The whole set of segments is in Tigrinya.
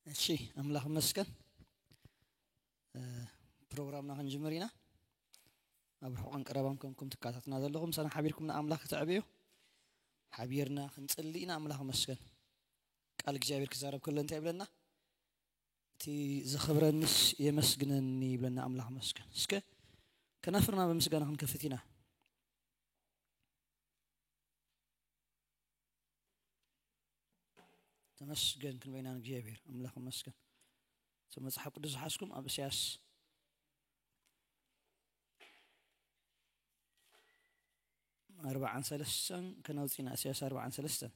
እሺ፣ ኣምላኽ ይመስገን። እ፣ ፕሮግራምና ክንጅምር ኢና። ኣብ ርሑቕን ቀረባን ኮንኩም ትካታትና ዘለኹም፣ ምሳና ሓቢርኩም ንኣምላኽ ክተዕብዩ ሓቢርና ክንጽሊ ኢና። ኣምላኽ ይመስገን። ቃል እግዚኣብሔር ክዛረብ ከሎ እንታይ ይብለና? እቲ ዘኽብረንስ የመስግነኒ ይብለና። ኣምላኽ ይመስገን። እስከ ከናፍርና ብምስጋና ክንከፍት ኢና። ተመስገን ክንበይና ንእግዚኣብሔር ኣምላኽ ይመስገን። እቲ መጽሓፍ ቅዱስ ዝሓዝኩም ኣብ እስያስ ኣርባዓን ሰለስተን ከነውጽእና። እስያስ ኣርባዓን ሰለስተን።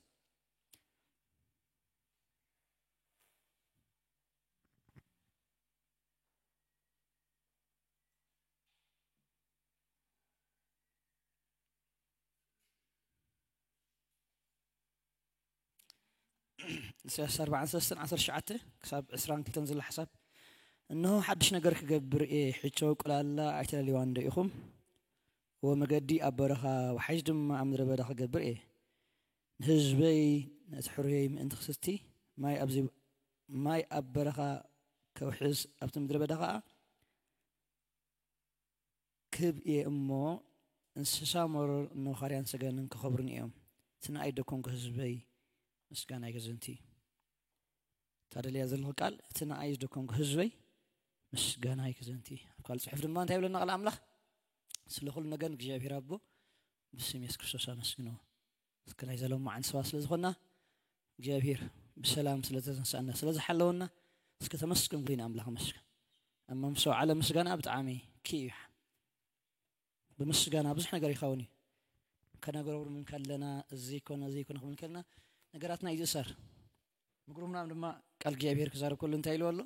ኢሳያስ ኣርባዓን ሰለስተን ዓሰርተ ትሽዓተ ክሳብ ዕስራን ክልተን ዘሎ ሓሳብ። እንሆ ሓድሽ ነገር ክገብር እየ፣ ሕቶ ቁላላ ኣይተለልዋን ዶ ኢኹም? ወመገዲ ኣብ በረኻ፣ ወሓይሽ ድማ ኣብ ምድረ በዳ ክገብር እየ። ንህዝበይ፣ ነቲ ሕሩየይ ምእንቲ ክስቲ፣ ማይ ኣብዚ፣ ማይ ኣብ በረኻ ከውሕዝ፣ ኣብቲ ምድረ በዳ ኸኣ ክብ እየ እሞ፣ እንስሳ መሮር፣ ነዃርያን ሰገንን ክኸብሩኒ እዮም። እቲ ንኣይ ደኮንኩ ህዝበይ ምስጋናይ ከዘንቲ እዩ። እታ ደልያ ዘለኹ ቃል፣ እቲ ንኣይ ዝደኮንኩ ህዝበይ ምስጋናይ ከዘንቲ እዩ። ኣብ ካልእ ጽሑፍ ድማ እንታይ ይብለና ቃል ኣምላኽ? ስለ ኩሉ ነገር ንእግዚኣብሔር ኣቦ ብስም የሱስ ክርስቶስ ኣመስግንዎ። እስከ ናይ ዘሎማዓንቲ ሰባት ስለ ዝኾንና፣ እግዚኣብሔር ብሰላም ስለ ዘተንሳእና፣ ስለ ዝሓለወና፣ እስከ ተመስገን ብሉና ኣምላኽ መስገን። ኣብ መንፈሳዊ ዓለም ምስጋና ብጣዕሚ ክኢ እዩ። ብምስጋና ብዙሕ ነገር ይኸውን እዩ። ከነጉረምርም ከለና፣ እዚ ይኮነ፣ እዚ ይኮነ ክብል ከለና፣ ነገራትና ይዝእሰር። ምጉርምራም ድማ ቃል እግዚኣብሔር ክዛረብ ከሎ እንታይ ኢሉ ኣሎ?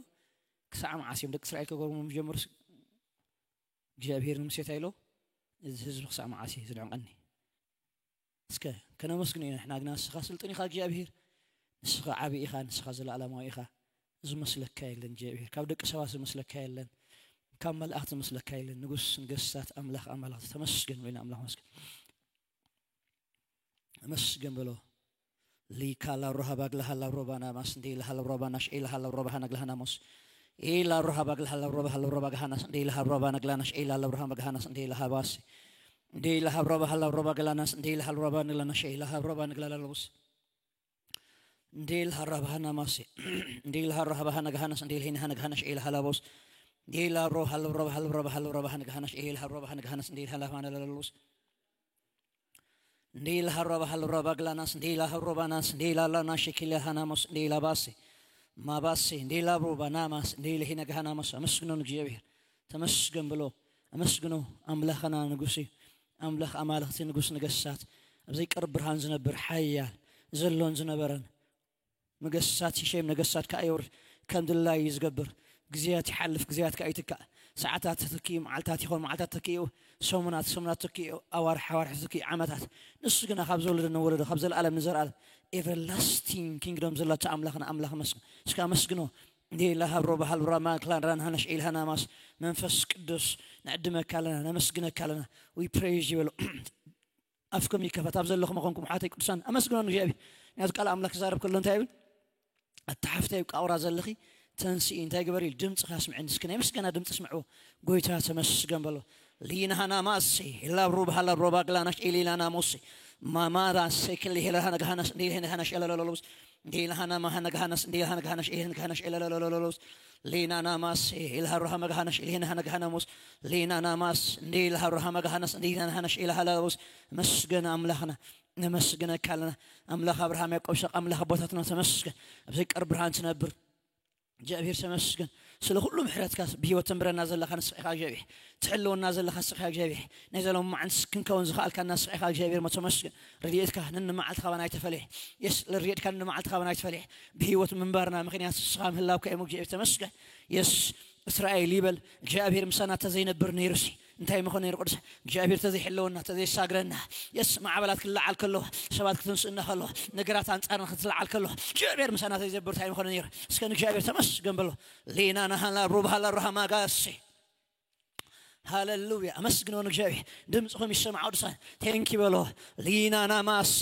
ክሳዕ መዓስ እዮም ደቂ እስራኤል ከጉረምርሙ ዝጀመሩስ? እግዚኣብሔር ንሙሴ እንታይ ኢሎ? እዚ ህዝቢ ክሳዕ መዓስ እዩ ዝንዕቐኒ? እስከ ከነመስግኖ ኢና። ንሕና ግና ንስኻ ስልጡን ኢኻ እግዚኣብሔር፣ ንስኻ ዓቢ ኢኻ፣ ንስኻ ዘለኣለማዊ ኢኻ። ዝመስለካ የለን እግዚኣብሔር፣ ካብ ደቂ ሰባት ዝመስለካ የለን፣ ካብ መላእኽቲ ዝመስለካ የለን። ንጉስ ንገስታት፣ ኣምላኽ ኣማልኽቲ፣ ተመስገን በሉ። ኣምላኽ መስገን፣ ተመስገን በሎ። ሊካ ላብሮ ሃባ ግላ ሃላ ሮባ ናማስ እንዴ ኢላ ሃላ ሮባ ናሽ ኤላ ሃላ ሮባ ሃና ግላ ሃናሞስ። ኤላ ሮ ሃባ ግላ ሃላ ሮባ ሃላ ሮባ ጋሃናስ እንዴ ኢላ ሃባ ሮባ ናግላ ናሽ ኤላ ሃላ ሮባ ጋሃናስ እንዴ ኢላ ሃባሲ። እንዴ ኢላ ሃብ ሮባ ሃላ ሮባ ግላናስ እንዴ ኢላ ሃላ ሮባ ንግላ ናሽ ኤላ ሃብ ሮባ ንግላ ላሎስ። እንዴ ኢላ ሃራ ባሃና ማሲ። እንዴ ኢላ ሃራ ሃባ ሃና ጋሃናስ እንዴ ኢላ ሄና ሃና ጋሃናሽ ኤላ ሃላ ቦስ። እንዴ ኢላ ሮ ሃላ ሮባ ሃላ ሮባ ሃላ ሮባ ሃና ጋሃናሽ ኤላ ሃላ ሮባ ሃና ጋሃናስ እንዴ ኢላ ሃላ ሃና ላሎስ። እንዴ ኢላ ሃሮባ ሃሎሮባ ግላናስ እንዴ ኢላ ሃሮባናስ እንዴ ኢላ ላና ሸኪለ ሃናሞስ እንዴ ኢላ ባሴ ማባሴ እንዴ ኢላ ሮባ ናማስ እንዴ ኢላ ሄነ ገሃናሞስ። ኣመስግኖ ንእግዚኣብሔር፣ ተመስገን ብሎ፣ ኣመስግኖ። ኣምላኽና ንጉስ እዩ፣ ኣምላኽ ኣማልኽቲ፣ ንጉስ ነገስታት፣ ኣብ ዘይቀርብ ብርሃን ዝነብር ሓያል፣ ዘሎን ዝነበረን፣ መገስታት ይሸም፣ ነገስታት ከኣ የውርድ፣ ከም ድላይ እዩ ዝገብር። ግዜያት ይሓልፍ፣ ግዜያት ከኣ ይትካእ። ሰዓታት ተተኪኡ፣ መዓልታት ይኾን፣ መዓልታት ተኪኡ፣ ሰሙናት፣ ሰሙናት ተኪኡ፣ ኣዋርሕ፣ ኣዋርሕ ተኪኡ፣ ዓመታት። ንሱ ግና ካብ ዘወለደ ንወለዶ፣ ካብ ዘለኣለም ንዘለኣለም፣ ኤቨርላስቲንግ ኪንግዶም ዘለቶ ኣምላኽና ኣምላኽ መስግን። እስከ ኣመስግኖ። እንዴ ኢላ ሃብሮ ባህል ብራ ማክላን ራን ሃነሽ ኢልሃና ማስ መንፈስ ቅዱስ፣ ንዕድመካ ኣለና፣ ነመስግነካ ኣለና። We praise you በሎ። ኣፍኩም ይከፈት፣ ኣብ ዘለኹም ኾንኩም ሓተይ ቅዱሳን ኣመስግኖ ንእግዚኣብሔር። ምክንያቱ ቃል ኣምላኽ ክዛረብ ከሎ እንታይ ይብል? ኣታ ሓፍተይ ኣብ ቃውራ ዘለኺ ተንስኢ፣ እንታይ ግበሪ? ድምፅኺ ኣስምዕኒ፣ እስኪ ናይ ምስጋና ድምፂ ስምዕዎ። ጎይታ ተመስገን በሎ። ሊናሃና ማሲ ላብሩ ባህላ ሮባ ግላናሽ ኤሊላና ሞሲ ማማራ ሴክል ሄላሃና ጋሃናስ እንዴ ሄናሃናሽ ኤላሎሎስ እንዴ ኢላሃና ማሃና ጋሃናስ እንዴ ኢላሃና ጋሃናሽ ኤሌን ጋሃናሽ ኤላሎሎሎስ ሊናና ማስ ኢልሃ ሮሃ መጋሃናሽ ኢልሄን ሃና ጋሃና ሞስ ሊናና ማስ እንዴ ኢልሃ ሮሃ መጋሃናስ እንዴ ኢላሃና ሃናሽ ኢልሃ ላቦስ። መስገን ኣምላኽና፣ ነመስግነካ ኣለና። ኣምላኽ ኣብርሃም፣ ያዕቆብ፣ ይስሐቅ፣ ኣምላኽ ኣቦታትና ተመስገን። ኣብ ዘይቀር ብርሃን ትነብር እግዚኣብሔር ተመስገን። ስለ ኩሉ ምሕረትካ ብህይወት ተንብረና ዘለኻ ንስኻ ኢኻ እግዚኣብሔር። ትሕልወና ዘለኻ ንስኻ ኢኻ እግዚኣብሔር። ናይ ዘሎም መዓልቲ ክንከውን ዝኸኣልካና ንስኻ ኢኻ እግዚኣብሔር። ሞ ተመስገን። ረድኤትካ ነንመዓልቲ ካባና ኣይተፈለየ። የስ፣ ረድኤትካ ነንመዓልቲ ካባና ኣይተፈለየ። ብህይወት ምንባርና ምኽንያት ንስኻ ምህላውካ እዮም እግዚኣብሔር ተመስገን። የስ፣ እስራኤል ይበል እግዚኣብሔር ምሳና ተዘይነብር ነይሩሲ፣ እንታይ ምኾነ ነይሩ ቅዱስ እግዚኣብሔር ተዘይሕለወና ተዘይሳግረና የስ ማዕበላት ክለዓል ከሎ ሰባት ክትንስእና ከሎ ነገራት ኣንጻርና ክትለዓል ከሎ እግዚኣብሔር ምሳና ተዘይዘብር እንታይ ምኾነ ነይሩ እስከ ንእግዚኣብሔር ተመስገን በሎ። ሊና ናሃላ ሩባሃላ ራሃማጋሲ ሃሌሉያ ኣመስግኖ ንእግዚኣብሔር። ድምፅኹም ይሰማዕ ቅዱሳን። ቴንኪ በሎ። ሊናና ማሲ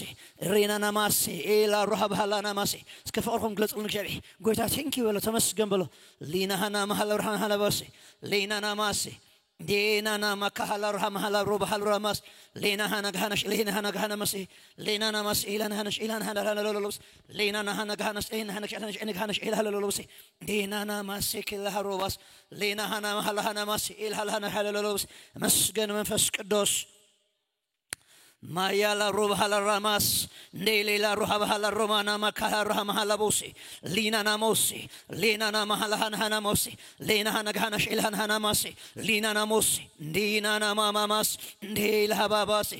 ሪናና ማሲ ኤላ ሩሃ ባህላና ማሲ እስከ ፍቕርኹም ግለፅሉ ንእግዚኣብሔር። ጎይታ ቴንኪ በሎ። ተመስገን በሎ። ሊናሃና ማሃላ ሩሃና ሃላ ባሲ ሊናና ማሲ ዴናና ማካሃላ ሩሃ ማሃላ ሩባሃል ሩሃ ማስ ሌናሃና ጋሃናሽ ሌናሃና ጋሃና ማሲ ሌናና ማሲ ኢላናሃናሽ ኢላናሃና ሃላ ሎሎሎስ ሌናናሃና ጋሃናሽ ሌናሃናሽ ኢላናሽ ኢላናሃናሽ ኢላ ሃላ ሎሎሎስ ዴናና ማሲ ኬላ ሃሮባስ ሌናሃና ሃላሃና ማስ ኤልሃላሃና ሃለሎሎስ። መስገን መንፈስ ቅዱስ። ማያላ ሩባሃላ ራማስ እንዴ ሌላ ሩሃ ባሃላ ሮማና ማካሃ ሩሃ ማሃላ ቦሲ ሊናና ሞሲ ሌናና ማሃላሃና ሃና ሞሲ ሌናሃና ጋሃናሽ ኤልሃና ሃና ማሲ ሊናና ሞሲ እንዲናና ማማማስ እንዴ ለሃባባሲ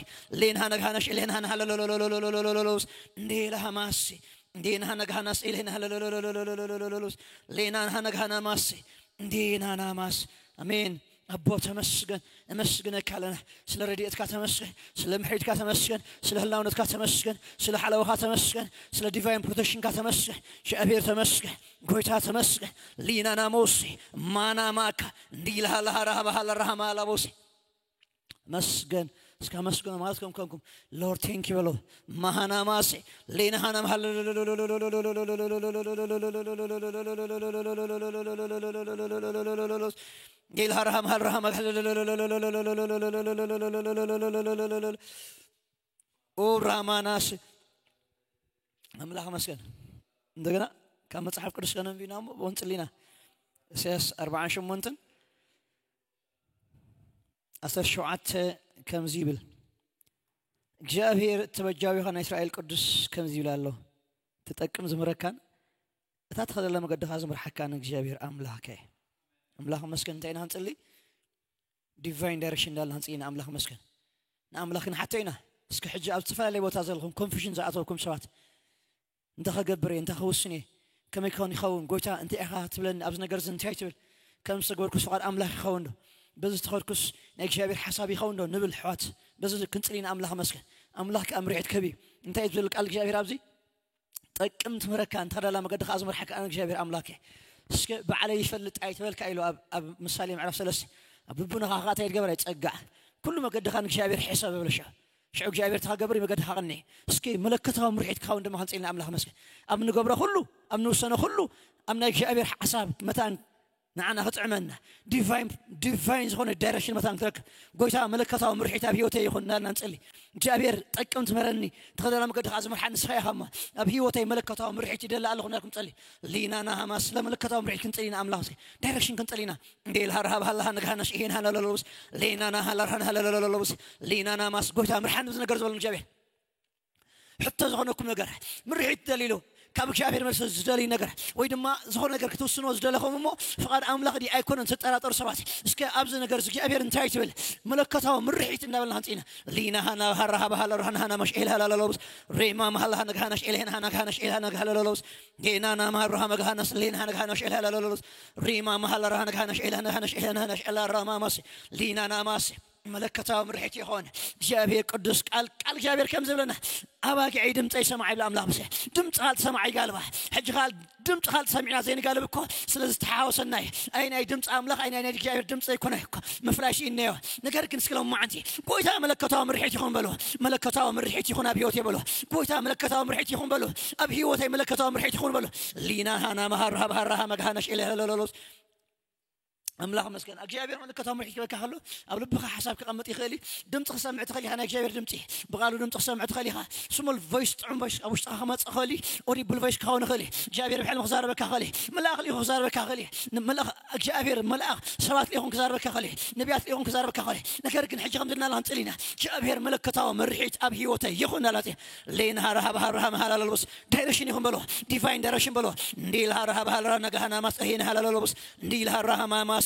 ሌናሃና ጋሃናሽ ኤልሃና ሃለሎሎሎሎሎሎሎሎስ እንዴ ለሃማሲ እንዴ ነሃና ጋሃናስ ኤልሄና ሃለሎሎሎሎሎሎስ ሌና ነሃና ጋሃና ማሲ እንዴ ናና ማስ። ኣሜን። ኣቦ ተመስገን እመስግነካ ኣለና። ስለ ረድኤትካ ተመስገን፣ ስለ ምሕሪትካ ተመስገን፣ ስለ ህላውነትካ ተመስገን፣ ስለ ሓለውኻ ተመስገን፣ ስለ ዲቫይን ፕሮቴክሽንካ ተመስገን። እግዚኣብሔር ተመስገን፣ ጎይታ ተመስገን። ሊናና ሞሲ ማና ማካ እንዲልሃ ለሃ ረሃባሃ ለረሃማ ላቦሲ መስገን እስከ መስገን ማለት ከም ከምኩም ሎርድ ቴንክ በሎ። ማሃና ማሲ ሌና ሃና ማሃ ጌል ሃራሃም ሃራሃም ኡራማናስ ኣምላኽ መስገን። እንደገና ካብ መጽሓፍ ቅዱስ ከነንቢና እሞ ወንጽሊና ኢሳያስ ኣርባዓን ሸሞንተን ዓሰርተ ሸውዓተ ከምዚ ይብል እግዚኣብሔር እቲ በጃዊኻ ናይ እስራኤል ቅዱስ ከምዚ ይብል ኣሎ ትጠቅም ዝምረካን እታ ተኸለለ መገድኻ ዝምርሓካን እግዚኣብሔር ኣምላኸ ኣምላኽ መስገን እንታይ ኢና ክንጽሊ ዲቫይን ዳይሬክሽን እንዳልና ክንጽሊ ኢና ኣምላኽ መስገን ንኣምላኽ ክንሓቶ ኢና እስኪ ሕጂ ኣብ ዝተፈላለየ ቦታ ዘለኹም ኮንፊሽን ዝኣተወኩም ሰባት እንታይ ከገብር እየ እንታይ ከውስን እየ ከመይ ክኸውን ይኸውን ጎይታ እንታይ ኢኻ ትብለኒ ኣብዚ ነገር እዚ እንታይ ትብል ከም ዝተገበርኩስ ፍቓድ ኣምላኽ ይኸውን ዶ በዚ ዝተኸድኩስ ናይ እግዚኣብሔር ሓሳብ ይኸውን ዶ ንብል ኣሕዋት በዚ ክንጽሊ ኢና ኣምላኽ መስገን ኣምላኽ ከኣ ምርዒት ክህብ እዩ እንታይ እዩ ዝብል ቃል እግዚኣብሔር ኣብዚ ጠቅም ትምህረካ እንተ ዳላ መገዲ ከኣ ዝመርሓካ ኣነ እግዚኣብሔር ኣምላክ እየ እስከ ባዕለይ ይፈልጥ ኣይትበልካ ኢሉ ኣብ ምሳሌ ምዕራፍ ሰለስተ ኣብ ልቡናኻ ከዓ እንታይ ይትገበር ኣይትጸጋዕ ኩሉ መገድኻ ንእግዚኣብሔር ሕሰብ እብል ሽዑ ሽዑ እግዚኣብሔር ተኸገብር መገድኻ ቅኒ እስኪ መለከታዊ ምርሒት ክኸውን ድማ ክንፅልና ኣምላኽ መስገን ኣብ ንገብሮ ኩሉ ኣብ ንውሰኖ ኩሉ ኣብ ናይ እግዚኣብሔር ሓሳብ መታን ንዓና ክጥዕመና ዲቫይን ዝኾነ ዳይሬክሽን መታን ክረክብ ጎይታ መለከታዊ ምርሒት ኣብ ህይወተይ ይኹን እናልና ንፅሊ እግዚኣብሔር ጠቅም ትምህረኒ ተኸደላ መገዲ ከዓ ዝመርሓ ንስኻ ኢኻ እሞ ኣብ ህይወተይ መለከታዊ ምርሒት ይደሊ ኣለኹ እናልኩም ፀሊ ሊናና ሃማስ ስለመለከታዊ ምርሒት ክንፅሊ ኢና ኣምላኽ ዳይሬክሽን ክንፅሊ ኢና እንዴ ልሃር ሃብ ሃላሃ ንግሃናሽ ይሄን ሃለለለውስ ሌናና ሃላርሃን ሃለለለለውስ ሌናና ማስ ጎይታ ምርሓን እዚ ነገር ዝበሉ እግዚኣብሔር ሕቶ ዝኾነኩም ነገር ምርሒት ደሊሉ ካብ እግዚኣብሔር መልሲ ዝደልዩ ነገር ወይ ድማ ዝኾነ ነገር ክትውስኖ ዝደለኹም እሞ ፍቓድ ኣምላኽ ድዩ ኣይኮነን ትጠራጠሩ ሰባት እስከ ኣብዚ ነገር እግዚኣብሔር እንታይ ትብል መለኮታዊ ምርሒት እንዳበልና ክንፅኢና ሊናሃና ሃራሃባሃላ ራሃናሃና መሽኤል ሃላለለውስ ሬማ ማሃላሃ ነግሃናሽ ኤልሄናሃ ነግሃናሽ ኤልሃ ነግሃለለውስ ጌናና ማሃብራሃ መግሃናስ ሌናሃ ነግሃናሽ ኤልሃ ላለለውስ ሪማ ማሃላ ራሃ ነግሃናሽ ኤልሃ ነግሃናሽ ኤልሃ ነግሃናሽ ኤላ ራማማስ ሊናናማስ መለከታዊ ምርሒት ይኾን እግዚኣብሔር ቅዱስ ቃል ቃል እግዚኣብሔር ከም ዝብለና ኣባጊዐይ ድምፀይ ሰማዕ ይብል ኣምላኽ ምሰ ድምፂ ካልቲ ሰማዕ ይጋልባ ሕጂ ካል ድምፂ ካልቲ ሰሚዕና ዘይንጋልብ እኮ ስለ ዝተሓወሰና እዩ ኣይ ናይ ድምፂ ኣምላኽ ኣይ ናይ ናይ እግዚኣብሔር ድምፂ ዘይኮነ እኮ ምፍላይ ሽእነዮ ነገር ግን ስለ መዓንቲ ጎይታ መለከታዊ ምርሒት ይኹን በሎ መለከታዊ ምርሒት ይኹን ኣብ ህይወት የበሎ ጎይታ መለከታዊ ምርሒት ይኹን በሎ ኣብ ህይወተይ መለከታዊ ምርሒት ይኹን በሎ ሊና ሃና መሃር ሃብ ሃራ ሃመግሃነሽ ኤለ ለሎሎስ ኣምላኽ መስገን እግዚኣብሔር መለከታዊ ምርሒት ክበካ ከሎ ኣብ ልብኻ ሓሳብ ክቐምጥ ይኽእል እዩ ድምፂ ክሰምዕ ትኽእል ኢኻ ናይ እግዚኣብሔር ድምፂ ብቓሉ ድምፂ ክሰምዕ ትኽእል ኢኻ ስሙል ቮይስ ጥዑም ቮይስ ኣብ ውሽጥኻ ክመፅእ ክኽእል እዩ ኦዲብል ቮይስ ክኸውን ይኽእል እዩ እግዚኣብሔር ብሕልሚ ክዛረበካ ክኽእል እዩ መልኣኽ ልኢኹ ክዛረበካ ክኽእል እዩ መልኣኽ እግዚኣብሔር መልኣኽ ሰባት ልኢኹም ክዛረበካ ክኽእል እዩ ነቢያት ልኢኹም ክዛረበካ ክኽእል እዩ ነገር ግን ሕጂ ከም ዝናላ ክንፅል ኢና እግዚኣብሔር መለከታዊ ምርሒት ኣብ ህይወተይ ይኹን ናላፅ ሌን ሃራ ሃብ ሃራ ሃመሃላ ለልቦስ ዳይሬክሽን ይኹን በሎ ዲቫይን ዳይሬክሽን በሎ እንዲል ሃራ ሃብ ሃራ ነጋሃና ማስ ሄን ሃላ ለልቦስ እንዲል ሃራ ሃማ ማስ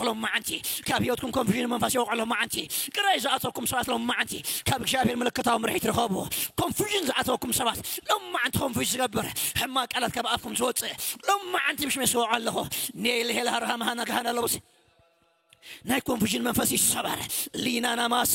ኣለኹ። ሎም መዓንቲ ካብ ህይወትኩም ኮንፊዥን መንፈስ ይወቕዖ። ሎም መዓንቲ ግራ ዝኣተኩም ሰባት ሎም መዓንቲ ካብ እግዚኣብሔር ምልክታዊ ምርሒት ርኸቡ። ኮንፊዥን ዝኣተኩም ሰባት ሎም መዓንቲ ኮንፊዥን ዝገብር ሕማቅ ቃላት ካብ ኣፍኩም ዝወፅእ ሎም መዓንቲ ብሽመ ይስወዖ ኣለኹ። ኔል ሄል ሃርሃ መሃና ገሃና ለውሲ ናይ ኮንፊዥን መንፈስ ይሰበር። ሊናና ማሲ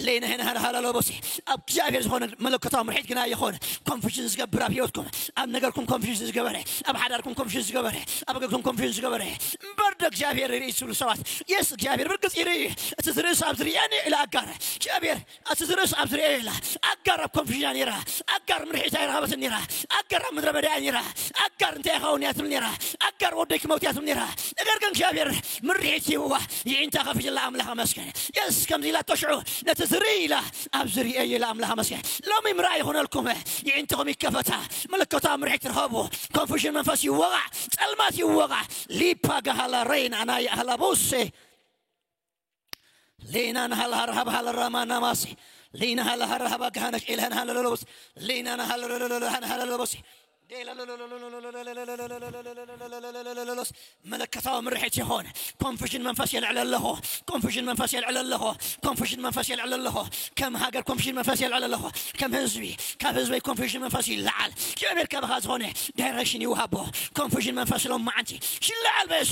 ሌና ሄን ሃላሃላ ለቦሲ ኣብ እግዚኣብሔር ዝኾነ መለኮታዊ ምርሒት ግና ይኾን። ኮንፊዥን ዝገብር ኣብ ህይወትኩም ኣብ ነገርኩም ኮንፊዥን ዝገበረ ኣብ ሓዳርኩም ኮንፊዥን ዝገበረ ኣብ ገግኩም ኮንፊዥን ዝገበረ እምበር ዶ እግዚኣብሔር ይርኢ ዝብሉ ሰባት የስ እግዚኣብሔር ብርግጽ ይርኢ። እቲ ዝርእስ ኣብ ዝርእየኒ ኢለ ኣጋር እግዚኣብሔር እቲ ዝርእስ ኣብ ዝርእየ ኢላ ኣጋር ኣብ ኮንፊዥን ነይራ። ኣጋር ምርሒት ኣይረኸበትን ነይራ። ኣጋር ኣብ ምድረ በዳ እያ ነይራ። ኣጋር እንታይ ይኸውን እያ ትብል ነይራ። ኣጋር ወደይ ክመውት እያ ትብል ነይራ። ነገር ግን እግዚኣብሔር ምርሒት ሂብዋ። ይዒንታ ከፊትላ ኣምላኽ ኣመስገን። የስ ከምዚ ኢላ ተሽዑ ነቲ ዝርኢ ኢላ ኣብ ዝርእየ ኢላ ኣምላኽ ኣመስገን። ሎሚ ምርኣይ ይኹነልኩም። ይዒንትኹም ይከፈታ። መለኮታዊ ምርሒት ትረኸቡ። ኮንፊዥን መንፈስ ይወቓዕ። ጸልማት ይወቓዕ። ሊፓ ጋሃላ ረይን ኣናይ ኣህላ ቦሴ ሌና ናሃል ሃር ሃብ ሃለ ራማ ናማሲ ሌና ሃለ ሃር ሃባ ጋሃነሽ ኤልሃን ሃለ ለሎስ ሌና ናሃል ሃለ ለሎስ መለከታዊ ምርሒት ይኾን። ኮንፊዥን መንፈስ የልዕል ኣለኹ። ኮንፊዥን መንፈስ የልዕል ኣለኹ። ኮንፊዥን መንፈስ የልዕል ኣለኹ። ከም ሃገር ኮንፊዥን መንፈስ የልዕል ኣለኹ። ከም ህዝቢ ካብ ህዝበይ ኮንፊዥን መንፈስ ይለዓል። እግዚኣብሔር ካባኻ ዝኾነ ዳይሬክሽን ይውሃቦ። ኮንፊዥን መንፈስ ሎም መዓንቲ ይለዓል በስ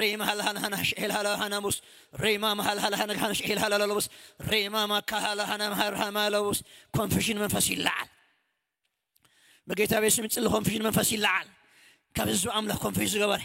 ሪማ ሃልሃልሃናሽ ኤልሃልሃናሙስ ሪማ ሃልሃልሃናሽ ኤልሃልሃናሙስ ሪማ ማካሃልሃናምሃርሃማለውስ ኮንፊሽን መንፈስ ይለዓል። በጌታ ቤት ስም ጽሊ ኮንፊሽን መንፈስ ይለዓል። ካብ ህዝቢ ኣምላኽ ኮንፊውዝ ዝገበረ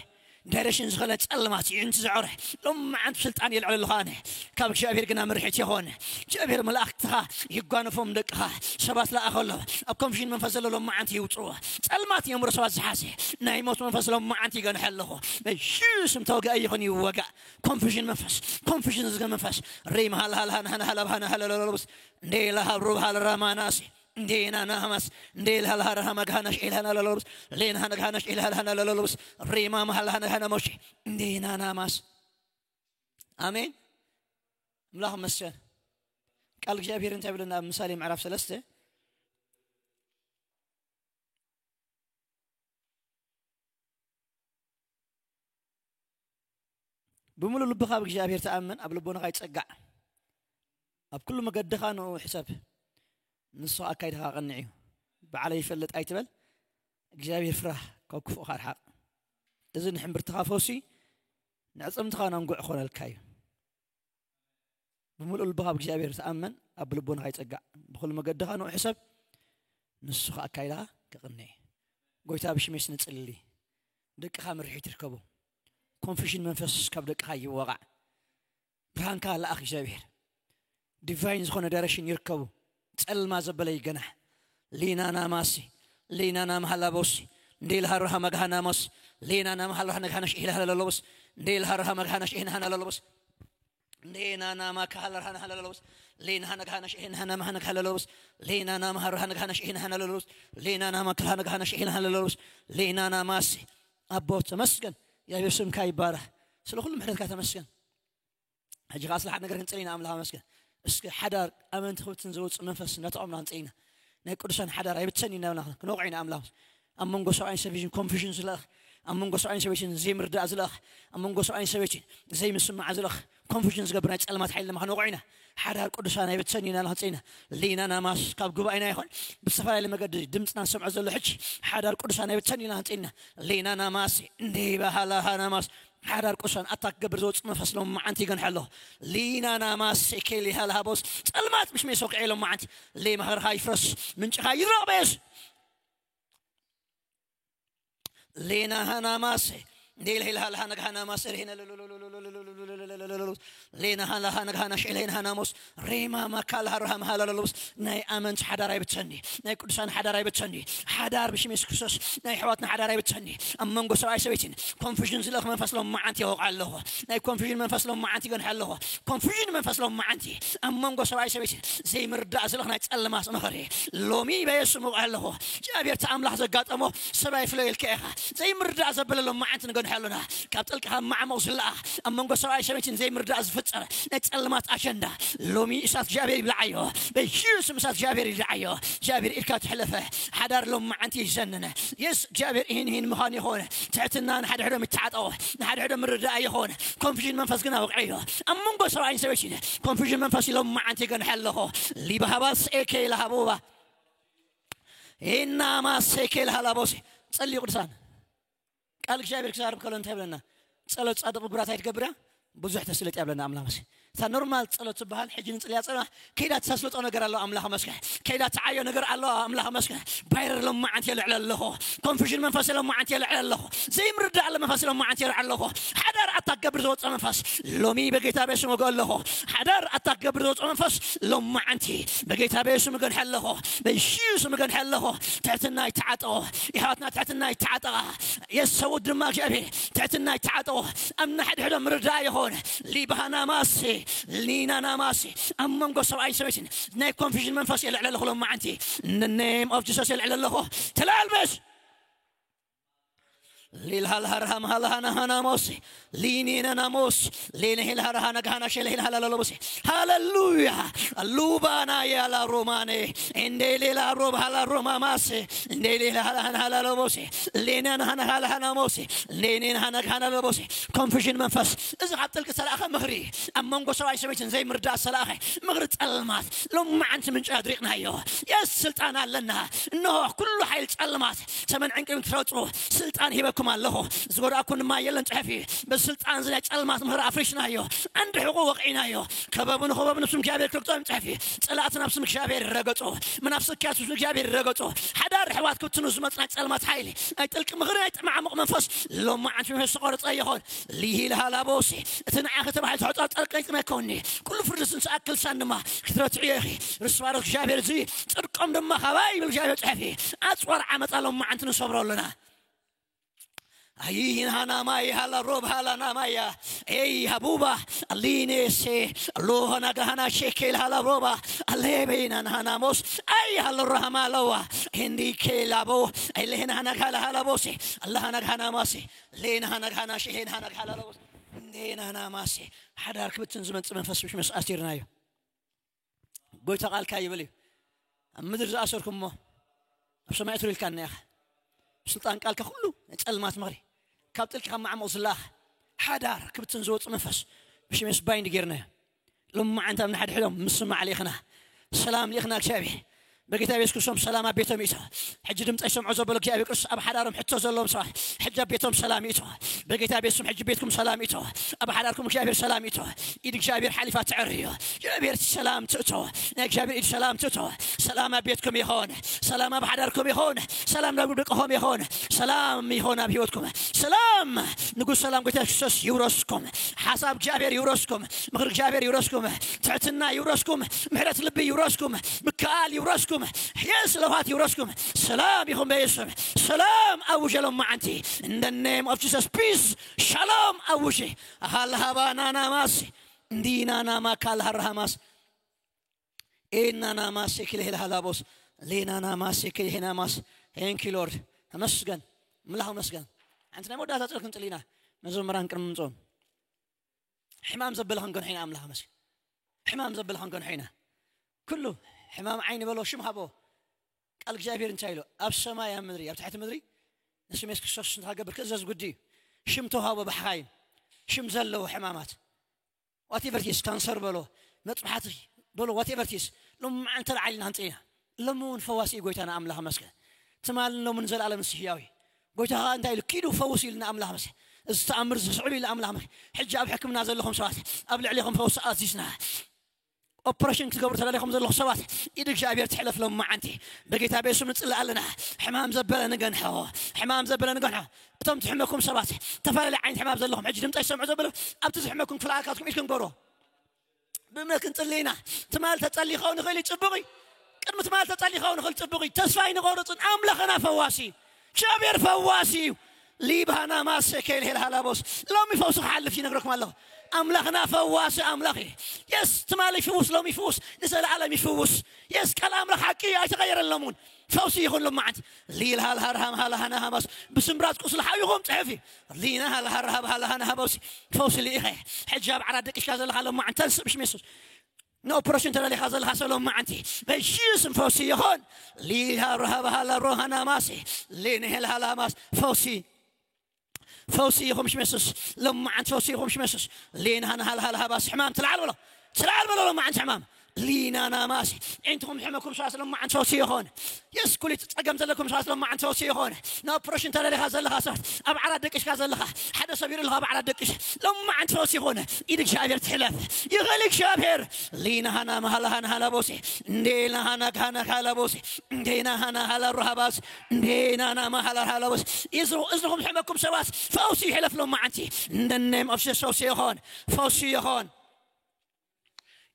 ዳይሬክሽን ዝኾነ ጸልማት ይዕንቲ ዘዖረ ሎም መዓንቲ ስልጣን የልዕለልኻ ኣነ ካብ እግዚኣብሔር ግና ምርሒት የኾነ እግዚኣብሔር መላእክትኻ ይጓነፎም ደቅኻ ሰባት ለኣኸሎ ኣብ ኮንፊሽን መንፈስ ዘሎ ሎም መዓንቲ ይውፅዎ ጸልማት የምሮ ሰባት ዝሓዘ ናይ ሞት መንፈስ ሎም መዓንቲ ይገንሐ ኣለኹ በሽስም ተወጋኢ ይኹን ይወጋእ ኮንፊሽን መንፈስ ኮንፊሽን ዝገ መንፈስ ሬም ሃልሃልሃንሃንሃላብሃንሃለለሎብስ እንዴ ለሃብሩብ ሃልራማናሲ Ndena namas, ndel hal har hama ganash el hana lalobus, len hana ganash el hal hana lalobus, rima mahal hana hana moshi. Ndena namas. ኣሜን። ኣምላኽ መስገን። ቃል እግዚኣብሔር እንታይ ብለና ኣብ ምሳሌ ምዕራፍ ሰለስተ ብምሉእ ልብኻ ኣብ እግዚኣብሔር ተኣመን ኣብ ልቦናኻ ይጸጋዕ ኣብ ኩሉ መገድኻ ንኡ ሕሰብ ንሱ ኣካይድኻ ቀንዕ እዩ በዓለ ይፈልጥ ኣይትበል እግዚኣብሔር ፍራህ ካብ ክፉእኻ ርሓቕ እዚ ንሕምብርትኻ ፈውሲ ንዕጽምትኻ ናንጉዕ ክኾነልካ እዩ ብምሉእ ልብኻ ኣብ እግዚኣብሔር ተኣመን ኣብ ልቦናኻ ይጸጋዕ ብኹሉ መገድኻ ንኡ ሕሰብ ንሱ ከዓ ኣካይድኻ ክቕንዕ እዩ ጎይታ ብሽሜስ ንጽልሊ ደቅኻ ምርሒት ይርከቡ ኮንፊሽን መንፈስ ካብ ደቅኻ ይወቓዕ ብርሃንካ ለኣኽ እግዚኣብሔር ዲቫይን ዝኾነ ዳይሬክሽን ይርከቡ ጸልማ ዘበለ ይገናሕ ሊናና ማሲ ሊናና መሃላቦሲ እንዴ ለሃሮሃ መግሃናሞስ ሊናና መሃሎሃ ነግሃነሽ ኢህላሃ ለሎቦስ እንዴ ለሃሮሃ መግሃነሽ ኢህናሃና ለሎቦስ ሌናና ማካሃለርሃ ነሃለሎቦስ ሌናሃ ነግሃነሽ ኢህናሃና መሃ ነግሃለሎቦስ ሌናና መሃሮሃ ነግሃነሽ ኢህናሃና ለሎቦስ ሌናና ማክልሃ ነግሃነሽ ኢህናሃና ለሎቦስ ሌናና ማሲ ኣቦ ተመስገን እግዚኣብሔር ስምካ ይባረኽ ስለ ኩሉ ምሕረትካ ተመስገን ሕጂ ከዓ ስለ ሓደ ነገር ክንፅል ኢና ኣምላኽ ኣመስገን እስኪ ሓዳር ኣመንቲ ክብትን ዝወፅእ መንፈስ እናተቆምና ክንፅል ኢና ናይ ቅዱሳን ሓዳር ኣይብተን ኢና ብና ክነውቕ ኢና ኣምላኽ ኣብ መንጎ ሰብኣይን ሰበይትን ኮንፊሽን ዝለእኽ ኣብ መንጎ ሰብኣይን ሰበይትን ዘይምርዳእ ዝለእኽ ኣብ መንጎ ሰብኣይን ሰበይትን ዘይምስማዕ ዝለእኽ ኮንፊሽን ዝገብር ናይ ፀልማት ሓይሊ ድማ ክነውቕ ኢና ሓዳር ቅዱሳን ኣይብተን ኢና ክንፅል ኢና ሊና ናማስ ካብ ጉባኤና ይኹን ብዝተፈላለየ መገዲ ድምፅና ንሰምዖ ዘሎ ሕጂ ሓዳር ቅዱሳን ኣይብተን ኢና ክንፅል ኢና ሊና ናማስ እንደ ባሃላሃ ናማስ ሓዳር ቅዱሳን ኣታ ክገብር ዝወፅእ መንፈስ ሎም መዓንቲ ይገንሐ ኣለኹ ሊናና ማሴ ኬሊሃ ለሃቦስ ጸልማት ብሽመይ ሰውቅዐ ሎም መዓንቲ ሌማኸርኻ ይፍረስ ምንጭኻ ይድረቕ በየሱ ሌናሃና ማሴ ሌልሄልሃልሃ ነግሃና ማሰ ርሄነ ሌና ሃላ ሃነግ ሃና ሸ ሌና ሃና ሞስ ሬማ ማካል ሃራ ሃም ሃላ ለሎስ ናይ ኣመንቲ ሓዳር ኣይብትሰኒ፣ ናይ ቅዱሳን ሓዳር ኣይብትሰኒ። ሓዳር ብሽም የሱስ ክርስቶስ ናይ ኣሕዋትና ሓዳር ኣይብትሰኒ። ኣብ መንጎ ሰብኣይ ሰበይትን ኮንፊዥን ዝለኽ መንፈስ ሎም መዓንቲ የወቕዓ ኣለኹ። ናይ ኮንፊዥን መንፈስ ሎም መዓንቲ ይገንሐ ኣለኹ። ኮንፊዥን መንፈስ ሎም መዓንቲ ኣብ መንጎ ሰብኣይ ሰበይትን ዘይምርዳእ ዝለኽ ናይ ጸልማት ምኽሪ ሎሚ በየሱስ ምውቕዕ ኣለኹ። እግዚኣብሔር እቲ ኣምላኽ ዘጋጠሞ ሰብኣይ ፍለየልካ ኢኻ። ዘይምርዳእ ዘበለ ሎም መዓንቲ ንገንሐ ኣለና። ካብ ጥልቂ ካብ ማዕሙቕ ዝለኣኽ ኣብ መንጎ ሰብኣይ ሰበይትን ዘይምርዳእ ዝፍጠር ናይ ጸልማት ኣጀንዳ ሎሚ እሳት እግዚኣብሔር ይብልዓዮ። በኢየሱስ እሳት እግዚኣብሔር ይብልዓዮ። እግዚኣብሔር ኢድካ ትሕለፈ ሓዳር ሎም መዓንቲ ይዘንነ። የስ እግዚኣብሔር ይህን ይህን ምዃን ይኾነ ትሕትና ንሓደ ሕዶም ይተዓጠዎ። ንሓደ ሕዶም ምርዳእ ይኾነ ኮንፊዥን መንፈስ ግና ወቕዐዮ። ኣብ መንጎ ሰብኣይን ሰበይትን ኮንፊዥን መንፈስ ሎም መዓንቲ ይገንሐ ኣለኹ። ሊባሃባስ ኤኬ ለሃቦባ ኤናማስ ኤኬ ለሃላቦሴ ጸልዩ ቅዱሳን ቃል እግዚኣብሔር ክዛረብ ከሎ እንታይ ይብለና? ጸሎት ጻድቕ ብጉራት ኣይትገብር እያ ብዙሕ ተስልጥ እያ ብለና ኣምላኽ መስኪ። እታ ኖርማል ጸሎት ትበሃል ሕጂ ንጽልያ ጸሎት ከይዳ ተሳስልጦ ነገር ኣሎ ኣምላኽ መስኪ። ከይዳ ተዓዮ ነገር ኣሎ ኣምላኽ መስኪ። ባይረር ሎም መዓንቲ የልዕለ ኣለኹ። ኮንፊዥን መንፈስ ሎም መዓንቲ የልዕለ ኣለኹ። ዘይምርዳእ ኣሎ መንፈስ ሎም መዓንቲ የልዕለ ኣለኹ። ሓዳር ኣታ ክገብር ዝወጸ መንፈስ ሎሚ በጌታ በየሱስ ወገ ኣለኹ። ሓዳር ኣታ ክገብር ዝወጸ መንፈስ ሎም መዓንቲ በጌታ በየሱስ ምገንሐ ኣለኹ። በየሱስ ምገንሐ ኣለኹ። ትሕትና ይተዓጠቑ። የሕዋትና ትሕትና ይተዓጠቓ። የሰውድ ድማ እግዚኣብሔር ትሕትና ይተዓጠቑ። ኣብ ንሓድሕዶም ምርዳእ ይኹን። ሊባሃና ማሴ ሊናና ማሴ ኣብ መንጎ ሰብኣይ ሰበይትን ናይ ኮንፊዥን መንፈስ የልዕለ ኣለኹ ሎም መዓንቲ። In the name of Jesus የልዕለ ኣለኹ። ተላልበስ ሊልሃልሃርሃም ሃልሃና ሃናሞስ ሊኔና ናሞስ ሌነሄል ሃርሃና ጋሃና ሸለሄል ሃላላሎቦስ ሃሌሉያ። ሉባና ያላ ሮማኔ እንደ ሌላ ሮብ ሃላ ሮማማስ እንደ ሌላ ሃላሃን ሃላሎቦስ ሌናን ሃና ሃላሃናሞስ ሌኔን ሃና ጋሃና ሎቦስ ኮንፊዥን መንፈስ እዚ ካብ ጥልቂ ዝተላእኸ ምኽሪ ኣብ መንጎ ሰብኣይ ሰበይትን ዘይምርዳእ ዝተላእኸ ምኽሪ ጸልማት ሎም መዓንቲ ምንጭ ኣድሪቕናዮ። የስ ስልጣን ኣለና። እነሆ ኩሉ ሓይል ጸልማት ሰመን ዕንቅሪም ትረግጹ ስልጣን ሂበኩም ኣለኹ። ዝጎዳእኩም ድማ የለን ጽሐፊ። በዚ ስልጣን እዚ ናይ ጸልማት ምህር ኣፍሪስናዮ። ኣንድ ሕቁ ወቕዒናዮ። ከበቡ ንኸበቡ ንስም እግዚኣብሔር ክረግጾም ጽሐፊ። ጸላእቲ ናብ ስም እግዚኣብሔር ይረገጹ። መናፍስት ክያት ስም እግዚኣብሔር ይረገጹ። ሓዳር ኣሕዋት ክብትኑ ዝመጽእ ናይ ጸልማት ሓይሊ ናይ ጥልቂ ምኽሪ ናይ ጥማዕሙቕ መንፈስ ሎማዓንቲ መንፈስ ዝተቖረጸ ይኹን። ሊሂል ሃላቦሲ እቲ ንዓኺ ተባሂሉ ተሕጦ ጠልቀ ይጥመከውኒ። ኩሉ ፍርዲ ስንሰኣክል ሳን ድማ ክትረትዕዮ ኢኺ። ርስባሮት እግዚኣብሔር እዚ ጽድቆም ድማ ካባይ ይብል እግዚኣብሔር ጽሐፊ። ኣጽዋር ዓመጻ ሎማዓንቲ ንሰብሮ ኣለና። ኣይን ሃናማይ ሃላ ሮብ ሃላ ናማያ ኤይ ሃቡባ ኣሊኔሴ ሎሆና ጋሃና ሼኬል ሃላ ሮባ ኣሌቤና ናሃናሞስ ኣይ ሃሎ ራሃማ ኣለዋ ኤንዲ ኬላቦ ኣይሌሄና ሃና ጋላ ሃላቦሴ ኣላሃና ጋሃና ማሴ ሌና ሃና ጋሃና ሼሄና ሃና ጋላ ለቦስ እንዴና ሃና ማሴ ሓዳር ክብትን ዝመጽእ መንፈስ ብሽ መስ ኣሲርናዮ። ጎይታ ቃልካ ይብል እዩ። ኣብ ምድሪ ዝኣሰርኩሞ ኣብ ሰማይ እትሩ ኢልካና ኢኻ። ብስልጣን ቃልካ ኩሉ ናይ ጸልማት ምኽሪ ካብ ጥልቂ ካብ ማዕሙቕ ዝለኣኽ ሓዳር ክብትን ዝወጽእ መንፈስ ብሽም የሱስ ባይንድ ጌርናዮ። ሎማዓንቲ ኣብ ንሓድሕዶም ምስማዕ ልኢኽና። ሰላም ልኢኽና እግዚኣብሔር በጌታ ቤት ክርስቶስ ሰላም ኣብ ቤቶም ይእቶ። ሕጂ ድምፀ ይሰምዑ ዘበሉ እግዚኣብሔር ክርስቶስ ኣብ ሓዳሮም ሕቶ ዘለዎም ሰባት ሕጂ ኣብ ቤቶም ሰላም ይእቶ። በጌታ ቤት ስም ሕጂ ቤትኩም ሰላም ይእቶ። ኣብ ሓዳርኩም እግዚኣብሔር ሰላም ይእቶ። ኢድ እግዚኣብሔር ሓሊፋ ትዕርዮ። እግዚኣብሔር ሰላም ትእቶ። ናይ እግዚኣብሔር ኢድ ሰላም ትእቶ። ሰላም ኣብ ቤትኩም ይኾን። ሰላም ኣብ ሓዳርኩም ይኾን። ሰላም ናብ ደቅኹም ይኾን። ሰላም ይኾን ኣብ ህይወትኩም። ሰላም ንጉስ ሰላም ጎይታ ክርስቶስ ይውረስኩም። ሓሳብ እግዚኣብሔር ይውረስኩም። ምኽሪ እግዚኣብሔር ይውረስኩም። ትሕትና ይውረስኩም። ምሕረት ልቢ ይውረስኩም። ምክኣል ይውረስኩም። የስ ለውሃት ይውረስኩም። ሰላም ይኹን በየሱስ ሰላም ኣውጀ ሎም መዓንቲ። In the name of Jesus peace shalom ኣውጀ። ሃልሃባናና ማሲ እንዲናና ማካል ሃርሃማስ ኤናና ማሲ ክልሄል ሃላቦስ ሌናና ማሲ ክልሄና ማስ Thank you Lord ተመስገን ምላኽ መስገን። ሓንቲ ናይ መወዳእታ ጸሎት ክንጽሊ ኢና። መዘምራን ቅድሚ ምምጽኦም ሕማም ዘበለ ክንገንሖ ኢና ኣምላኽ መስገን። ሕማም ዘበለ ክንገንሖ ኢና። ኩሉ ሕማም ዓይኒ በሎ ሽም ሃቦ። ቃል እግዚኣብሔር እንታይ ኢሉ ኣብ ሰማይ ኣብ ምድሪ ኣብ ትሕቲ ምድሪ ንስም የሱስ ክርስቶስ እንታይ ገብር ክእዘዝ ግዲ እዩ። ሽም ተዋህቦ ብሓኻይም ሽም ዘለዎ ሕማማት ዋቴቨርቲስ ካንሰር በሎ መጥባሕቲ በሎ ዋቴቨርቲስ ሎም መዓልተ ለዓሊና ክንፅእ ኢና። ሎም እውን ፈዋሲ እዩ ጎይታና ኣምላኽ መስገን። ትማልን ሎምን ዘለኣለም ንሱ ህያው እዩ። ጎይታ ከዓ እንታይ ኢሉ ኪዱ ፈውስ ኢልና ኣምላኽ መስገን። እዚ ተኣምር ዝስዕብ ኢልና ኣምላኽ መስገን። ሕጂ ኣብ ሕክምና ዘለኹም ሰባት ኣብ ልዕሌኹም ፈውሲ ኣዚዝና። ኦፕሬሽን ክትገብሩ ተደሊኹም ዘለኹ ሰባት፣ ኢድ እግዚኣብሔር ትሕለፍ። ሎመዓንቲ በጌታ በየሱስ ንጽሊ ኣለና። ሕማም ዘበለ ንገንሖ። ሕማም ዘበለ ንገንሖ። እቶም ትሕመኩም ሰባት፣ ተፈላለየ ዓይነት ሕማም ዘለኹም፣ ሕጂ ድምፀ ይሰምዑ ዘበለ፣ ኣብቲ ዝሕመኩም ክፍለ ኣካልኩም ኢድኩም ግበሩ። ብእምነት ክንጽሊ ኢና። ትማል ተጸሊ ይኸውን ይኽእል እዩ፣ ጽቡቕ እዩ። ቅድሚ ትማል ተጸሊ ይኸውን ይኽእል፣ ጽቡቕ እዩ። ተስፋ ኣይንቆርጽን። ኣምላኽና ፈዋሲ እዩ። እግዚኣብሔር ፈዋሲ እዩ። ሊባና ማሰ ኬልሄል ሃላቦስ። ሎሚ ፈውሲ ክሓልፍ ይነግረኩም ኣለኹ። ኣምላኽና ፈዋሲ ኣምላኽ እዩ። የስ፣ ትማል ይፍውስ፣ ሎሚ ይፍውስ፣ ንዘለኣለም ይፍውስ። የስ፣ ቃል ኣምላኽ ሓቂ እዩ፣ ኣይተቐየረን። ሎሚ እውን ፈውሲ ይኹን። ሎመዓንቲ ሊል ሃልሃር ሃም ሃላ ሃና ሃማስ ብስምብራት ቁስሊ ሓዊኹም ጽሑፍ እዩ። ሊና ሃልሃር ሃብ ሃላ ሃና ሃባውሲ ፈውሲ ልኢኸ። ሕጂ ኣብ ዓራት ደቂስካ ዘለኻ ሎመዓንቲ ተንስእ ብሽም የሱስ። ንኦፕሬሽን ተደሊኻ ዘለኻ ሰብ ሎመዓንቲ በሽስም ፈውሲ ይኹን። ሊል ሃብ ሃብ ሃላ ሮሃና ማሲ ሊን ሄል ሃላ ማስ ፈውሲ ፈውሲ ይኹም ሽም የሱስ። ሎመዓንቲ ፈውሲ ይኹም ሽም የሱስ። ሊን ሃና ሃላ ሃላ ሃባስ ሕማም ትልዓል በሎ። ትልዓል በሎ ሎመዓንቲ ሕማም። ሊናና ማሲ ዒንትኹም ዝሕመኩም ሰባት ሎመዓንቲ ፈውሲ ይኹን። የስ ኩሊት ጸገም ዘለኩም ሰባት ሎመዓንቲ ፈውሲ ይኹን። ንኦፕሬሽን ተደሊኻ ዘለኻ ሰባት፣ ኣብ ዓራት ደቂስካ ዘለኻ፣ ሓደ ሰብ ይርእልኻ ኣብ ዓራት ደቂስ፣ ሎመዓንቲ ፈውሲ ይኹን። ኢድ እግዚኣብሔር ትሕለፍ። ይኽእል እግዚኣብሔር። ሊናሃና ማሃላሃና ሃላቦሲ እንዴናሃና ካሃና ካላቦሲ እንዴናሃና ሃላ ሩሃባሲ እንዴናና ማሃላ ሃላቦሲ። እዝኹም ዝሕመኩም ሰባት ፈውሲ ይሕለፍ ሎመዓንቲ። In the name of Jesus ፈውሲ ይኹን። ፈውሲ ይኹን።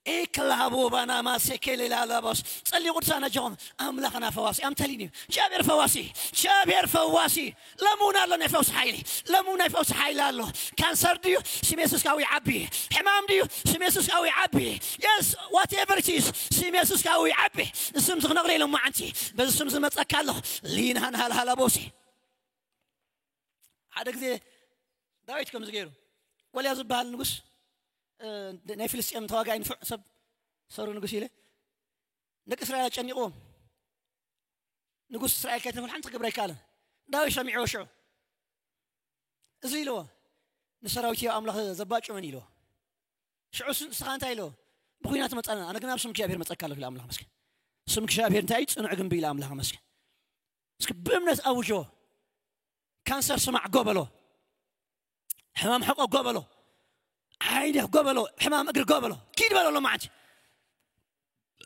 ኤክላቦባና ማሴኬሌላ ላባስ ጸልዩ ቅዱሳን ኣጆኹም። ኣምላኽና ፈዋሲ ኣምተሊኒ እዩ። እግዚኣብሔር ፈዋሲ፣ እግዚኣብሔር ፈዋሲ። ለሙን ኣሎ ናይ ፈውሲ ሓይሊ፣ ለሙን ናይ ፈውሲ ሓይሊ ኣሎ። ካንሰር ድዩ? ስም የሱስ ካው ይዓቢ። ሕማም ድዩ? ስም የሱስ ካው ይዓቢ። Yes, whatever it is, ስም የሱስ ካው ይዓቢ። ስም ዝኽነቕለ ኢሎም መዓንቲ በዚ ስም ዝመጸካ ኣለኹ። ሊንሃን ሃልሃላ ቦሲ ሓደ ግዜ ዳዊት ከምዚ ገይሩ፣ ጎልያድ ዝበሃል ንጉስ፣ እ፣ ናይ ፍልስጤም ተዋጋኢ ንፉዕ ሰብ ሰሩ ንጉስ ኢለ፣ ደቂ እስራኤል ኣጨኒቕዎም። ንጉስ እስራኤል ከይተፈል ሓንቲ ክገብር ኣይከኣለን። ዳዊት ሰሚዕዎ ሽዑ እዚ ኢልዎ፣ "ንሰራዊት ኣምላኽ ዘባጭ መን?" ኢልዎ። ሽዑ ስ-፣ ንስኻ እንታይ ኢልዎ? "ብኹናት መጻና፣ ኣነ ግን ኣብ ስም እግዚኣብሔር መጸካ ኣለኹ" ኢለ ኣምላኽ መስገን። ስም እግዚኣብሔር እንታይ እዩ? ጽኑዕ ግንቢ ኢለ ኣምላኽ መስገን። እስኪ ብእምነት ኣውጆ። ካንሰር ስማዕ ጎ በሎ። ሕማም ሕቆ ጎ በሎ። ዓይኒ ጎ በሎ። ሕማም እግሪ ጎ በሎ። ኪድ በሎ ሎማዓንቲ።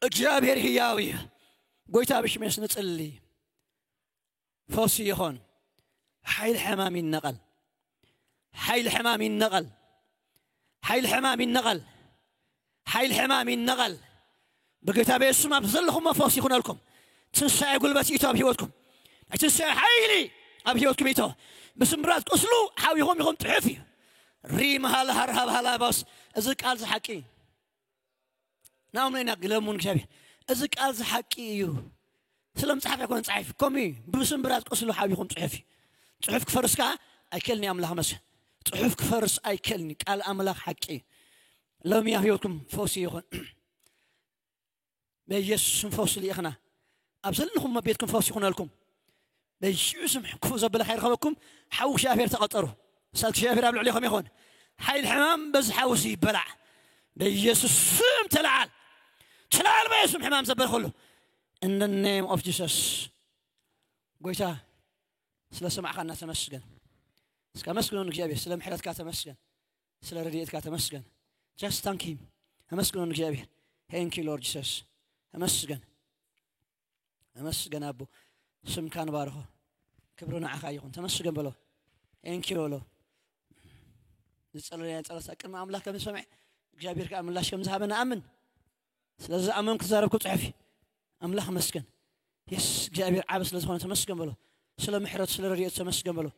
እግዚኣብሔር ህያው እዩ። ጎይታ ብሽሜስ ንጽሊ። ፈውሲ ይኾን። ሓይል ሕማም ይነቐል። ሓይል ሕማም ይነቐል። ሓይል ሕማም ይነቐል። ሓይል ሕማም ይነቐል። ብጌታ በየሱስም ኣብ ዘለኹም ፈውሲ ይኹነልኩም። ትንሳኤ ጉልበት ይእቶ ኣብ ህይወትኩም። ናይ ትንሳኤ ሓይሊ ኣብ ህይወትኩም ይእቶ። ብስምብራት ቁስሉ ሓዊኹም ይኹም ጽሑፍ እዩ። ሪም ሃልሃር ሃብ ሃላባስ እዚ ቃል ዝሓቂ እዩ። ናኦም ነይና ግለሙን እግዚኣብሔር። እዚ ቃል ዝሓቂ እዩ። ስለ ምጽሓፍ ኣይኮነን ጸሓፊ። ከምኡ እዩ። ብስምብራት ቁስሉ ሓዊኹም ጽሑፍ እዩ። ጽሑፍ ክፈርስ ከኣ ኣይከልን እዩ ኣምላኽ መስገን። ጽሑፍ ክፈርስ ኣይከልን እዩ። ቃል ኣምላኽ ሓቂ እዩ። ሎሚ ኣብ ህይወትኩም ፈውሲ ይኹን። በኢየሱስ ስም ፈውሲ ልኢኽና። ኣብ ዘለኹም ቤትኩም ፈውሲ ይኹነልኩም። በኢየሱስ ስም ክፉእ ዘበለ ከይረኸበኩም ሓዊ እግዚኣብሔር ተቐጠሩ። እሳት እግዚኣብሔር ኣብ ልዕሌኹም ይኹን። ሓይል ሕማም በዚ ሓዊ እዚ ይበላዕ። በኢየሱስ ስም ተለዓል። ተለዓል በኢየሱስ ስም ሕማም ዘበለ ኩሉ። In the name of Jesus። ጎይታ ስለ ሰማዕኻና ተመስገን። እስከ ኣመስግኖ ንእግዚኣብሔር፣ ስለ ምሕረትካ ተመስገን፣ ስለ ረድኤትካ ተመስገን። Just thank him። ኣመስግኖ ንእግዚኣብሔር። Thank you Lord Jesus። ኣመስገን። ኣመስገን ኣቦ። ስምካ ንባርኾ። ክብሪ ንዓኻ ይኹን። ተመስገን በሎ። Thank you በሎ። ዝጸለናዮ ጸሎት ኣብ ቅድሚ ኣምላኽ ከም ዝሰምዐ እግዚኣብሔር ከኣ ምላሽ ከም ዝሃበ ንኣምን። ስለዚ ዝኣመንኩ ዝዛረብኩ ጽሑፍ እዩ። ኣምላኽ መስገን። የስ እግዚኣብሔር ዓቢ ስለ ዝኾነ ተመስገን በሎ። ስለ ምሕረቱ ስለ ረድኤቱ ተመስገን በሎ።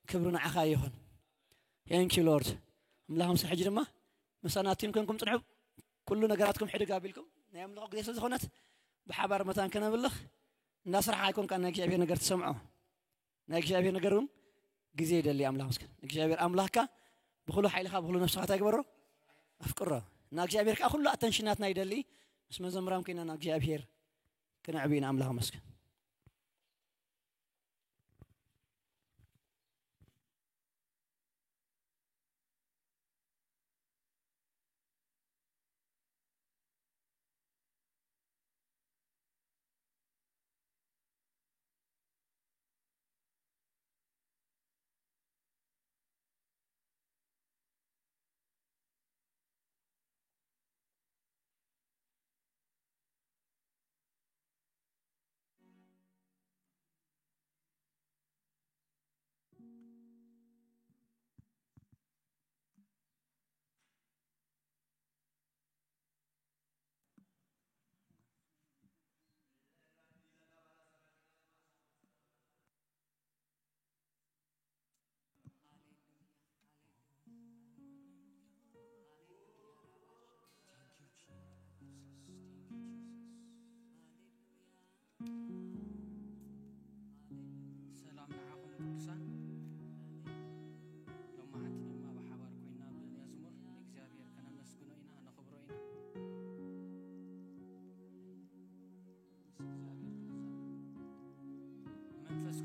ክብሪ ንዓኻ ይኹን። Thank you Lord። ኣምላኽ ምስል ሕጂ ድማ ምሳና ኣትዩም ኮንኩም ጽንሑ። ኩሉ ነገራትኩም ሕድግ ኣቢልኩም ናይ ኣምልኾ ግዜ ስለ ዝኾነት ብሓባር መታን ከነምልኽ እንዳ ስራሕ ኣይኮንካ ናይ እግዚኣብሔር ነገር ትሰምዖ። ናይ እግዚኣብሔር ነገር እውን ግዜ ይደሊ። ኣምላኽ መስገን። እግዚኣብሔር ኣምላኽካ ብኹሉ ሓይልኻ ብኹሉ ነፍስኻ እንታይ ግበሮ? ኣፍቅሮ። እና እግዚኣብሔር ከዓ ኩሉ ኣተንሽናትና ይደሊ። ምስ መዘምራን ኮይና ንእግዚኣብሔር ክነዕቢ ኢና። ኣምላኽ መስገን።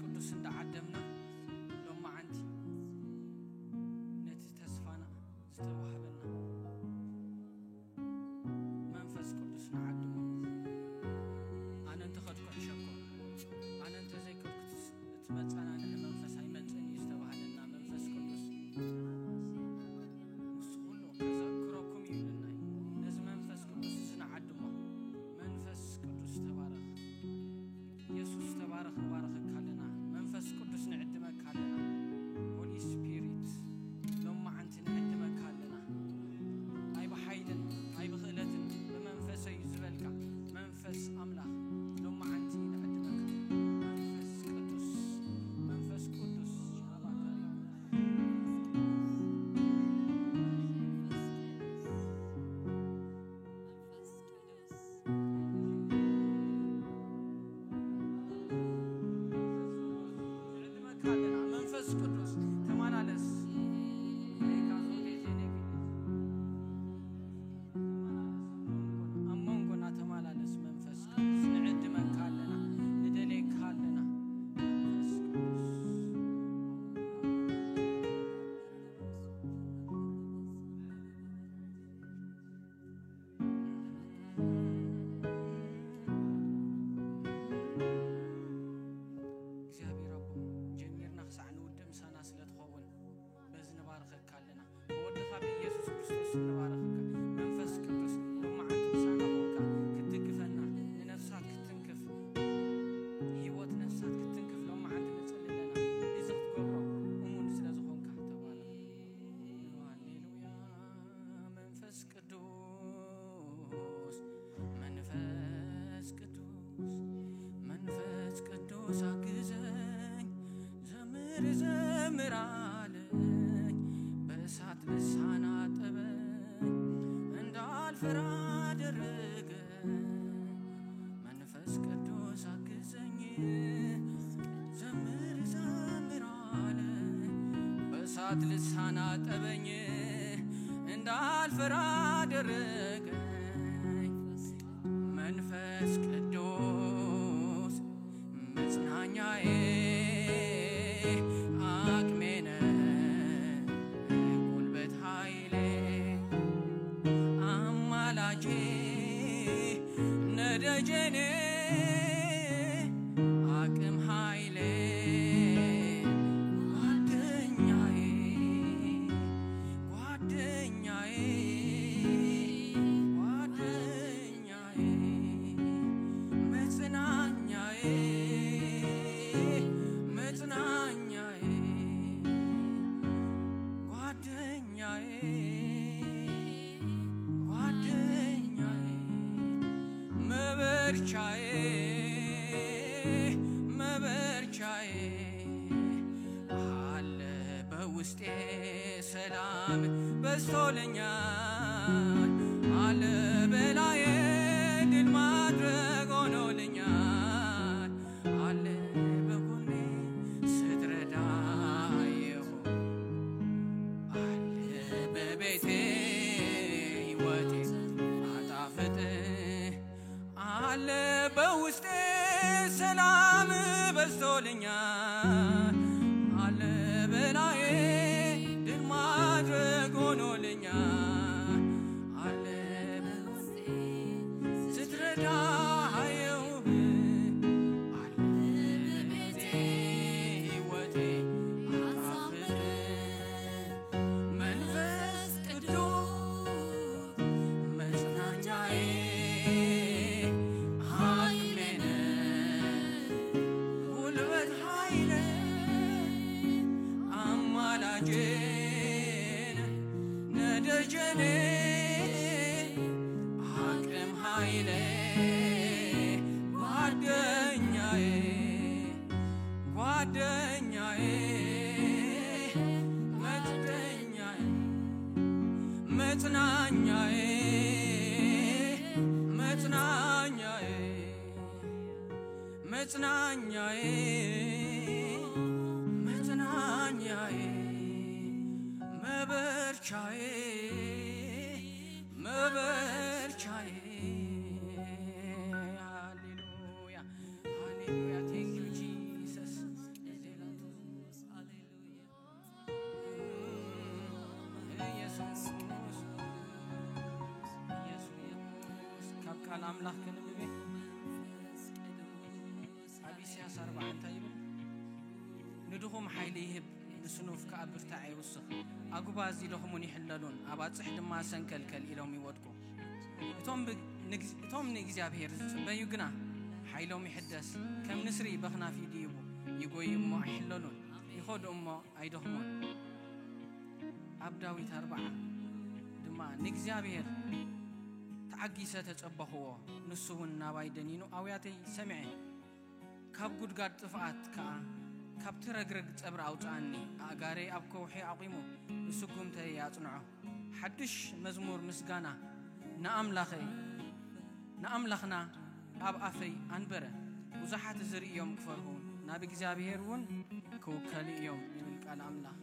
ቅዱስ እንዳዓደምና ሎማዓንቲ ነቲ ተስፋና ዝተዋህበና መንፈስ ቅዱስ ንዓድሞ። ኣነ እንተኸድኩ ሕሸኮ፣ ኣነ እንተዘይከድኩ እቲ መጸናንዒ መንፈስ ኣይመጽእን እዩ ዝተባህለና መንፈስ ቅዱስ ምስ ኩሉ ከዘክረኩም እዩ ኢሉና እዩ። ነዚ መንፈስ ቅዱስ እዚ ንዓድሞ። መንፈስ ቅዱስ ተባረኽ። የሱስ ተባረኽ፣ ንባረኸካ ኣለና። መንፈስ ቅዱስ ንዕድመካ ኣለና። ሆሊ ስፒሪት ሎማዓንቲ ንዕድመካ ኣለና። ኣይ ብሓይልን ኣይ ብኽእለትን ብመንፈሰይ ዝበልካ መንፈስ ኣምላኽ ሎማዓንቲ ንዕድመካ። መንፈስ ቅዱስ፣ መንፈስ ቅዱስ ሻባካ ንዕድመካ ኣለና። መንፈስ ቅዱስ ተመላለስ። ኣብ መንጎና ተመላለስ። መንፈስ ቅዱስ ንዕድመካ ኣለና። ንደልየካ ኣለና። መንፈስ ቅዱስ እግዚኣብሔር ኣቦ፣ ጀሚርና ክሳዕ ንውድእ ምሳና ስለ ትኸውን በዚ ንባርኸካ ኣለና። ብወድኻ ብኢየሱስ ክርስቶስ ንባርኸካ። መንፈስ ቅዱስ ሎማዓንቲ ምሳና ኮንካ ክትድግፈና፣ ንነፍሳት ክትትንክፍ፣ ህይወት ነፍሳት ክትትንክፍ ሎማዓንቲ ንጽሊ ኣለና። እዚ ክትገብሮ እሙን ስለ ዝኾንካ ተባረኽ። ሃሌሉያ። መንፈስ ቅዱስ፣ መንፈስ ቅዱስ፣ መንፈስ ቅዱስ ኣግዘኝ፣ ዘምር ዘምር አለኝ፣ በእሳት ልሳን አጠበኝ፣ እንዳልፈራ አደረገኝ። መንፈስ ቅዱስ አግዘኝ፣ ዘምር ዘምር አለኝ፣ በእሳት ልሳን አጠበኝ፣ እንዳልፈራ አደረገኝ። መንፈስ ቅዱስ መጽናኛዬ፣ አቅሜ ነህ፣ ጉልበት ኃይሌ፣ አማላጄ፣ ነደጀኔ፣ አቅም ኃይሌ፣ ጓደኛዬ፣ ጓደኛዬ፣ ጓደኛዬ፣ መጽናኛዬ፣ መጽናኛዬ፣ ጓደኛዬ፣ ጓደኛዬ፣ መበርቻዬ፣ መበርቻዬ፣ አለ በውስጤ ሰላም በዝቶልኛል፣ አለ በላዬ ድል ማድረግ ሆኖልኛል፣ አለ በጎኔ ስትረዳ አየሁ፣ አለ በቤቴ ሕይወቴ አጣፍጥ፣ አለ በውስጤ ሰላም በዝቶልኛል፣ አለ በላዬ ድል ማድረግ ሆኖልኛል፣ አለ በውስጤ ስትረዳ አየሁህ፣ አለ በቤቴ ሕይወቴ አጣፍጥ። መንፈስ ቅዱስ መጽናኛዬ፣ አቅሜ ነህ፣ ጉልበት ኃይሌ፣ አማላጄ ነህ፣ ነደጀኔ፣ አቅም ኃይሌ፣ ጓደኛዬ፣ ጓደኛዬ፣ ጓደኛዬ፣ መጽናኛዬ፣ መጽናኛዬ፣ መጽናኛዬ፣ መጽናኛዬ፣ መበርቻዬ፣ መበርቻዬ። ሃሌሉያ፣ ሃሌሉያ። Thank you Jesus። ቃል ኣምላኽ ክንብብ ኣብ ኢሳያስ ኣርባዓ እንታይ ይብል? ንድኹም ሓይሊ ይህብ፣ ንስኑፍ ከኣ ብርታዕ ይውስኽ። ኣጉባዝ ይደኽሙን ይሕለሉን፣ ኣባጽሕ ድማ ሰንከልከል ኢሎም ይወድቁ። እቶም ብ-፣ ንግዝ-፣ እቶም ንእግዚኣብሔር ዝጽበዩ ግና ሓይሎም ይሕደስ፣ ከም ንስሪ በኽናፍ ይድይቡ፣ ይጎዩ እሞ ኣይሕለሉን፣ ይኸዱ እሞ ኣይደኽሙን። ኣብ ዳዊት ኣርባዓ ድማ ንእግዚኣብሔር ተዓጊሰ ተጸበኽዎ፣ ንሱ እውን ናባይ ደኒኑ ኣውያተይ ሰምዐ። ካብ ጉድጋድ ጥፍኣት ከኣ ካብቲ ረግረግ ጸብሪ ኣውጽኣኒ። ኣእጋረይ ኣብ ከውሒ ኣቑሙ፣ ንስጉምተይ ኣጽንዖ። ሓድሽ መዝሙር ምስጋና ንኣምላኸይ፣ ንኣምላኽና ኣብ ኣፈይ ኣንበረ። ብዙሓት ዝርእዮም ክፈርሁ፣ ናብ እግዚኣብሔር እውን ክውከሉ እዮም ይብል ቃል ኣምላኽ።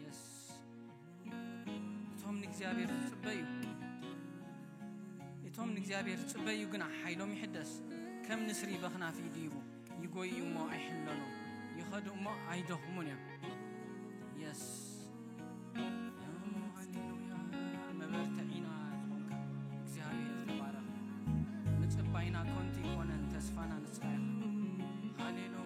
የስ። እቶም ንእግዚኣብሔር ዝጽበዩ፣ እቶም ንእግዚኣብሔር ዝጽበዩ ግና ሓይሎም ይሕደስ፣ ከም ንስሪ በኽናፍ ይድይቡ፣ ይጎዩ እሞ ኣይሕለሉን፣ ይኸዱ እሞ ኣይደኽሙን እዮም። የስ። ሃሌሉያ። መበርትዒና ዝኾንካ እግዚኣብሔር ተባረኽ። ምጽባይና ኮንቲ ይኮነን፣ ተስፋና ንስኻ ኢኻ። ሃሌሉያ።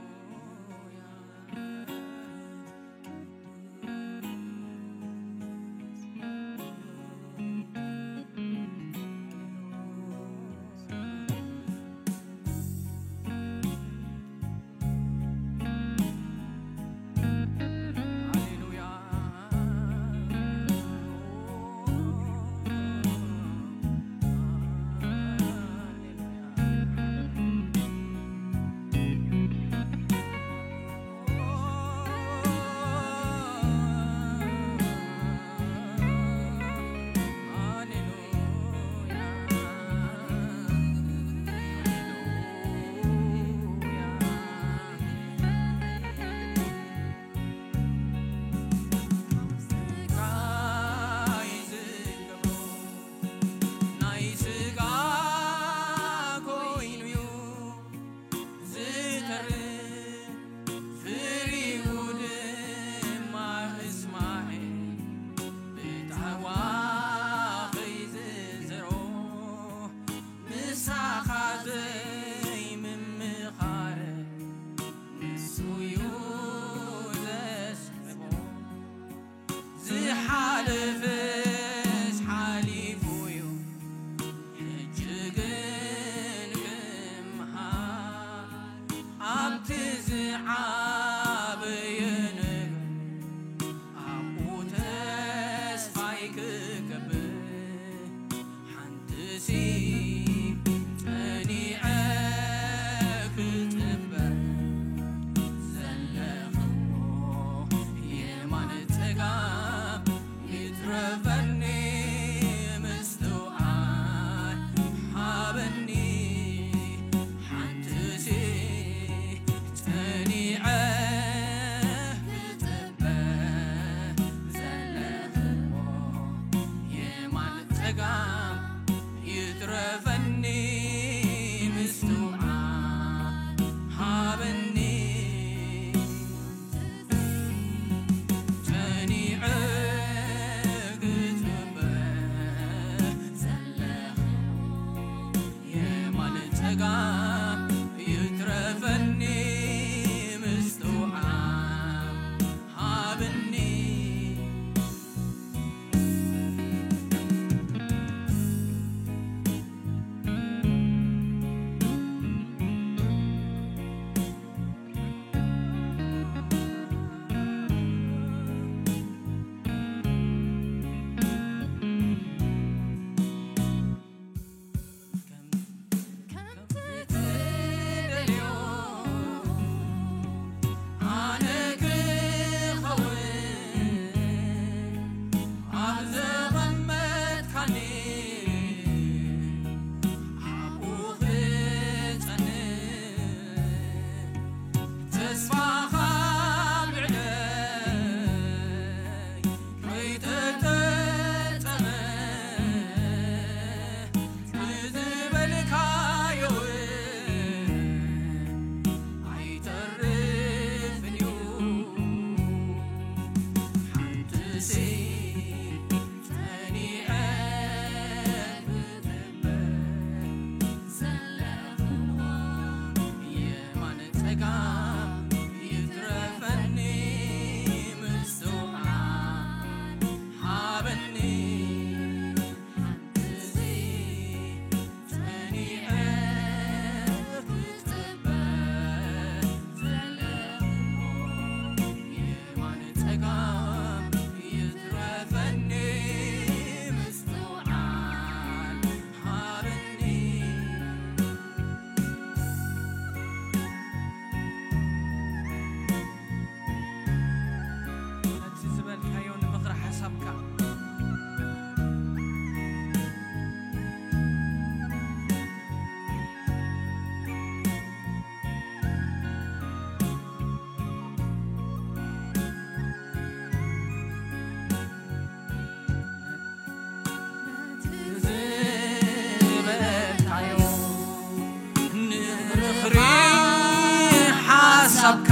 ኣካ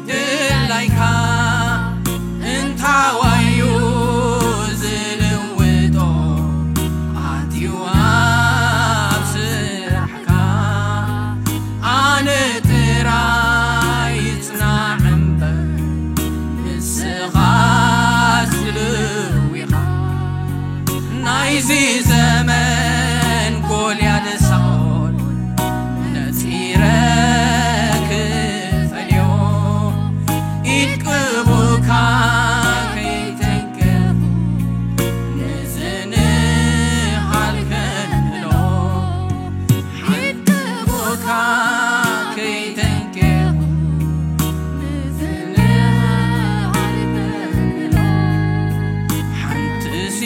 ድላይካ እንታዋዩ ዝልውጦ ኣትዩ ኣብ ስራሕካ ኣነ ጥራይ ይጽናዕ እምበር ንስኻ ስልዊኻ ናይዚ ዘመን ጎልያድ ሳኦል ነጺረ ክፈልዮ ኢድ ቅቡካ ከይተንከፉ ንዝንሃል ከንሎ ኢድ ቅቡካ ከይተንከፉ ንዝንሃል ከንሎ ሓንትሲ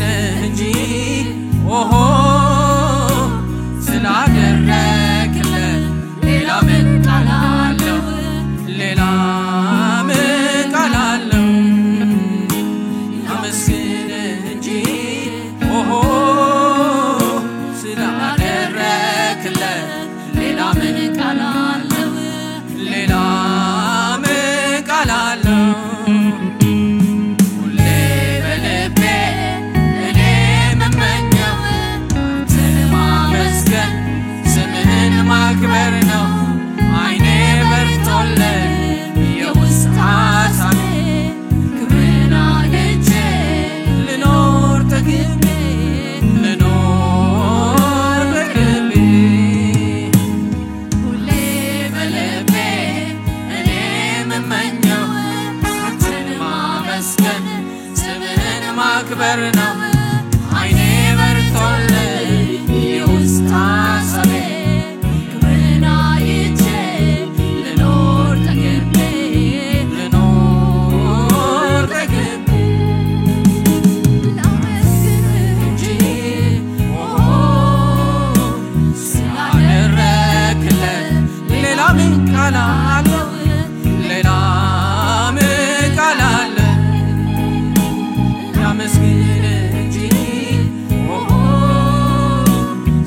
እንጂ ኦሆ ስላደረክለት ሌላ ምን ቃል አለው? ሌላ ምን ቃል አለው? አመስግን እንጂ ኦሆ ስላደረክለት ሌላ ምን ቃል አለው? ሌላ ምን ቃል አለው? ሁሌ በልቤ እኔ የምመኘው አንተን ማመስገን ስምህን ማክበር ነው። አይኔ በርቶልኝ የውስጥ ሐሳቤ ክብርን አይቼ ልኖር ተግቤ ልኖር ተግቤ ሁሌ በልቤ እኔ የምመኘው አንተን ማመስገን ስምህን ማክበር ነው። አይኔ በርቶልኝ የውስጥ ሐሳቤ ክብርን አይቼ ልኖር ተግቤ ልኖር ተግቤ ላመስግን እንጂ ኦ ስላደረክለት ሌላ ምን ቃል አለው? ሌላ ምን ቃል አለ? ያመስግን እንጂ ኦ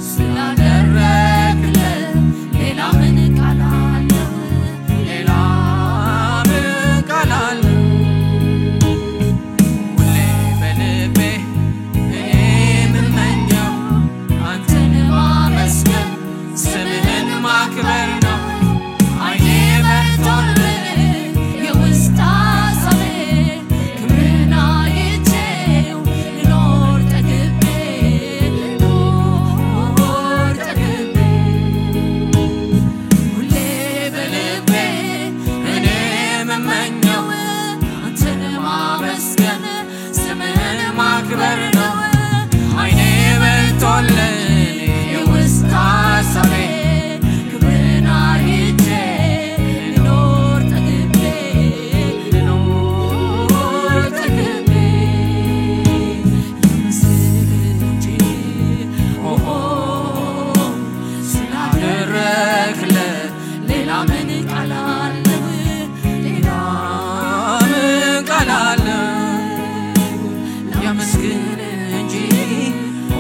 ስላደረክለት ሌላ ምን ቃል አለው? ሌላ ምን ቃል አለው? ሁሌ በልቤ እኔ የምመኘው አንተን ማመስገን ስምህን ማክበር ነው። አይኔ በርቶልኝ የውስጥ ሐሳቤ ክብርን አይቼው ልኖር ተግቤ ልኖር ተግቤ ሁሌ በልቤ እኔ የምመኘው አንተን ማመስገን ስምህን ማክበር ነው። አይኔ በርቶልኝ የውስጥ ሐሳቤ ክብርን አይቼ ልኖር ተግቤ ልኖር ተግቤ ላመስግን እንጂ ኦሆ ስላደረክለት ሌላ ምን ቃል አለው? ሌላ ምን ቃል አለው? ያመስግን እንጂ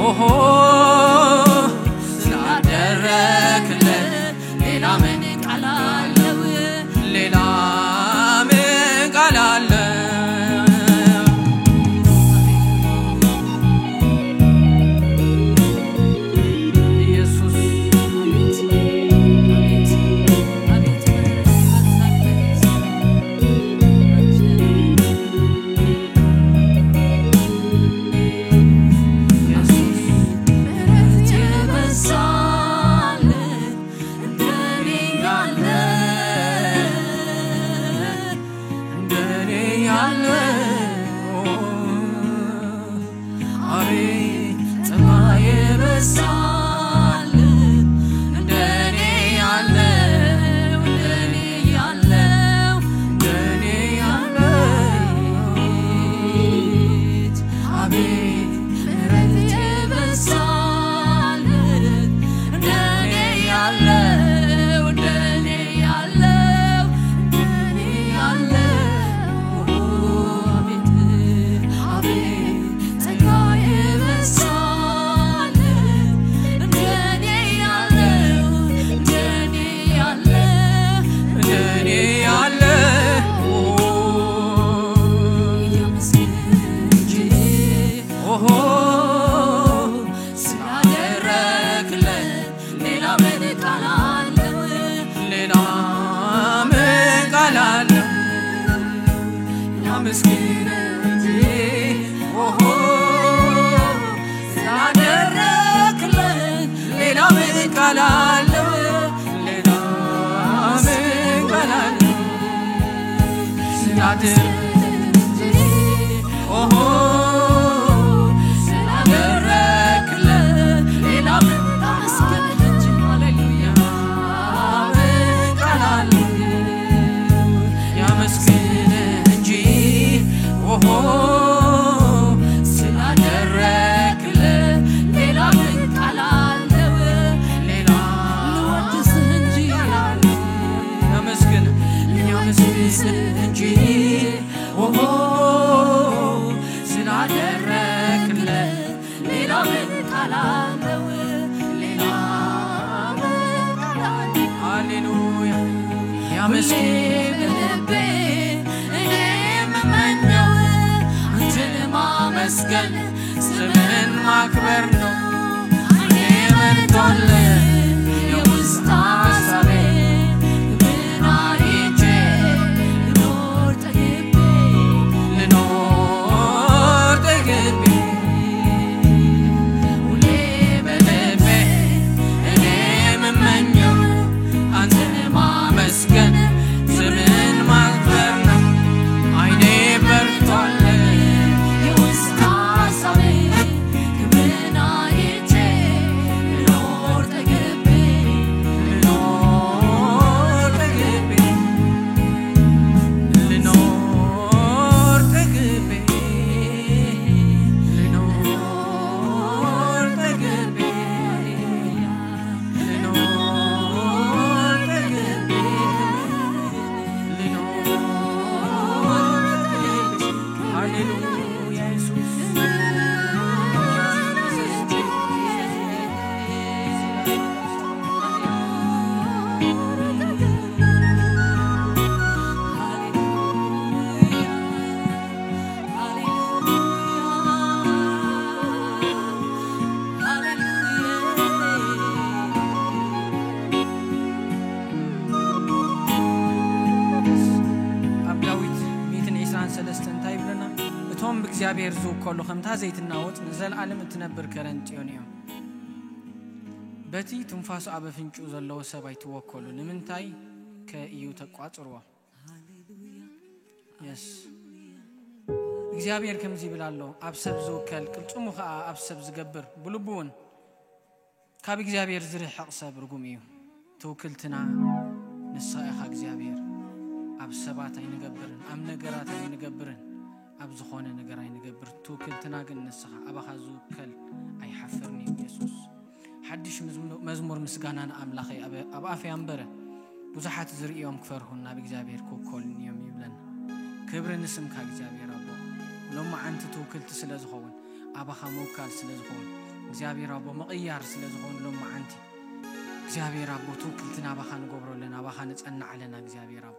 ኦሆ ስላደረክለት ሌላ ምን ቃል አለው? ሌላ ምን ቃል አለው? ኢየሱስ ምን ቃል አለው? ሌላ ምን ቃል አለው? ሃሌሉያ። ያመስግን። ሁሌ በልቤ እኔ የምመኘው አንተን ማመስገን፣ ስምህን ማክበር ነው። አይኔ በርቶልህ የውስጥ ሐሳቤ፣ ምን አይቼ ልኖር ጠግቤ፣ ልኖር ጠግቤ። ሁሌ በልቤ እኔ የምመኘው አንተን ማመስገን፣ ስምህን ማክበር ነው። አይኔ በርቶልህ የውስጥ ሐሳቤ፣ ክብርህን አይቼ ልኖር ጠግቤ፣ ልኖር ጠግቤ፣ ልኖር ጠግቤ፣ ልኖር ጠግቤ፣ ልኖር ጠግቤ፣ ልኖር ጠግቤ። ሃሌሉያ ኢየሱስ። ኣብ ዳዊት ሚእትን ዕስራን ሰለስተን እንታይ ይብለና? እቶም ብእግዚኣብሔር ዝውከሉ ከምታ ዘይትናወጽ ንዘለኣለም እትነብር ከረን ጽዮን እዮም። በቲ ትንፋሱ ኣብ ኣፍንጭኡ ዘለዎ ሰብ ኣይትወከሉ። ንምንታይ ከ እዩ ተቋጽርዎ? የስ። እግዚኣብሔር ከምዚ ይብል ኣሎ፣ ኣብ ሰብ ዝውከል ቅልጽሙ ኸኣ ኣብ ሰብ ዝገብር፣ ብልቡ እውን ካብ እግዚኣብሔር ዝርሕቕ ሰብ ርጉም እዩ። ትውክልትና ንስኻ ኢኻ እግዚኣብሔር። ኣብ ሰባት ኣይንገብርን፣ ኣብ ነገራት ኣይንገብርን፣ ኣብ ዝኾነ ነገር ኣይንገብር። ትውክልትና ግን ንስኻ፣ ኣባኻ ዝውከል ኣይሓፍርን እዩ የሱስ። ሓድሽ መዝሙ-፣ መዝሙር ምስጋና ንኣምላኸይ ኣብ፣ ኣብ ኣፈይ ኣንበረ። ብዙሓት ዝርእዮም ክፈርሁን ናብ እግዚኣብሔር ክውከሉን እዮም ይብለና። ክብሪ ንስምካ እግዚኣብሔር ኣቦ። ሎማዓንቲ ትውክልቲ ስለ ዝኸውን፣ ኣባኻ ምውካል ስለ ዝኸውን፣ እግዚኣብሔር ኣቦ ምቕያር ስለ ዝኸውን ሎማዓንቲ እግዚኣብሔር ኣቦ ትውክልቲ ናባኻ ንገብሮ ኣለና፣ ኣባኻ ንጸንዕ ኣለና እግዚኣብሔር ኣቦ።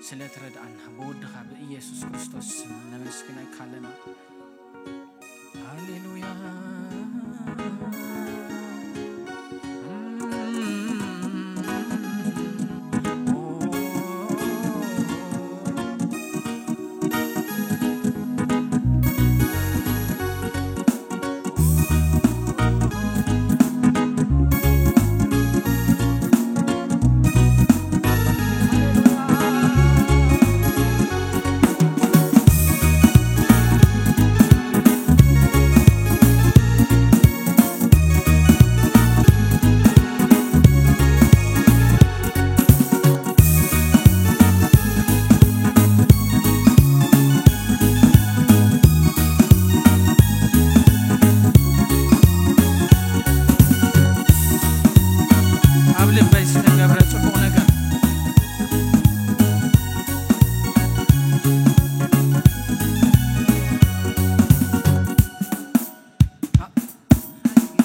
ስለ ትረድኣና ብወድኻ ብኢየሱስ ክርስቶስ ስም ነመስግነካ ኣለና። ሃሌሉያ። ኣብ ልበይ ዝተገብረ ጽቡቕ ነገር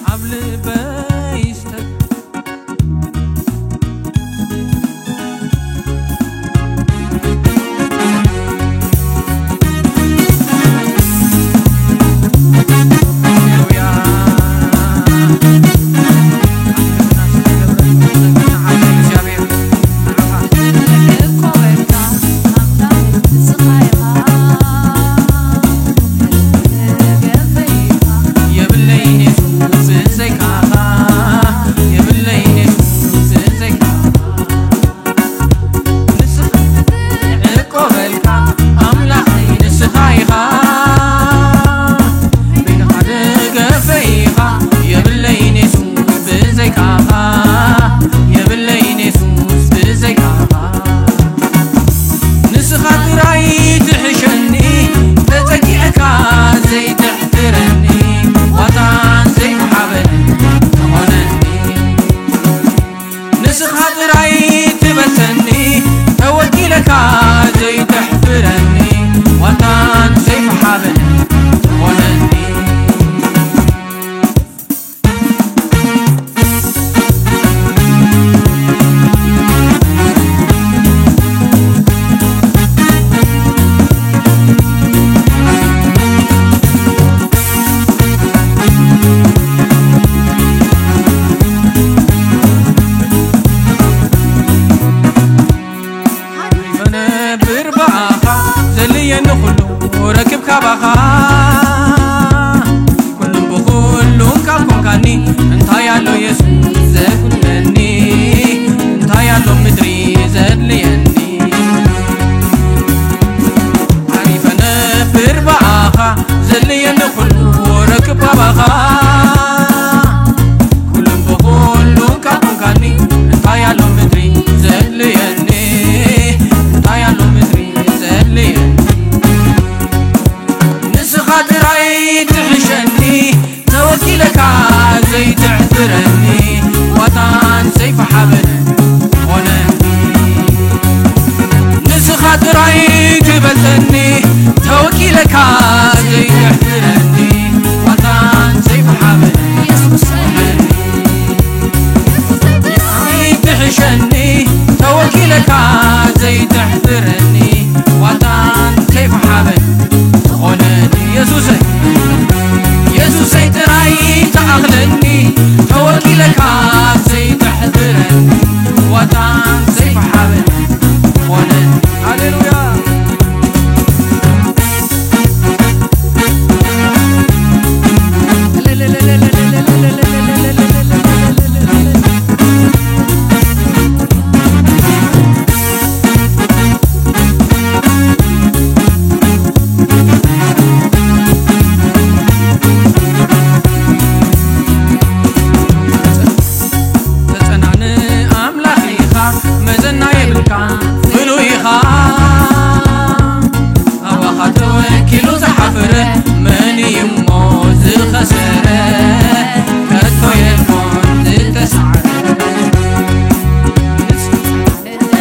ኣብ ልበይ ዝተ-፣ የብለይን የሱስ ብዘይካኻ። ኩሉን ካብ ኮንካኒ፣ እንታይ ኣሎ የሱስ ዘጉድለኒ? እንታይ ኣሎ ምድሪ ዘድልየኒ? ዓሪፈ ነብር ብኣኻ፣ ዘድልየኒ ኩሉ ረክብ ባባኻ። ኩሉን ብኹሉን ካብ ኮንካኒ፣ እንታይ ኣሎ ምድሪ ዘድልየኒ? እንታይ ኣሎ ምድሪ ዘድልየኒ? ንስኻ ጥራይ ትሕሸኒ፣ ተወኪለካ ዘይትሕፍረኒ፣ ዋጣን ሰይፊ ሓበን ኾነኒ። ንስኻ ጥራይ ትበልጸኒ፣ ተወኪለካ ዘይትሕፍረኒ፣ ዋጣን ሰይፊ ሓበን ኾነኒ። ኣይትሕሸኒ፣ ተወኪለካ ዘይተሕፍረኒ፣ ዋጣን ከይፈሓበ ዝኾነኒ። የሱሰይ፣ የሱሰይ ጥራይ ተኣኽለኒ፣ ተወኪለካ ዘይተሕፍረኒ፣ ዋጣን ዘይፈሓበ ዝኾነኒ። ሃሌሉያ። ተጸናን ኣምላኽ ኢኻ፣ መዘና የብልካ፣ ፍሉይ ኢኻ። ኣባኻ ተወኪሉ ዝሓፈረ፣ መን እዩ እሞ ዝኸሰረ? ከቶ የልቦን ዝተሳዕረ።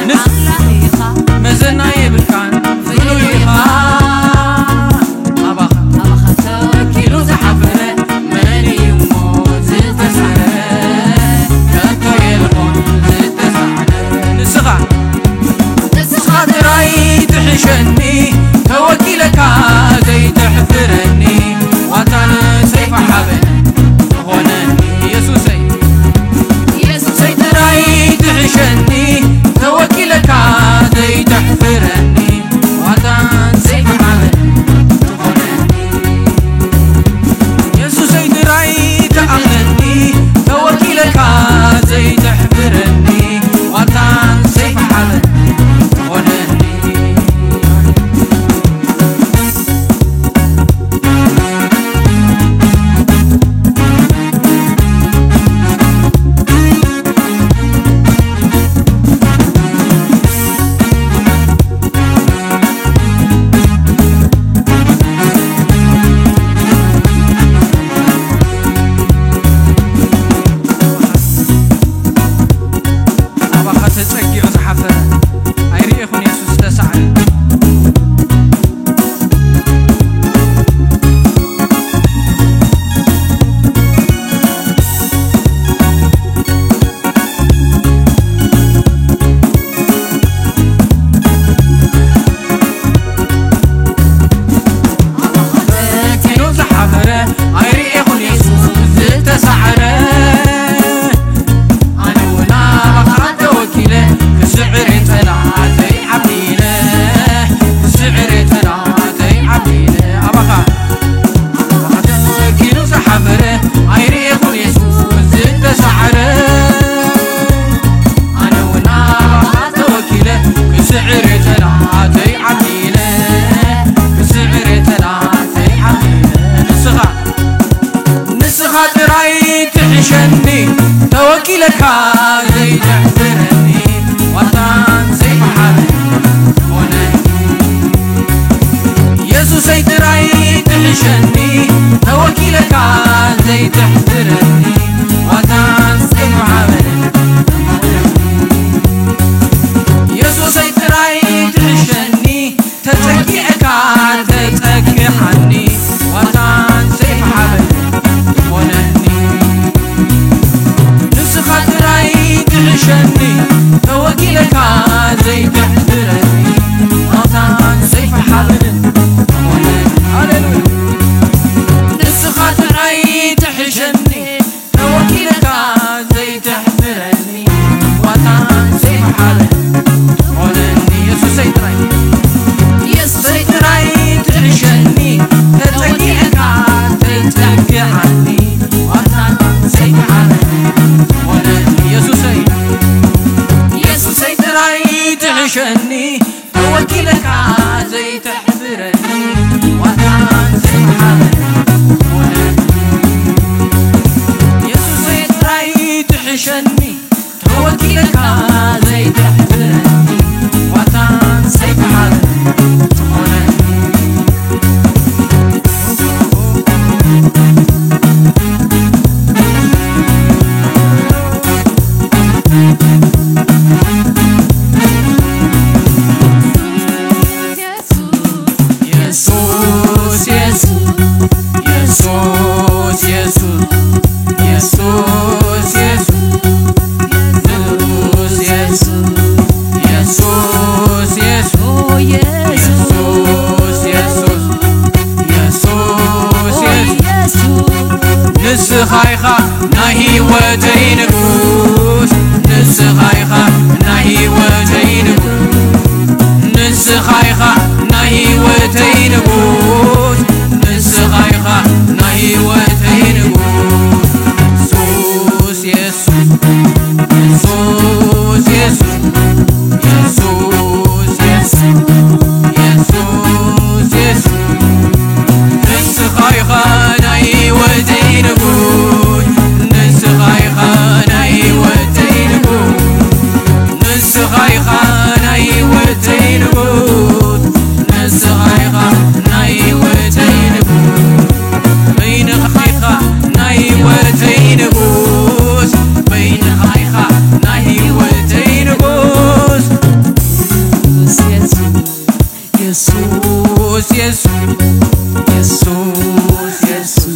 ንስ-፣ መዘና የብልካን ፍሉይ ኢኻ። ኣባኻ፣ ኣባኻ ተወኪሉ ዝሓፈረ፣ መን እዩ እሞ ዝተሳዕረ? ከቶ የልቦን ዝተሳዕረ። ንስኻ ንስኻ ጥራይ ትሕሸኒ፣ ተወኪለካ ዘይተሕፍረኒ፣ ዋጣን ሰይፊ ሓበን ትኾነኒ። የሱሰይ፣ የሱሰይ ጥራይ ትሕሸኒ፣ ተወኪለካ ዘይተሕፍረኒ፣ ዋጣን ሰይፊ ሓበን ትኾነኒ። የሱሰይ ጥራይ ተኣኽለኒ፣ ተወኪለካ ዘይተሕፍረኒ፣ ዋጣን ሰይፊ ሓበን ትኾነኒ። ኣባኻ ተጸጊዑ ዝሓፈረ፣ ኣይርኤኹን የሱስ ዝተሳዕረ። ኪሎ ዝሓፈረ ኣይርኤኹን የሱስ ዝተሳዕረ። ኣነ እውን ኣባኻ ተወኪለ ክስዕር እየ ጸላእተይ ዓቢለ፣ ክስዕር እየ ጸላእተይ ዓቢለ። ኣባኻ ተወኪሉ ዝሓፈረ ኣይርኤኹን የሱስ ዝተሳዕረ። ኣነ እውን ኣባኻ ተወኪለ ክስዕር እየ ጸላእተይ ዓቢለ፣ ክስዕር እየ ጸላእተይ ዓቢለ። ንስኻ ንስኻ ጥራይ ትሕሸኒ፣ ተወኪለካ ዘይተሕፍረኒ፣ ዋጣን ዘይመሓረኒ ኾነኒ። የሱሰይ ጥራይ ትሕሸኒ፣ ተወኪለካ ዘይተሕፍረኒ፣ ዋጣን ዘይመሓረኒ ኾነኒ። የሱሰይ ጥራይ ትሕሸኒ፣ ተጸጊዕካ ተጸግዓኒ፣ ዋጣን ሰይፊ ሓበን ትኾነኒ። ንስኻ ጥራይ ትሕሸኒ፣ ተወኪለካ ዘይተሕፍረኒ፣ ዋጣን ሰይፊ ሓበን ትኾነኒ። ሃሌሉያ። ንስኻ ጥራይ ትሕሸኒ፣ ንስኻ ኢኻ ናይ ህይወተይ ንጉስ፣ ንስኻ ኢኻ ናይ ህይወተይ ንጉስ፣ ንስኻ ኢኻ ናይ ህይወተይ ንጉስ፣ ንስኻ ኢኻ ናይ ህይወተይ ንጉስ። የሱስ፣ የሱስ፣ የሱስ፣ የሱስ፣ የሱስ፣ የሱስ፣ የሱስ፣ የሱስ። ንስኻ ኢኻ ናይ ህይወተይ ንጉስ፣ ንስኻ ኢኻ ናይ ህይወተይ ንጉስ፣ ንስኻ ኢኻ ናይ ህይወተይ ንጉስ፣ ንስኻ ኢኻ ናይ ህይወተይ ንጉስ። በይንኻ ኢኻ ናይ ህይወተይ ንጉስ፣ በይንኻ ኢኻ ናይ ህይወተይ ንጉስ። የሱስ፣ የሱስ፣ የሱስ፣ የሱስ፣ የሱስ፣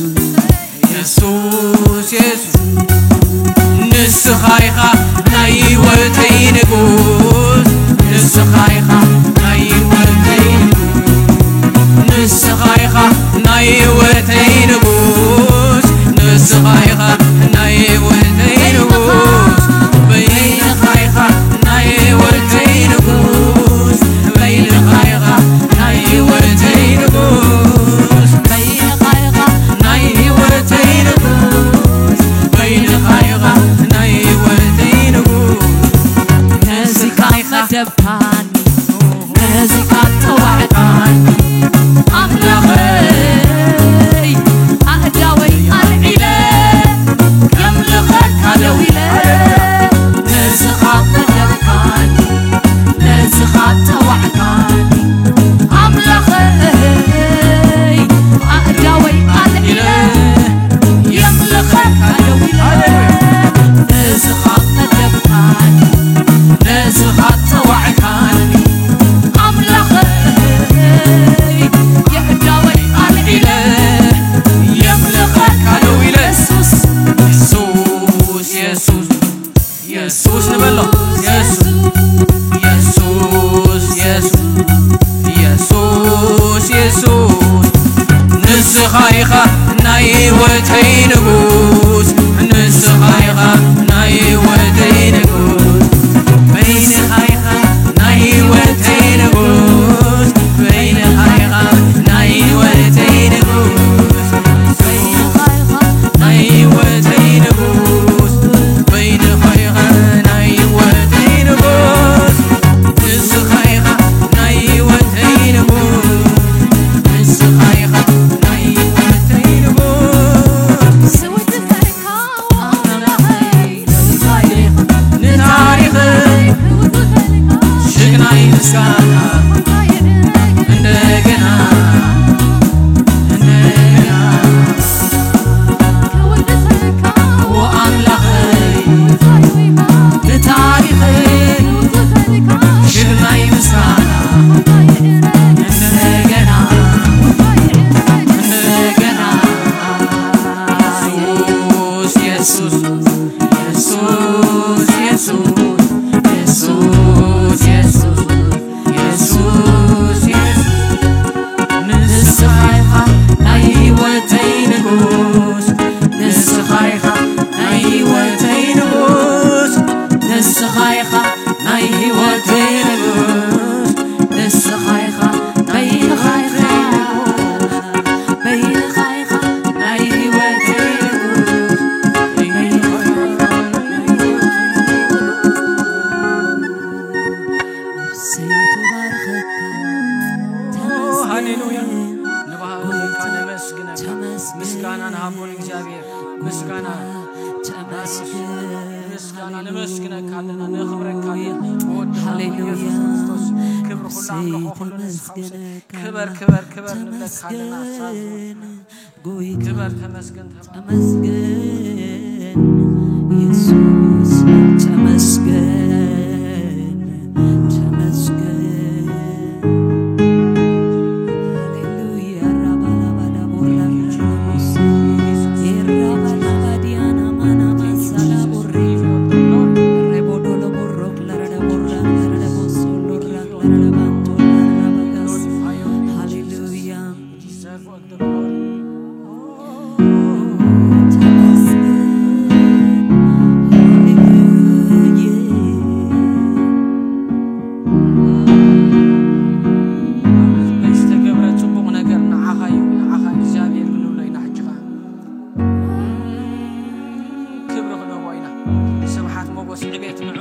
የሱስ፣ የሱስ። ንስኻ ኢኻ ናይ ህይወተይ ንጉስ፣ ንስኻ ኢኻ ናይ ህይወተይ ንጉስ፣ ንስኻ ኢኻ ናይ ህይወተይ ንጉስ፣ ንስኻ ኢኻ ናይ ህይወተይ ንጉስ። በይንኻ ኢኻ ናይ ህይወተይ ንጉስ፣ በይንኻ ኢኻ ናይ ህይወተይ ንጉስ፣ በይንኻ ኢኻ ናይ ህይወተይ ንጉስ፣ በይንኻ ኢኻ ናይ ህይወተይ ንጉስ። ነዚካ መደብካኒ፣ ነዚካ ጠዋዕካኒ ኣምላኸይ፣ ኣእዳወይ ኣልዒለ የምልኸካ ደው ኢለ። ነዚኻ መደብካኒ፣ ነዚኻ ጠዋዕካኒ ኣምላኸይ፣ ኣእዳወይ ኣልዒለ የምልኸካ ደው ኢለ። ነዚኻ መደብካኒ፣ ነዚኻ ጠዋዕካኒ ኣምላኸይ፣ የእዳወይ ኣልዒለ የምልኸካ ደው ኢለ። የሱስ፣ የሱስ፣ የሱስ፣ የሱስ ንበሎ። የሱስ፣ የሱስ፣ የሱስ፣ የሱስ፣ የሱስ። ንስኻ ኢኻ ናይ ህይወተይ ንጉስ፣ ንስኻ ኢኻ ናይ ህይወተይ ንጉስ። በይንኻ ኢኻ ናይ ህይወተይ ንጉስ፣ በይንኻ ኢኻ ናይ ህይወተይ ንጉስ። በይንኻ ኢኻ ናይ ህይወተይ ንጉስ፣ በይንኻ ኢኻ ናይ ህይወተይ ንጉስ። ንስኻ ኢኻ ናይ ህይወተይ ንጉስ፣ ንስኻ ኢኻ ናይ ህይወተይ ንጉስ። ንታሪኸይ ሽግናይ ምስጋና እንደገና፣ እንደገና። ኦ ኣምላኸይ፣ ንታሪኸይ ሽግናይ ምስጋና እንደገና፣ እንደገና። የሱስ፣ የሱስ፣ የሱስ፣ የሱስ፣ የሱስ፣ የሱስ፣ የሱስ፣ ንስኻ ኢኻ ናይ ህይወተይ ንጉስ፣ ንስኻ ኢኻ ናይ ህይወተይ ንጉስ፣ ንስኻ ኢኻ ናይ ህይወተይ ንጉስ፣ ንስኻ ኢኻ በይንኻ ኢኻ፣ በይንኻ ኢኻ ናይ ህይወተይ ንጉስ። ሃሌሉያ። ንባህርካ ነመስግነካ። ምስጋና ንሃቦ ንእግዚኣብሔር። ምስጋና፣ ምስጋና ነመስግነካ ኣለና፣ ነኽብረካ ኣለና። ብወድኻ ሃሌሉያ። ብኢየሱስ ክርስቶስ ክብሪ ኩሉ ኣምልኾ ኩሉ ንስኻ ውሰድ። ክበር፣ ክበር፣ ክበር ንብለካ ኣለና። ክበር፣ ተመስገን፣ ተባረክ። ተመስገን የሱስ፣ ተመስገን፣ ተመስገን። ሃሌሉያ። ራባላባዳ ቦራ ራቦስ፣ የራባላባዲያና ማናማ ሳላ ቦሬ፣ ሬቦዶሎ ቦሮ ክላራዳ ቦራ ክላራዳ ቦሶ ሎራ ክላራዳ ባንቶ ራባጋስ። ሃሌሉያ። You deserve all the glory. ስዕቤት ንዑ።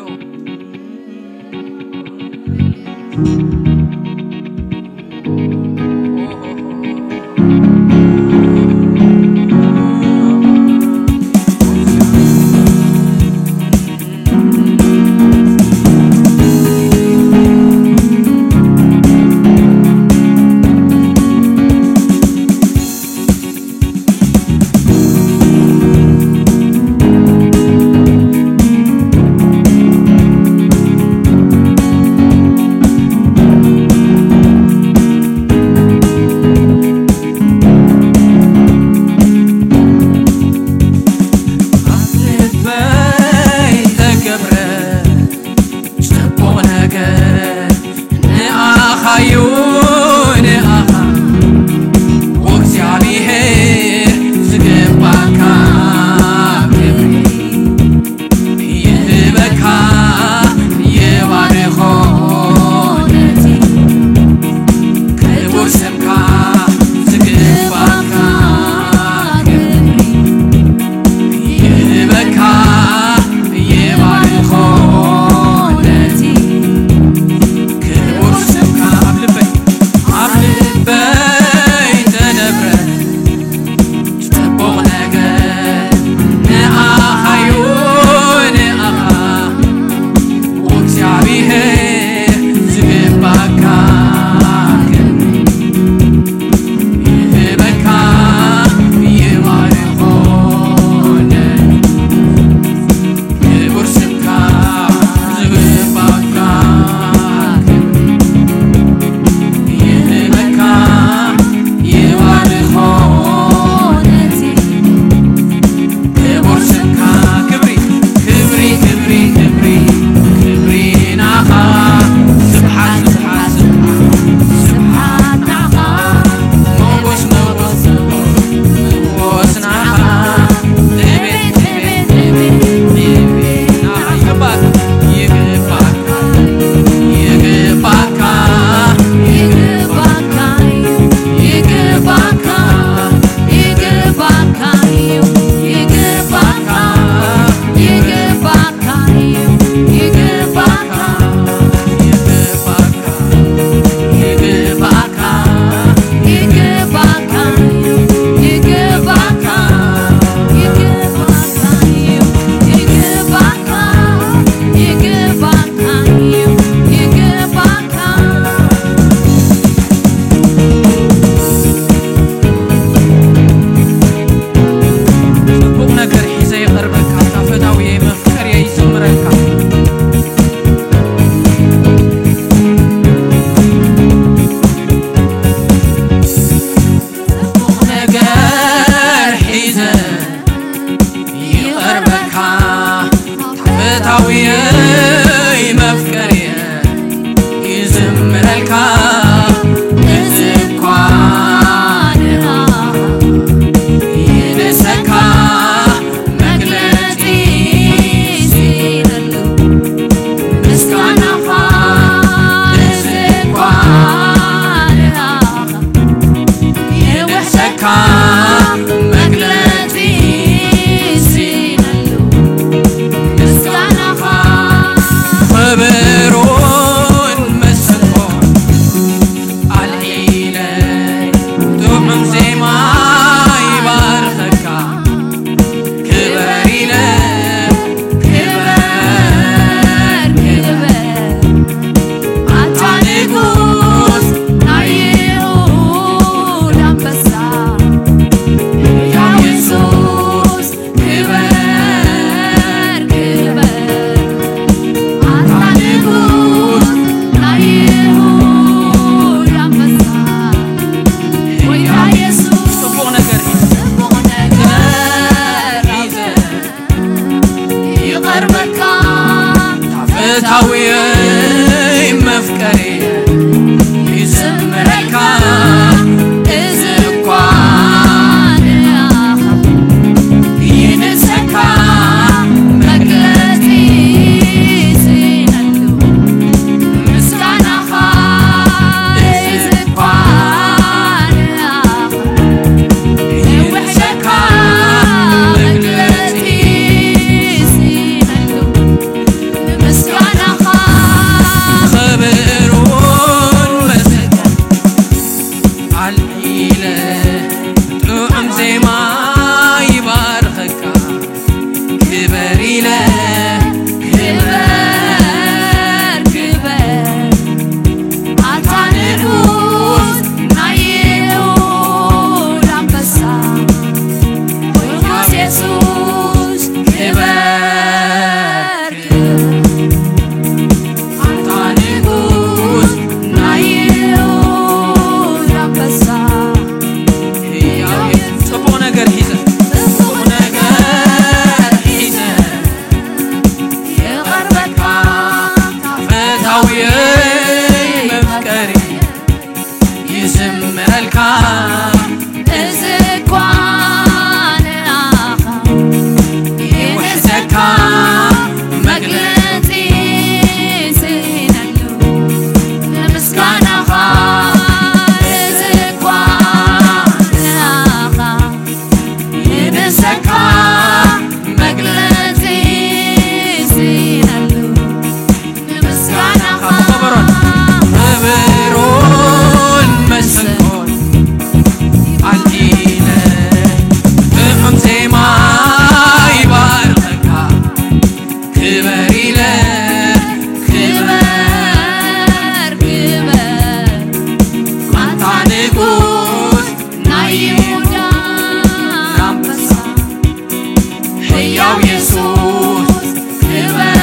ያው የሱስ ክበር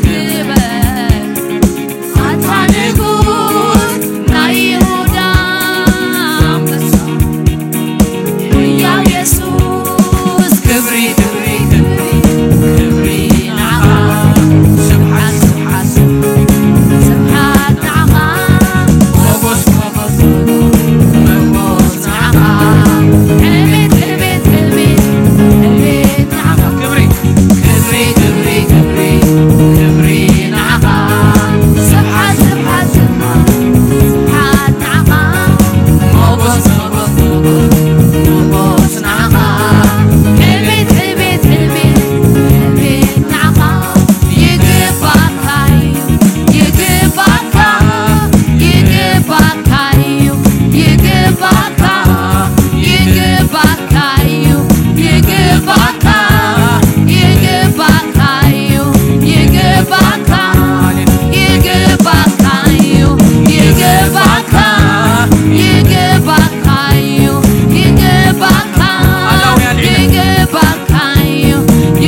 ክበር ኣታ ንጉስ ናይ ይሁዳ ኣንበሳ ሕያው የሱስ ክብሪ ክብሪ ክብሪ ክብሪ ንዓኻ ስብሓት ስብሓት ስብሓት ንዓኻ ሞጎስ ሞጎስ ሞጎስ ንዓኻ ሕልሚት ሕልሚት ሕልሚት ሕልሚት ንዓኻ ክብሪ ክብሪ ክብሪ ክብሪ ክብሪ ንዓኻ ስብሓት ስብሓት ስብሓት ስብሓት ንዓኻ ሞጎስ ሞጎስ ሞጎስ ሞጎስ ንዓኻ ሕልሚት ሕልሚት ሕልሚት ሕልሚት ንዓኻ ይግባካ እዩ ይግባካ ይግባካ እዩ ይግባካ ይግባካ እዩ ይግባካ ይግባካ እዩ ይግባካ ይግባካ እዩ ይግባካ ይግባካ እዩ ይግባካ ይግባካ እዩ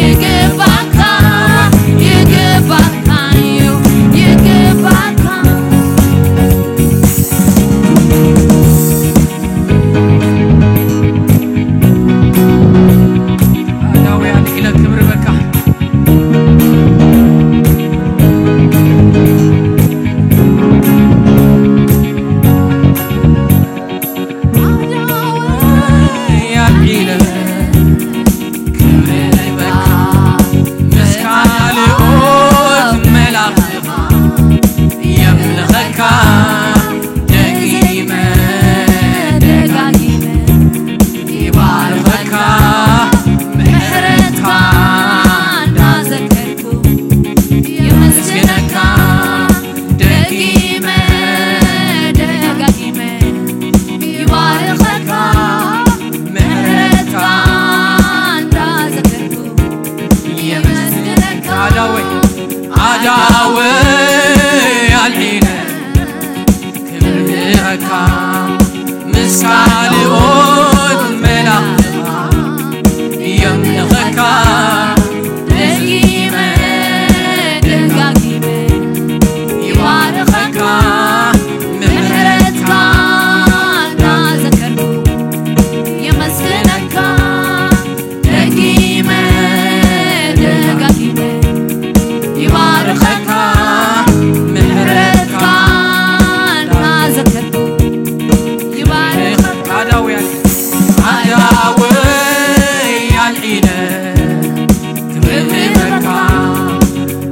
ይግባካ ይግባካ እዩ ይግባካ ኣዳውያን ኢለ ክብሪ በካ ኣዳውያን ኢለ ክብሪ በካ ምስ ካልኦት መላእኽትኻ የምልኸካ ደጊመ ደጋጊመ ይባርኸካ ምሕረትካ እንዳዘከርኩ የመስግነካ ደጊመ ደጋጊመ ይባርኸካ ምሕረትካ እንዳዘከርኩ የመስግነካ ኣዳወይ ኣዳወይ ኣልዒለ ክብርካ ምስ ካልኦት መላእኽትኻ የምልኸካ ደጊመ ደጋጊመ ይባርኸካ ምሕረትካ እናዘከርኩ የመስግነካ ደጊመ ደጋጊመ ይባርኸካ ምሕረትካ እናዘከርኩ ይባርኸካ ኣዳውያን ኣዳወይ ኣልዒለ ክብርካ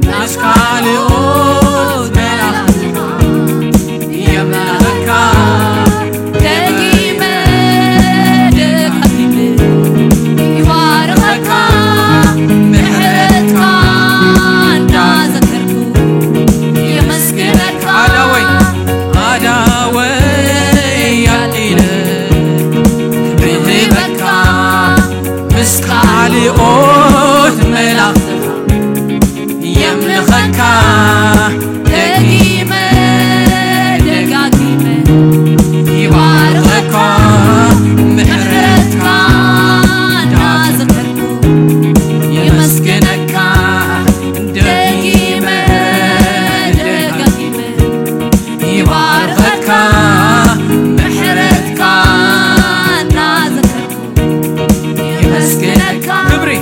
ምስ ካልኦት መላእኽትኻ የምልኸካ ደጊመ ደጋጊመ ይባርኸካ ምሕረትካ እንዳዘከርኩ የመስግነካ ኣዳወይ ኣዳወይ ኣልዒለ ክብርካ ምስ ካልኦት መላእኽትኻ የምልኸካ ደጊመ ደጋጊመ ይባርኸካ ምሕረትካ እንዳዘከርኩ የመስግነካ ደጊመ ደጋጊመ ይባርኸካ ምሕረትካ እናዘከርኩ የመስግነካ ክብሪ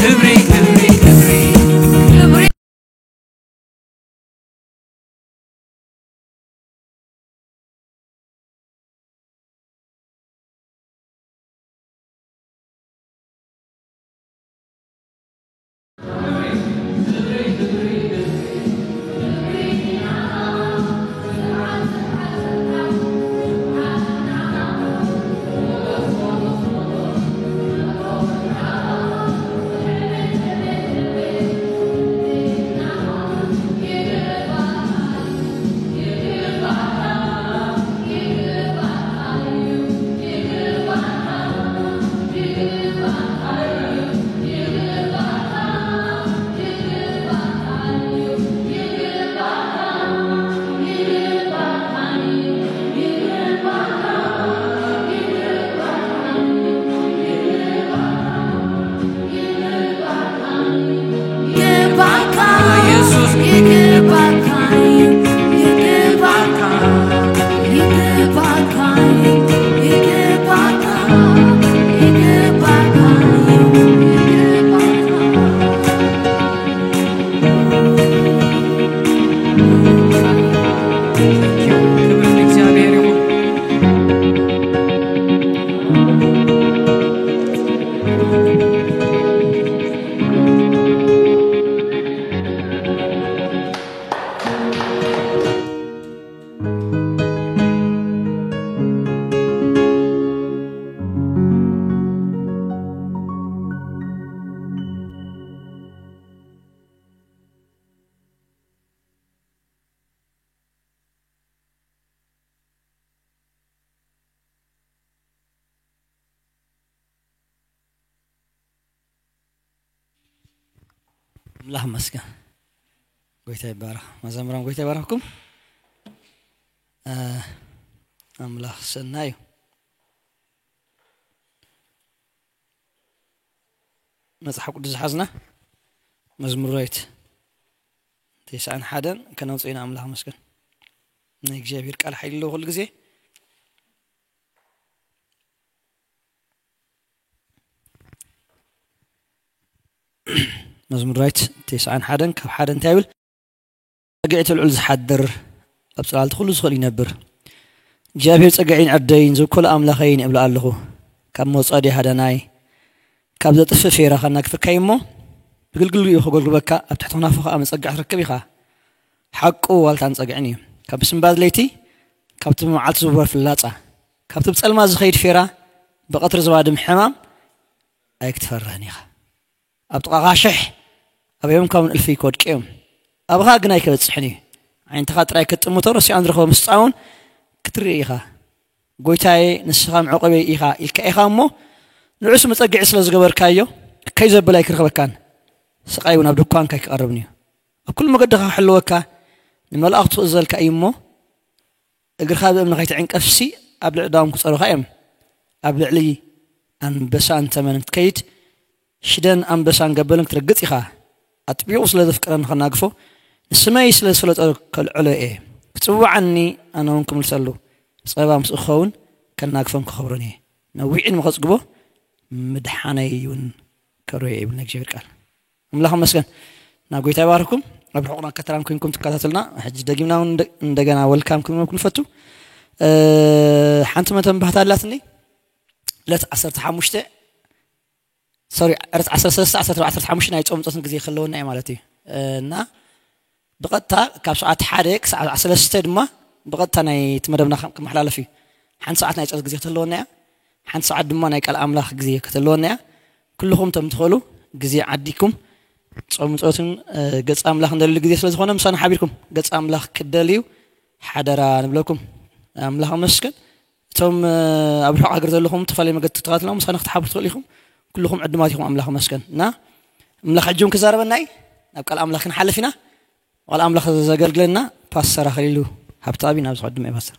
ክብሪ ክብሪ ክብሪ ክብሪ ኣምላኽ ይመስገን። ጎይታ ይባረኽ። መዘምራን ጎይታ ይባረኽኩም። እ፣ ኣምላኽ ሰናይ እዩ። መጽሓፍ ቅዱስ ዝሓዝና መዝሙር ዳዊት ተስዓን ሓደን ከነውፅእ ኢና። ኣምላኽ ይመስገን። ናይ እግዚኣብሔር ቃል ሓይሊ ኣለዎ ኩሉ ግዜ። መዝሙር ዳዊት ተስዓን ሓደን ካብ ሓደ እንታይ ይብል? ጸግዒ እቲ ልዑል ዝሓድር ኣብ ጽላልቲ ኩሉ ዝኽእል ይነብር። እግዚኣብሔር ጸግዒን ዕርደይን ዝውከሎ ኣምላኸይን እብሎ ኣለኹ። ካብ መውጸዲ ሃደናይ ካብ ዘጥፍእ ፌራ ከናግፈካ እዩ እሞ ብግልግል እዩ ከጎልጉበካ፣ ኣብ ትሕቲ ክናፉ ከኣ መጸግዒ ክትረክብ ኢኻ። ሓቁ ዋልታን ጸግዕን እዩ። ካብ ብስንባድ ለይቲ፣ ካብቲ ብመዓልቲ ዝውረር ፍላጻ፣ ካብቲ ብጸልማት ዝኸይድ ፌራ፣ ብቐትሪ ዝባድም ሕማም ኣይክትፈርህን ኢኻ። ኣብ ጥቓኻ ሽሕ፣ ኣብ የምካውን እልፊ ክወድቁ እዮም። ኣብኻ ግን ኣይከበጽሕን እዩ። ዓይንትኻ ጥራይ ክትጥምቶ ረሲዖም ዝረኸቦ ምስጻውን ክትርኢ ኢኻ። ጎይታዬ፣ ንስኻ መዕቆበይ ኢኻ ኢልካ ኢኻ እሞ፣ ንዑስ መጸግዒ ስለ ዝገበርካዮ፣ ከይ ዘብል ኣይክረኽበካን። ስቓይ እውን ኣብ ድኳንካ ኣይክቐርብን እዩ። ኣብ ኩሉ መገድኻ ክሕልወካ፣ ንመላእኽቱ ክእዘዘልካ እዩ እሞ፣ እግርኻ ብእምኒ ከይትዕንቀፍሲ፣ ኣብ ልዕሊ ዳዎም ክጸሩኻ እዮም። ኣብ ልዕሊ ኣንበሳን ተመንን ክትከይድ፣ ሽደን ኣንበሳን ገበልን ክትረግጽ ኢኻ። ኣጥቢቑ ስለ ዘፍቅረኒ ከናግፎ፣ ንስመይ ስለ ዝፈለጦ ከልዕሎ እየ። ክጽውዓኒ፣ ኣነ እውን ክምልሰሉ። ጸባ ምስኡ ክኸውን፣ ከናግፎን ክኸብሮን እየ። ነዊዕን መኸጽግቦ፣ ምድሓነይ እውን ከርዮ እየ ይብል ናይ እግዚኣብሔር ቃል። ኣምላኽ ይመስገን። ናብ ጎይታ ይባርኩም። ኣብ ርሑቕ ናብ ከተራን ኮንኩም ትከታተሉና፣ ሕጂ ደጊምና እውን እንደ-፣ እንደገና ወልካም ክንብለኩም ንፈቱ። እ፣ ሓንቲ መተንባህታ ኣላትኒ። ዕለት ዓሰርተ ሓሙሽተ፣ ሶሪ፣ ዕለት ዓሰርተ ሰለስተ፣ ዓሰርተ ኣርባዕተ፣ ዓሰርተ ሓሙሽተ ናይ ጾም ጸሎትን ግዜ ክህልወና እዩ ማለት እዩ። እ፣ እና ብቐጥታ ካብ ሰዓት ሓደ ክሳዕ ሰዓት ሰለስተ ድማ ብቐጥታ ናይ እቲ መደብና ከም-፣ ክመሓላለፍ እዩ። ሓንቲ ሰዓት ናይ ጸሎት ግዜ ክትህልወና እያ። ሓንቲ ሰዓት ድማ ናይ ቃል ኣምላኽ ግዜ ክትህልወና እያ። ኩልኹም እቶም ትኽእሉ ግዜ ዓዲኩም ጾም ጸሎትን፣ እ፣ ገጽ ኣምላኽ እንደልዩ ግዜ ስለ ዝኾነ ምሳና ሓቢርኩም ገጽ ኣምላኽ ክትደልዩ ሓደራ ንብለኩም። ኣምላኽ ይመስገን። እቶም፣ እ፣ ኣብ ርሑቕ ሃገር ዘለኹም ተፈላለየ መገዲ ትከታተሉና ምሳና ክትሓብሩ ትኽእሉ ኢኹም። ኩልኹም ዕዱማት ኢኹም። ኣምላኽ ይመስገን። እና ኣምላኽ ሕጂ እውን ክዛረበና እዩ። ናብ ቃል ኣምላኽ ክንሓልፍ ኢና። ቃል ኣምላኽ ዘገልግለና ፓስተር ኣኽሊሉ ሃብተኣብ እዩ። ናብ ዝቐድም እየ ፓስተር።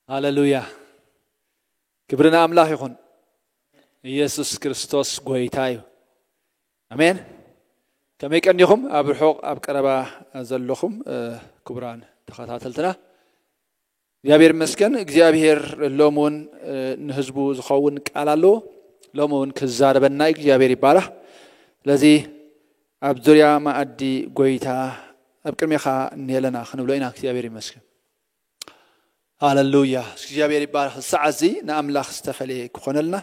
ሃሌሉያ። ክብሪ ንኣምላኽ ይኹን። ኢየሱስ ክርስቶስ ጎይታ እዩ። ኣሜን። ከመይ ቀኒኹም? ኣብ ርሑቕ ኣብ ቀረባ ዘለኹም፣ እ፣ ክቡራን ተኸታተልትና፣ እግዚኣብሔር ይመስገን። እግዚኣብሔር ሎም እውን፣ እ፣ ንህዝቡ ዝኸውን ቃል ኣለዎ። ሎም እውን ክዛረበና እዩ። እግዚኣብሔር ይባረኽ። ስለዚ ኣብ ዙርያ መኣዲ ጎይታ ኣብ ቅድሜኻ እኔለና ክንብሎ ኢና። እግዚኣብሔር ይመስገን። ሃሌሉያ። እግዚኣብሔር ይባረኽ። እዚ ሰዓት እዚ ንኣምላኽ ዝተፈለየ ክኾነልና፣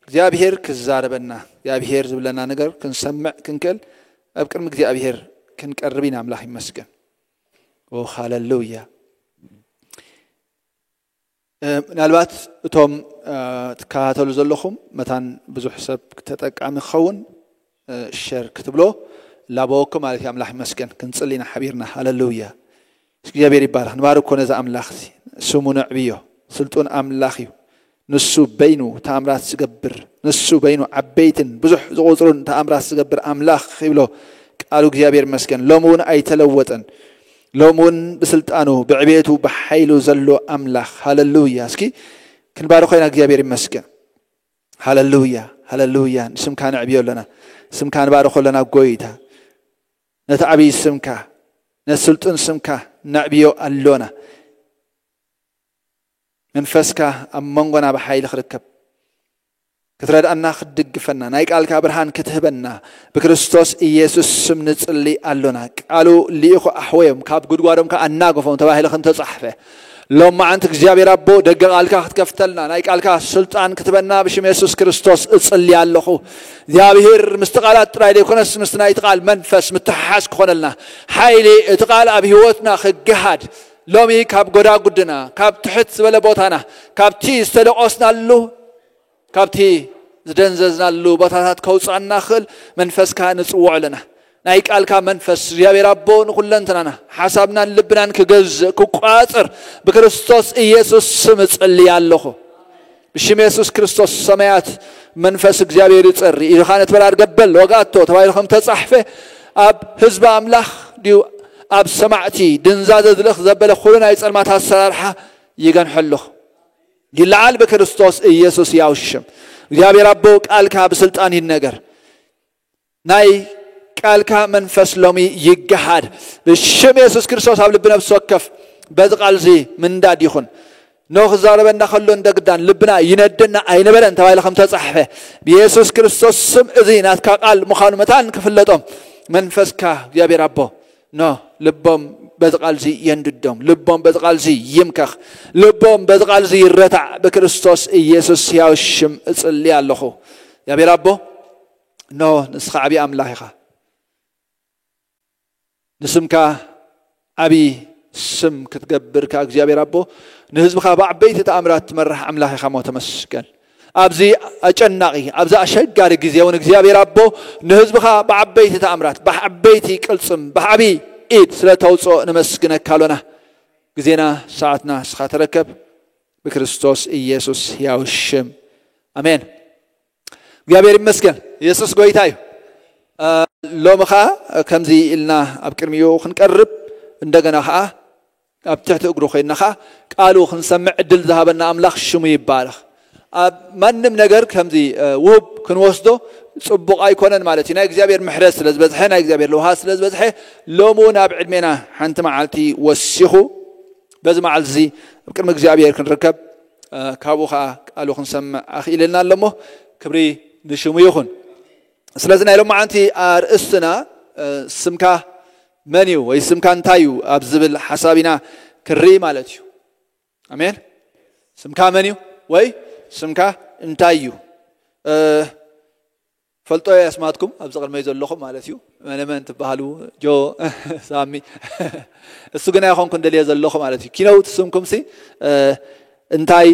እግዚኣብሔር ክዛረበና፣ እግዚኣብሔር ዝብለና ነገር ክንሰምዕ ክንክእል ኣብ ቅድሚ እግዚኣብሔር ክንቀርብ ኢና። ኣምላኽ ይመስገን። ኦ፣ ሃሌሉያ። እ፣ ምናልባት እቶም፣ እ፣ ትከታተሉ ዘለኹም መታን ብዙሕ ሰብ ተጠቃሚ ክኸውን፣ እ፣ ሸር ክትብሎ ላበወኩም ማለት እዩ። ኣምላኽ ይመስገን። ክንጽሊ ኢና ሓቢርና። ሃሌሉያ። እግዚኣብሔር ይባረኽ። ንባርኮ ነዚ ኣምላኽ እዚ። ስሙ ነዕብዮ። ስልጡን ኣምላኽ እዩ። ንሱ በይኑ ተኣምራት ዝገብር፣ ንሱ በይኑ ዓበይትን ብዙሕ ዝቑጽሩን ተኣምራት ዝገብር ኣምላኽ ይብሎ ቃሉ። እግዚኣብሔር ይመስገን። ሎሚ እውን ኣይተለወጠን። ሎሚ እውን ብስልጣኑ፣ ብዕቤቱ፣ ብሓይሉ ዘሎ ኣምላኽ። ሃሌሉያ። እስኪ ክንባርኾ ኢና። እግዚኣብሔር ይመስገን። ሃሌሉያ፣ ሃሌሉያ። ንስምካ ነዕብዮ ኣለና። ስምካ ንባርኾ ኣለና ጎይታ። ነቲ ዓብዪ ስምካ፣ ነቲ ስልጡን ስምካ፣ ነዕብዮ ኣሎና። መንፈስካ ኣብ መንጎና ብሓይሊ ክርከብ ክትረድኣና ክትድግፈና ናይ ቃልካ ብርሃን ክትህበና ብክርስቶስ ኢየሱስ ስም ንጽሊ ኣሎና። ቃሉ ልኢኹ ኣሕወዮም ካብ ጉድጓዶም ከኣ ኣናገፎም ተባሂሉ ከም ተጻሕፈ ሎም መዓንቲ እግዚኣብሔር ኣቦ ደገ ቃልካ ክትከፍተልና ናይ ቃልካ ስልጣን ክትበና ብሽም የሱስ ክርስቶስ እጽሊ ኣለኹ። እግዚኣብሔር ምስቲ ቃላት ጥራይ ዘይኮነስ ምስቲ ናይቲ ቃል መንፈስ ምትሓሓዝ ክኾነልና ሓይሊ እቲ ቃል ኣብ ህይወትና ክገሃድ ሎሚ ካብ ጎዳጉድና ካብ ትሕት ዝበለ ቦታና ካብቲ ዝተደቆስናሉ ካብቲ ዝደንዘዝናሉ ቦታታት ከውፅኣና ክእል መንፈስካ ንፅውዖ ኣለና። ናይ ቃልካ መንፈስ እግዚኣብሔር ኣቦ ንኩለንትናና ሓሳብናን ልብናን ክገዝእ ክቋፅር ብክርስቶስ ኢየሱስ ስም እጽሊ ኣለኹ። ብሽም የሱስ ክርስቶስ ሰማያት መንፈስ እግዚኣብሔር ይጸሪ ኢልኻ ነትበራር ገበል ወጋቶ ተባሂሉ ከም ተጻሕፈ ኣብ ህዝቢ ኣምላኽ ድዩ ኣብ ሰማዕቲ ድንዛዘ ዝልኽ ዘበለ ኩሉ ናይ ጸልማት ኣሰራርሓ ይገንሐልኹ ይለዓል ብክርስቶስ ኢየሱስ ያው ሽም። እግዚኣብሔር ኣቦ ቃልካ ብስልጣን ይነገር። ናይ ቃልካ መንፈስ ሎሚ ይገሃድ ብሽም የሱስ ክርስቶስ ኣብ ልቢ ነፍሲ ወከፍ በዚ ቃልዚ ምንዳድ ይኹን። ኖህ ክዛረበና ከሎ እንደ ግዳን ልብና ይነደና ኣይነበረን ተባሂሉ ከም ተጻሕፈ ብየሱስ ክርስቶስ ስም እዚ ናትካ ቃል ምዃኑ መታን ክፍለጦም መንፈስካ እግዚኣብሔር ኣቦ ኖ ልቦም በዚ ቃልዚ የንድዶም ልቦም በዚ ቃልዚ ይምከኽ ልቦም በዚ ቃልዚ ይረታዕ ብክርስቶስ ኢየሱስ ሕያው ሽም እጽሊ ኣለኹ። እግዚኣብሔር ኣቦ ኖ ንስኻ ዓብዪ ኣምላኽ ኢኻ። ንስምካ ዓብዪ ስም ክትገብር ከኣ እግዚኣብሔር ኣቦ ንህዝብኻ ብዓበይቲ ተኣምራት ትመርሕ ኣምላኽ ኢኻ ሞ ተመስገን። ኣብዚ ኣጨናቒ ኣብዚ ኣሸጋሪ ግዜ እውን እግዚኣብሔር ኣቦ ንህዝብኻ ብዓበይቲ ተኣምራት ብዓበይቲ ቅልጽም ብዓብዪ ኢድ ስለ ተውፅኦ ንመስግነካ ኣሎና። ግዜና ሰዓትና ንስኻ ተረከብ ብክርስቶስ ኢየሱስ ሕያው ሽም ኣሜን። እግዚኣብሔር ይመስገን። የሱስ ጎይታ እዩ። ሎሚ ኸዓ ከምዚ ኢልና ኣብ ቅድሚኡ ክንቀርብ እንደገና ኸዓ ኣብ ትሕቲ እግሩ ኮይንና ኸዓ ቃሉ ክንሰምዕ ዕድል ዝሃበና ኣምላኽ ሽሙ ይባረኽ። ኣብ ማንም ነገር ከምዚ ውህብ ክንወስዶ ፅቡቕ ኣይኮነን ማለት እዩ። ናይ እግዚኣብሔር ምሕረት ስለ ዝበዝሐ ናይ እግዚኣብሔር ልውሃት ስለ ዝበዝሐ ሎሚ እውን ኣብ ዕድሜና ሓንቲ መዓልቲ ወሲኹ በዚ መዓልቲ እዚ ኣብ ቅድሚ እግዚኣብሔር ክንርከብ ካብኡ ከዓ ቃሉ ክንሰምዕ ኣኽኢልና ኣሎ እሞ ክብሪ ንሽሙ ይኹን። ስለዚ ናይ ሎማዓንቲ ኣርእስትና ስምካ መን እዩ ወይ ስምካ እንታይ እዩ ኣብ ዝብል ሓሳብ ኢና ክርኢ ማለት እዩ። ኣሜን። ስምካ መን እዩ ወይ ስምካ እንታይ እዩ? ፈልጦ ኣስማትኩም ኣብዚ ቅድመይ ዘለኹም ማለት እዩ። መነመን ትበሃሉ ጆ ሳሚ እሱ ግን ኣይኮንኩን ደልየ ዘለኹ ማለት እዩ። ኪነውት ስምኩም ሲ እንታይ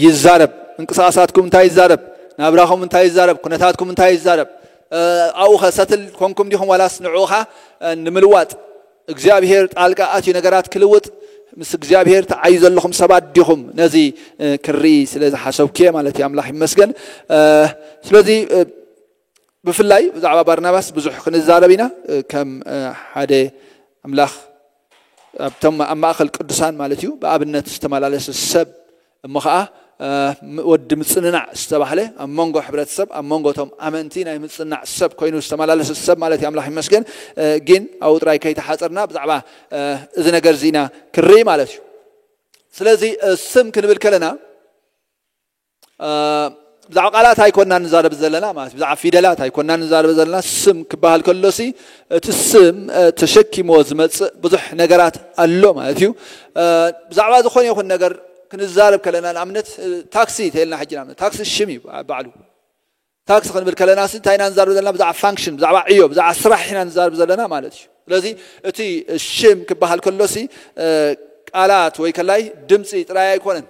ይዛረብ፣ ምንቅስቃሳትኩም እንታይ ይዛረብ፣ ናብራኹም እንታይ ይዛረብ፣ ኩነታትኩም እንታይ ይዛረብ፣ ኣብኡ ኸ ሰትል ኮንኩም ዲኹም ዋላስ ንዕኡ ኸ ንምልዋጥ እግዚኣብሔር ጣልቃ ኣትዩ ነገራት ክልውጥ ምስ እግዚኣብሔር ተዓዩ ዘለኹም ሰባት ዲኹም ነዚ ክርኢ ስለ ዝሓሰብኩ እየ ማለት እዩ። ኣምላኽ ይመስገን። ስለዚ ብፍላይ ብዛዕባ ባርናባስ ብዙሕ ክንዛረብ ኢና። ከም ሓደ ኣምላኽ ኣብቶም ኣብ ማእኸል ቅዱሳን ማለት እዩ ብኣብነት ዝተመላለሰ ሰብ እሞ ኸዓ ወዲ ምፅንናዕ ዝተባህለ ኣብ መንጎ ሕብረተሰብ ኣብ መንጎ እቶም ኣመንቲ ናይ ምፅናዕ ሰብ ኮይኑ ዝተመላለሰ ሰብ ማለት እዩ። ኣምላኽ ይመስገን። ግን ኣብኡ ጥራይ ከይተሓፀርና ብዛዕባ እዚ ነገር እዚ ኢና ክርኢ ማለት እዩ። ስለዚ ስም ክንብል ከለና ብዛዕባ ቃላት ኣይኮና ንዛረብ ዘለና ማለት ብዛዕባ ፊደላት ኣይኮና ንዛረብ ዘለና። ስም ክበሃል ከሎሲ እቲ ስም ተሸኪሞ ዝመፅእ ብዙሕ ነገራት ኣሎ ማለት እዩ። ብዛዕባ ዝኾነ ይኹን ነገር ክንዛረብ ከለና ንኣብነት ታክሲ ተልና ሕጂ ንኣብነት ታክሲ ሽም እዩ ባዕሉ። ታክሲ ክንብል ከለና ሲ እንታይ ኢና ንዛረብ ዘለና? ብዛዕባ ፋንክሽን ብዛዕባ ዕዮ ብዛዕባ ስራሕ ኢና ንዛረብ ዘለና ማለት እዩ። ስለዚ እቲ ሽም ክበሃል ከሎሲ ቃላት ወይ ከላይ ድምፂ ጥራይ ኣይኮነን።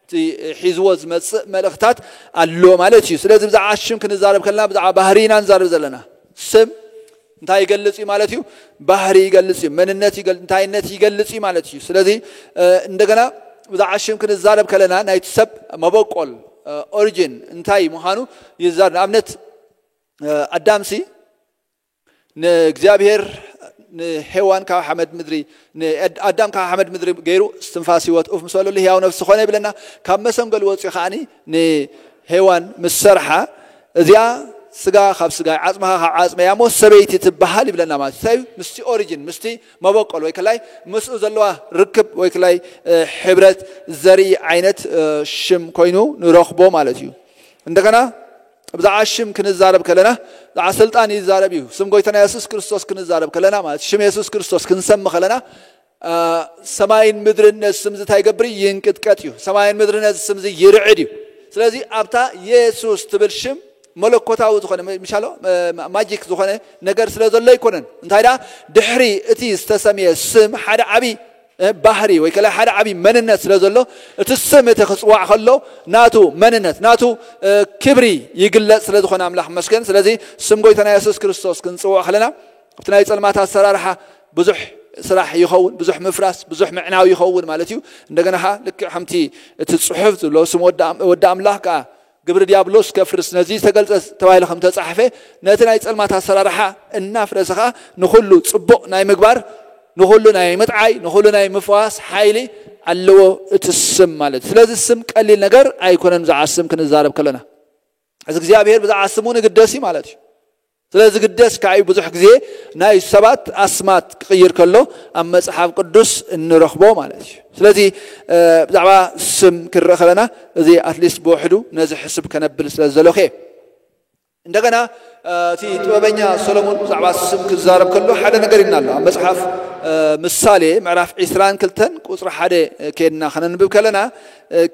እቲ ሒዝዎ ዝመፅእ መልእኽታት ኣሎ ማለት እዩ። ስለዚ ብዛዕባ ሽም ክንዛረብ ከለና ብዛዕባ ባህሪ ኢና ንዛረብ ዘለና። ስም እንታይ ይገልፅ እዩ ማለት እዩ? ባህሪ ይገልፅ እዩ። መንነት ይገል- እንታይነት ይገልፅ እዩ ማለት እዩ። ስለዚ እንደገና ብዛዕባ ሽም ክንዛረብ ከለና ናይቲ ሰብ መበቆል ኦሪጂን እንታይ ምዃኑ ይዛር ንኣብነት ኣዳምሲ ንእግዚኣብሔር ንሄዋን ካብ ሓመድ ምድሪ ኣዳም ካብ ሓመድ ምድሪ ገይሩ እስትንፋስ ህይወት ኡፍ ምስ በለሉ ህያው ነፍሲ ኮነ ይብለና። ካብ መሰንገሉ ወፂኡ ከዓኒ ንሄዋን ምስ ሰርሓ እዚኣ ስጋ ካብ ስጋ፣ ዓጽምኻ ካብ ዓጽመይ እያ እሞ ሰበይቲ ትበሃል ይብለና ማለት እዩ። እንታይ እዩ? ምስቲ ኦሪጂን፣ ምስቲ መበቆል ወይ ከላይ ምስኡ ዘለዋ ርክብ ወይ ከላይ ሕብረት ዘርኢ ዓይነት ሽም ኮይኑ ንረኽቦ ማለት እዩ። እንደገና ብዛዕባ ሽም ክንዛረብ ከለና ብዛዕባ ስልጣን ይዛረብ እዩ። ስም ጎይታና የሱስ ክርስቶስ ክንዛረብ ከለና ማለት ሽም የሱስ ክርስቶስ ክንሰሚ ከለና ሰማይን ምድርን ነዚ ስም እዚ እንታይ ይገብር እዩ? ይንቅጥቀጥ እዩ። ሰማይን ምድርን ነዚ ስም እዚ ይርዕድ እዩ። ስለዚ ኣብታ የሱስ ትብል ሽም መለኮታዊ ዝኾነ ምሻሎ ማጂክ ዝኾነ ነገር ስለ ዘሎ ኣይኮነን። እንታይ ደኣ ድሕሪ እቲ ዝተሰምየ ስም ሓደ ዓቢ ባህሪ ወይ ከላ ሓደ ዓቢ መንነት ስለ ዘሎ እቲ ስም እቲ ክጽዋዕ ከሎ ናቱ መንነት ናቱ ክብሪ ይግለጽ ስለ ዝኾነ ኣምላኽ መስገን። ስለዚ ስም ጎይታና የሱስ ክርስቶስ ክንጽውዕ ከለና ኣብቲ ናይ ጸልማት ኣሰራርሓ ብዙሕ ስራሕ ይኸውን፣ ብዙሕ ምፍራስ፣ ብዙሕ ምዕናው ይኸውን ማለት እዩ። እንደገና ኸዓ ልክዕ ከምቲ እቲ ጽሑፍ ዝብሎ ስም ወዲ ኣም- ወዲ ኣምላኽ ከዓ ግብሪ ዲያብሎስ ከፍርስ ነዚ ዝተገልጸ ተባሂሉ ከም ተጻሕፈ ነቲ ናይ ጸልማት ኣሰራርሓ እናፍረሰ ኸዓ ንኹሉ ጽቡቕ ናይ ምግባር ንኹሉ ናይ ምጥዓይ ንኹሉ ናይ ምፍዋስ ሓይሊ ኣለዎ እቲ ስም ማለት እዩ። ስለዚ ስም ቀሊል ነገር ኣይኮነን። ብዛዕባ ስም ክንዛረብ ከለና እዚ እግዚኣብሔር ብዛዕባ ስሙ ንግደስ እዩ ማለት እዩ። ስለዚ ግደስ ከዓ እዩ ብዙሕ ግዜ ናይ ሰባት ኣስማት ክቕይር ከሎ ኣብ መጽሓፍ ቅዱስ እንረኽቦ ማለት እዩ። ስለዚ ብዛዕባ ስም ክንርኢ ከለና እዚ ኣትሊስት ብውሕዱ ነዚ ሕስብ ከነብል ስለ ዝደለኹ እየ። እንደገና እቲ ጥበበኛ ሰሎሞን ብዛዕባ ስም ክዛረብ ከሎ ሓደ ነገር ኢልና ኣሎ። ኣብ መጽሓፍ ምሳሌ ምዕራፍ ዕስራን ክልተን ቁጽሪ ሓደ ከይድና ከነንብብ ከለና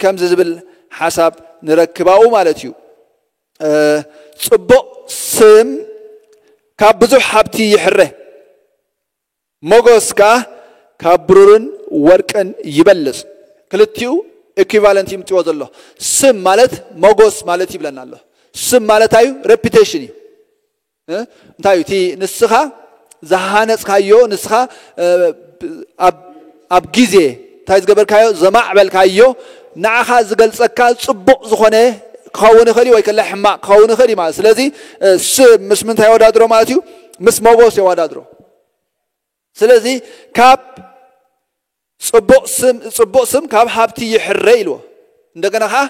ከምዚ ዝብል ሓሳብ ንረክባኡ ማለት እዩ። ጽቡቕ ስም ካብ ብዙሕ ሃብቲ ይሕረ፣ ሞጎስ ከኣ ካብ ብሩርን ወርቅን ይበልጽ። ክልቲኡ ኢኩቫለንት ይምጽዎ ዘሎ። ስም ማለት ሞጎስ ማለት ይብለና ኣሎ። ስም ማለት ኣዩ ሬፒቴሽን እዩ። እ? እንታይ እዩ? እቲ ንስኻ ዝሃነጽካዮ፣ ንስኻ ኣብ ግዜ እንታይ ዝገበርካዮ ዘማዕበልካዮ ንዓኻ ዝገልጸካ ጽቡቕ ዝኾነ ክኸውን ይኽእል እዩ ወይ ከላ ሕማቕ ክኸውን ይኽእል እዩ ማለት። ስለዚ ስም ምስ ምንታይ የወዳድሮ ማለት እዩ? ምስ ሞጎስ የወዳድሮ። ስለዚ ካብ ጽቡቕ ስም ጽቡቕ ስም ካብ ሃብቲ ይሕረ ኢልዎ። እንደገና ኸዓ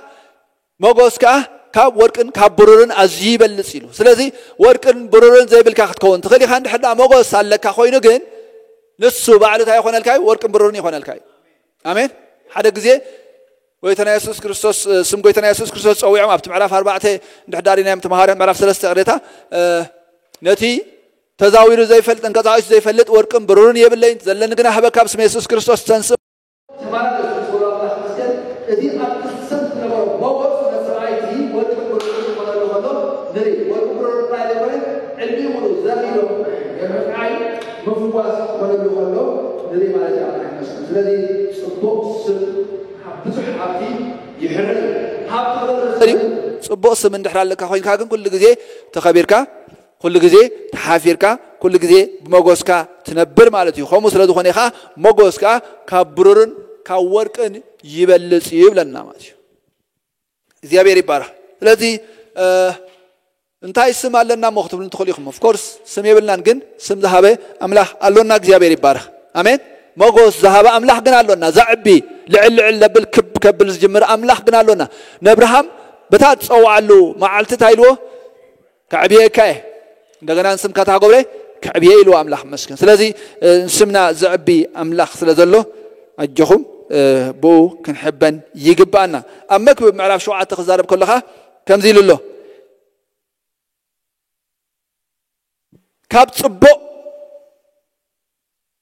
ሞጎስ ከኣ ካብ ወርቅን ካብ ብሩርን ኣዝዩ ይበልጽ ኢሉ። ስለዚ ወርቅን ብሩርን ዘይብልካ ክትከውን ትኽእል ኢኻ። እንድሕር ደኣ ሞጎስ ኣለካ ኮይኑ ግን ንሱ ባዕሉ እንታይ ይኾነልካ እዩ? ወርቅን ብሩርን ይኾነልካ እዩ። ኣሜን። ሓደ ግዜ ጎይታና የሱስ ክርስቶስ ስም ጎይታና የሱስ ክርስቶስ ጸዊዖም ኣብቲ ምዕራፍ ኣርባዕተ እንድሕር ዳሪናዮም ተማሃርዮም ምዕራፍ ሰለስተ ቅሬታ ነቲ ተዛዊሩ ዘይፈልጥ ተንቀሳቒሱ ዘይፈልጥ ወርቅን ብሩርን የብለይን ዘለኒ ግና ህበካ ብስም የሱስ ክርስቶስ ተንስ ተባረክ ስም ኣምላኽ ይመስገን። እቲ ኣብ ቅድስት ዝነበሮ ሞጎስ ንሰብኣይቲ ወርቂ ብሩር ክኾነሉ ከሎ ንርኢ። ወርቂ ብሩር ጥራይ ዘይኮነ ዕድሚኡ ሙሉእ ዘሪዶ የምርዓይ ምፍዋስ ክኾነሉ ከሎ ንርኢ ማለት እዩ። ኣምላኽ ይመስገን። ስለዚ ጽቡቕ ስም ካብ ብዙሕ ሃብቲ ይሕረ እዩ። ሃብቲ ክበዝሕ እዩ። ጽቡቕ ስም እንድሕር ኣለካ ኮይንካ ግን ኩሉ ግዜ ተኸቢርካ ኩሉ ግዜ ተሓፊርካ ኩሉ ግዜ ብመጎስካ ትነብር ማለት እዩ። ከምኡ ስለ ዝኾነ ከዓ ሞጎስ ከዓ ካብ ብሩርን ካብ ወርቅን ይበልጽ እዩ ይብለና ማለት እዩ። እግዚኣብሔር ይባረክ። ስለዚ እንታይ ስም ኣለና እሞ ክትብሉ ትኽእሉ ኢኹም። ኦፍኮርስ ስም የብልናን፣ ግን ስም ዝሃበ ኣምላኽ ኣሎና። እግዚኣብሔር ይባረክ። ኣሜን። ሞጎስ ዝሃበ ኣምላኽ ግን ኣሎና። ዘዕቢ ልዕል ልዕል ለብል ክብ ከብል ዝጅምር ኣምላኽ ግን ኣሎና። ነብርሃም በታ ዝፀውዓሉ መዓልቲ እንታይ ኢልዎ? ከዕብየካ እየ፣ እንደገና ንስምካ ታጎብረ ከዕብየ ኢልዎ ኣምላኽ መስገን። ስለዚ ንስምና ዘዕቢ ኣምላኽ ስለ ዘሎ ኣጆኹም ብኡ ክንሕበን ይግባኣና። ኣብ መክብብ ምዕራፍ ሸውዓተ ክዛረብ ከለኻ ከምዚ ኢሉ ኣሎ። ካብ ጽቡቕ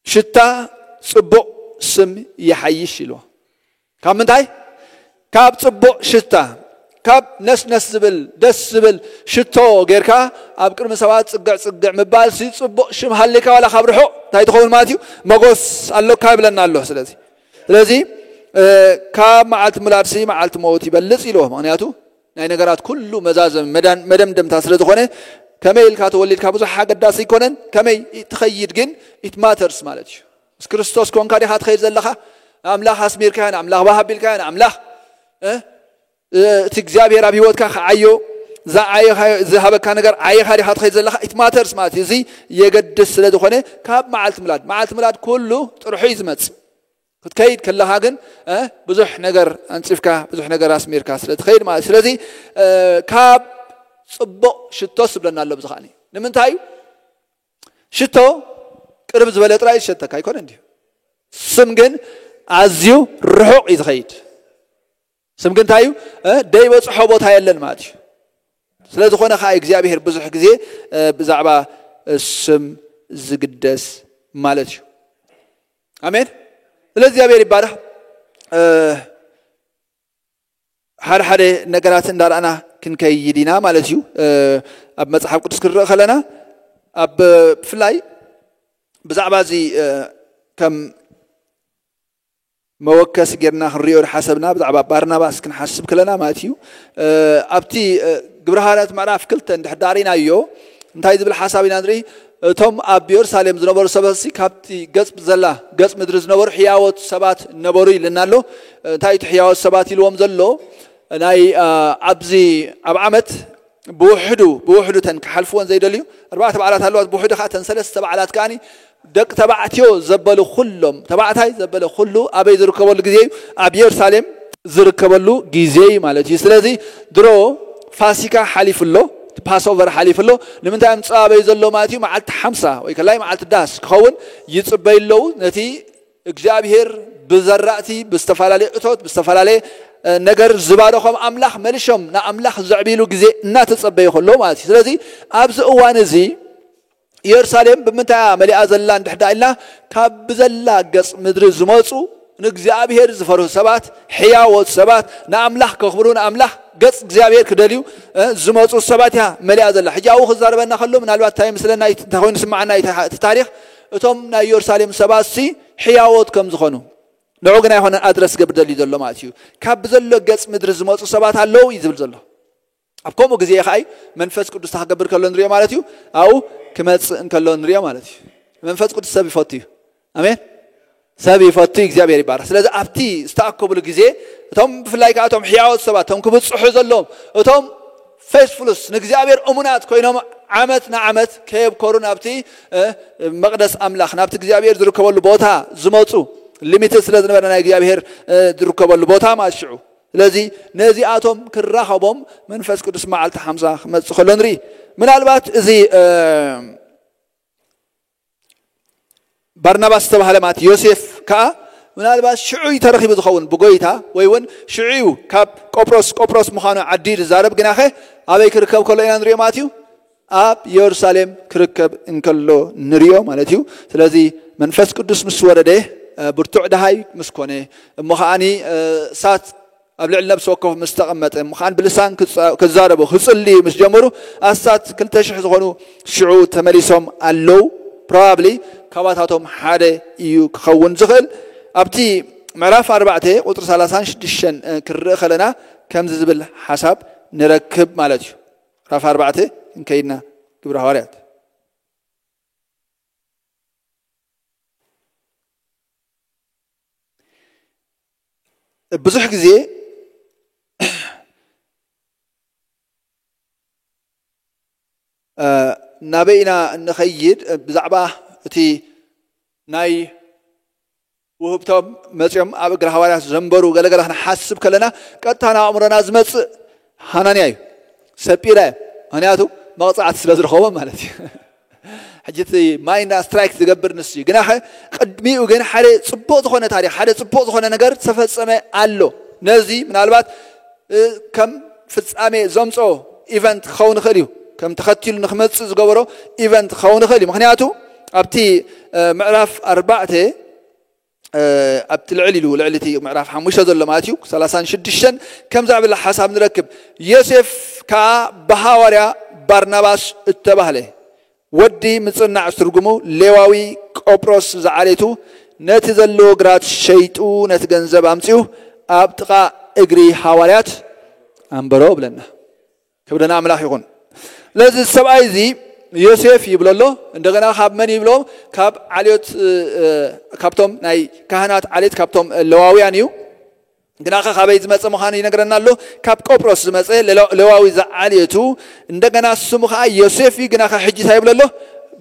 ሽታ ጽቡቕ ስም ይሓይሽ ኢልዎ። ካብ ምንታይ? ካብ ጽቡቕ ሽታ፣ ካብ ነስነስ ዝብል ደስ ዝብል ሽቶ ጌርካ ኣብ ቅድሚ ሰባት ጽግዕ ጽግዕ ምባል ሲ ጽቡቕ ሽም ሃሊካ ዋላ ካብ ርሑቕ እንታይ ትኸውን ማለት እዩ? መጎስ ኣሎካ ይብለና ኣሎ። ስለዚ ስለዚ ካብ መዓልቲ ምላድሲ መዓልቲ ሞት ይበልጽ ኢልዎ። ምክንያቱ ናይ ነገራት ኩሉ መዛዘም መደምደምታ ስለ ዝኾነ ከመይ ኢልካ ተወሊድካ ብዙሕ ኣገዳሲ ኣይኮነን። ከመይ ትኸይድ ግን it matters ማለት እዩ። ምስ ክርስቶስ ኮንካ ዲኻ ትኸይድ ዘለኻ? ኣምላኽ ኣስሚርካዮ ንኣምላኽ ባህ ኣቢልካዮ ንኣምላኽ እቲ እግዚኣብሔር ኣብ ህይወትካ ክዓዮ ዝሃበካ ነገር ዓይኻ ዲኻ ትኸይድ ዘለኻ? It matters ማለት እዩ። እዚ የገድስ ስለ ዝኾነ ካብ መዓልቲ ምላድ መዓልቲ ምላድ ኩሉ ጥርሑ እዩ ዝመጽእ። ክትከይድ ከለኻ ግን ብዙሕ ነገር ኣንጺፍካ ብዙሕ ነገር ኣስሚርካ ስለ ትኸይድ ማለት። ስለዚ ካብ ጽቡቕ ሽቶስ ይብለና ኣሎ። ብዚ ከዓኒ ንምንታይ እዩ? ሽቶ ቅርብ ዝበለ ጥራይ ዝሸተካ ኣይኮነን ድዩ? ስም ግን ኣዝዩ ርሑቕ እዩ ዝኸይድ። ስም ግን እንታይ እዩ? እ፣ ደይበጽሖ ቦታ የለን ማለት እዩ። ስለ ዝኾነ ከዓ እግዚኣብሔር ብዙሕ ግዜ፣ እ፣ ብዛዕባ፣ እ፣ ስም ዝግደስ ማለት እዩ። ኣሜን። ስለ እግዚኣብሔር ይባረኽ። እ፣ ሓደ ሓደ ነገራት እንዳረኣና ክንከይድ ኢና ማለት እዩ። እ፣ ኣብ መጽሓፍ ቅዱስ ክንርኢ ከለና ኣብ ብፍላይ ብዛዕባ እዚ፣ እ፣ ከም መወከሲ ጌርና ክንሪኦ ሓሰብና ብዛዕባ ባርናባስ ክንሓስብ ከለና ማለት እዩ። እ፣ ኣብቲ፣ እ፣ ግብረ ሃዋርያት ምዕራፍ ክልተ እንድሕር ዳሪናዮ እንታይ ዝብል ሓሳብ ኢና ንርኢ? እቶም ኣብ የሩሳሌም ዝነበሩ ሰባትሲ ካብቲ ገጽ ዘላ ገጽ ምድሪ ዝነበሩ ሕያዎት ሰባት ነበሩ ኢልና ኣሎ። እንታይ እቲ ሕያዎት ሰባት ኢልዎም ዘሎ? ናይ፣ እ፣ ኣብዚ ኣብ ዓመት ብውሕዱ ብውሕዱ ተን ክሓልፍወን ዘይደልዩ ኣርባዕተ በዓላት ኣለዋ። ብውሕዱ ከዓ ተን ሰለስተ በዓላት ከዓኒ ደቂ ተባዕትዮ ዘበሉ ኩሎም፣ ተባዕታይ ዘበለ ኩሉ ኣበይ ዝርከበሉ ግዜ እዩ? ኣብ የሩሳሌም ዝርከበሉ ግዜ እዩ ማለት እዩ። ስለዚ ድሮ ፋሲካ ሓሊፉ ኣሎ፣ ፓስኦቨር ሓሊፉ ኣሎ። ንምንታይ ምጽእ ኣበይ ዘሎ ማለት እዩ? መዓልቲ ሓምሳ ወይ ከላይ መዓልቲ ዳስ ክኸውን ይጽበዩ ኣለዉ። ነቲ እግዚኣብሔር ብዘራእቲ፣ ብዝተፈላለየ እቶት፣ ብዝተፈላለየ፣ እ፣ ነገር ዝባረኾም ኣምላኽ መሊሾም ንኣምላኽ ዘዕብይሉ ግዜ እናተጸበዩ ከሎ ማለት እዩ። ስለዚ ኣብዚ እዋን እዚ ኢየሩሳሌም ብምንታይ እያ መሊኣ ዘላ እንድሕር ደኣ ኢልና፣ ካብ ብዘላ ገጽ ምድሪ ዝመጹ ንእግዚኣብሔር ዝፈርሁ ሰባት፣ ሕያዎት ሰባት፣ ንኣምላኽ ከኽብሩ፣ ንኣምላኽ ገጽ እግዚኣብሔር ክደልዩ፣ እ፣ ዝመጹ ሰባት እያ መሊኣ ዘላ። ሕጂ ኣብኡ ክዛረበና ከሎ ምናልባት እንታይ ይመስለና፣ እንታይ ኮይኑ ይስምዓና፣ እቲ፣ እቲ ታሪኽ እቶም ናይ ኢየሩሳሌም ሰባትሲ ሕያዎት ከም ዝኾኑ፣ ንዑ ግን ኣይኮነን ኣድረስ ገብር ደልዩ ዘሎ ማለት እዩ። ካብ ብዘሎ ገጽ ምድሪ ዝመጹ ሰባት ኣለዉ እዩ ዝብል ዘሎ። ኣብ ከምኡ ግዜ ከኣ መንፈስ ቅዱስ እንታይ ክገብር ከሎ ንሪኦ ማለት እዩ? ኣብኡ ክመጽእ እንከሎ ንሪኦ ማለት እዩ። መንፈስ ቅዱስ ሰብ ይፈቱ እዩ። ኣሜን። ሰብ ይፈቱ እዩ፣ እግዚኣብሔር ይባረኽ። ስለዚ ኣብቲ ዝተኣከቡሉ ግዜ እቶም ብፍላይ ከኣ እቶም ሕያዎት ሰባት፣ እቶም ክብጽሑ ዘለዎም፣ እቶም ፌስፉልስ ንእግዚኣብሔር እሙናት ኮይኖም ዓመት ንዓመት ከየብከሩ ናብቲ፣ እ፣ መቕደስ ኣምላኽ፣ ናብቲ እግዚኣብሔር ዝርከበሉ ቦታ ዝመጹ፣ ሊሚትድ ስለ ዝነበረ ናይ እግዚኣብሔር፣ እ፣ ዝርከበሉ ቦታ ማለት ሽዑ። ስለዚ ነዚኣቶም ክራኸቦም መንፈስ ቅዱስ መዓልቲ ሓምሳ ክመጽእ ከሎ ንርኢ። ምናልባት እዚ፣ እ፣ ባርናባስ ዝተባህለ ማለት ዮሴፍ ከኣ ምናልባት ሽዑ እዩ ተረኺቡ ዝኸውን ብጎይታ፣ ወይ እውን ሽዑ እዩ ካብ ቆጵሮስ፣ ቆጵሮስ ምዃኑ ዓዲ ዝዛረብ፣ ግናኸ ኣበይ ክርከብ ከሎ ኢና ንሪኦ ማለት እዩ? ኣብ የሩሳሌም ክርከብ እንከሎ ንሪኦ ማለት እዩ። ስለዚ መንፈስ ቅዱስ ምስ ወረደ፣ እ፣ ብርቱዕ ደሃይ ምስ ኮነ፣ እሞ ከዓኒ፣ እ፣ እሳት ኣብ ልዕሊ ነብሲ ወከፍ ምስ ተቐመጠ፣ እሞ ከዓኒ ብልሳን ክዛ-፣ ክዛረቡ፣ ክጽልዩ ምስ ጀመሩ፣ ኣስታት ክልተ ሽሕ ዝኾኑ ሽዑ ተመሊሶም ኣለዉ። ፕሮባብሊ ካባታቶም ሓደ እዩ ክኸውን ዝኽእል። ኣብቲ ምዕራፍ ኣርባዕተ ቁጽሪ ሰላሳን ሽዱሽተን፣ እ፣ ክንርኢ ከለና ከምዚ ዝብል ሓሳብ ንረክብ ማለት እዩ። ምዕራፍ ኣርባዕተ እንከይድና ግብረ ሃዋርያት። ብዙሕ ግዜ፣ እ፣ ናበይ ኢና እንኸይድ? ብዛዕባ እቲ ናይ ውህብቶም መጺኦም ኣብ እግሪ ሃዋርያት ዘንበሩ ገለገለ ክንሓስብ ከለና ቀጥታ ናብ ኣእምሮና ዝመጽእ ሃናንያ እዩ። ሰጲራ እዩ። ምኽንያቱ መቕጻዕቲ ስለ ዝረኸቦም ማለት እዩ። ሕጂ እቲ ማይንድ ስትራይክ ዝገብር ንሱ እዩ። ግናኸ ቅድሚኡ ግን ሓደ ጽቡቕ ዝኾነ ታሪኽ፣ ሓደ ጽቡቕ ዝኾነ ነገር ዝተፈጸመ ኣሎ። ነዚ ምናልባት፣ እ፣ ከም ፍጻሜ ዘምጾ ኢቨንት ክኸውን ይኽእል እዩ። ከም ተኸቲሉ ንክመጽእ ዝገበሮ ኢቨንት ክኸውን ይኽእል እዩ። ምኽንያቱ ኣብቲ፣ እ፣ ምዕራፍ ኣርባዕተ፣ እ፣ ኣብቲ ልዕል ኢሉ፣ ልዕሊ እቲ ምዕራፍ ሓሙሽተ ዘሎ ማለት እዩ፣ ሰላሳን ሽዱሽተን፣ ከምዚ ዝብል ሓሳብ ንረክብ። ዮሴፍ ከኣ ብሃዋርያ ባርናባስ እተባህለ፣ ወዲ ምጽናዕ ዝትርጉሙ ሌዋዊ ቆጵሮስ ዝዓሌቱ፣ ነቲ ዘለዎ ግራት ሸይጡ ነቲ ገንዘብ ኣምጺኡ ኣብ ጥቓ እግሪ ሃዋርያት ኣንበሮ ብለና። ክብሪ ንኣምላኽ ይኹን። ስለዚ ሰብኣይ እዚ ዮሴፍ ይብሎ ኣሎ። እንደገና ካብ መን ይብሎ? ካብ ዓልዮት፣ እ፣ እ፣ ካብቶም ናይ ካህናት ዓሌት፣ ካብቶም ሌዋውያን እዩ። ግናኸ ካበይ ዝመጸ ምዃኑ ይነግረና ኣሎ። ካብ ቆጵሮስ ዝመጸ ሌዋ-፣ ሌዋዊ ዝዓሌቱ። እንደገና ስሙ ኸዓ ዮሴፍ እዩ። ግናኸ ሕጂ እንታይ ይብሎ ኣሎ?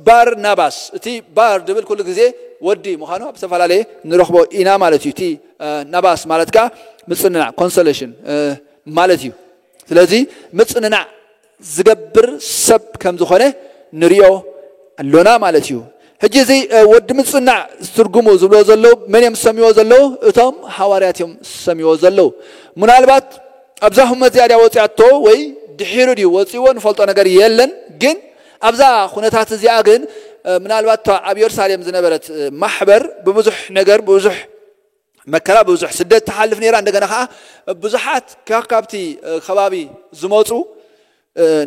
ባርናባስ። እቲ ባር ድብል ኩሉ ግዜ ወዲ ምዃኑ ኣብ ዝተፈላለየ ንረኽቦ ኢና ማለት እዩ። እቲ፣ እ፣ ናባስ ማለት ከኣ ምጽንናዕ፣ ኮንሶሌሽን፣ እ፣ ማለት እዩ። ስለዚ ምጽንናዕ ዝገብር ሰብ ከም ዝኾነ ንሪኦ ኣሎና ማለት እዩ። ሕጂ እዚ ወዲ ምጽናዕ ትርጉሙ ዝብሎ ዘለዉ መን እዮም ዝሰምይዎ ዘለዉ? እቶም ሃዋርያት እዮም ዝሰምይዎ ዘለዉ። ምናልባት ኣብዛ ህመት እዚኣ ድያ ወፂኣቶ ወይ ድሒሩ ድዩ ወፂዎ ንፈልጦ ነገር የለን። ግን ኣብዛ ኩነታት እዚኣ ግን ምናልባት እታ ኣብ የሩሳሌም ዝነበረት ማሕበር ብብዙሕ ነገር ብብዙሕ መከራ ብብዙሕ ስደት ትሓልፍ ነይራ። እንደገና ከዓ ብዙሓት ካብ ካብቲ ከባቢ ዝመፁ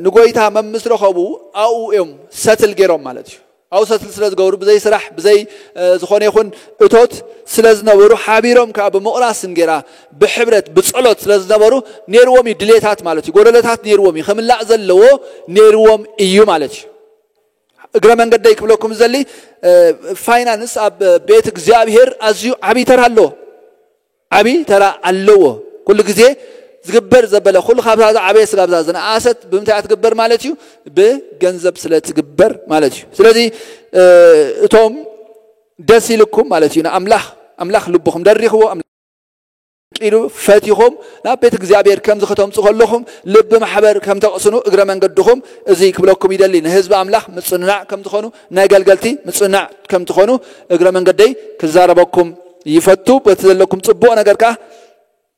ንጎይታ መምስ ረኸቡ ኣብኡ እዮም ሰትል ገይሮም ማለት እዩ። ኣብኡ ሰትል ስለ ዝገብሩ ብዘይ ስራሕ ብዘይ ዝኾነ ይኹን እቶት ስለ ዝነበሩ ሓቢሮም ከዓ ብምቕራስ እንጌራ ብሕብረት ብጸሎት ስለ ዝነበሩ ነይርዎም እዩ ድሌታት ማለት እዩ። ጎደለታት ነይርዎም እዩ። ክምላእ ዘለዎ ነይርዎም እዩ ማለት እዩ። እግረ መንገደይ ክብለኩም ዘሊ ፋይናንስ ኣብ ቤት እግዚኣብሔር ኣዝዩ ዓብይ ተራ ኣለዎ። ዓብይ ተራ ኣለዎ። ኩሉ ግዜ ዝግበር ዘበለ ኩሉ ካብዛ ዝዓበየ ስጋብ እዛ ዝነኣሰት ብምንታይ እያ ትግበር ማለት እዩ? ብገንዘብ ስለ ትግበር ማለት እዩ። ስለዚ እቶም ደስ ኢልኩም ማለት እዩ ንኣምላኽ ኣምላኽ ልብኹም ደሪኽዎ ቂሉ ፈቲኹም ናብ ቤት እግዚኣብሔር ከምዚ ከተምፁ ከለኹም ልቢ ማሕበር ከም ተቕስኑ እግረ መንገድኹም እዚ ክብለኩም ይደሊ። ንህዝቢ ኣምላኽ ምፅንናዕ ከም ዝኾኑ ናይ ገልገልቲ ምፅንናዕ ከም ትኾኑ እግረ መንገደይ ክዛረበኩም ይፈቱ። በቲ ዘለኩም ፅቡቕ ነገር ከዓ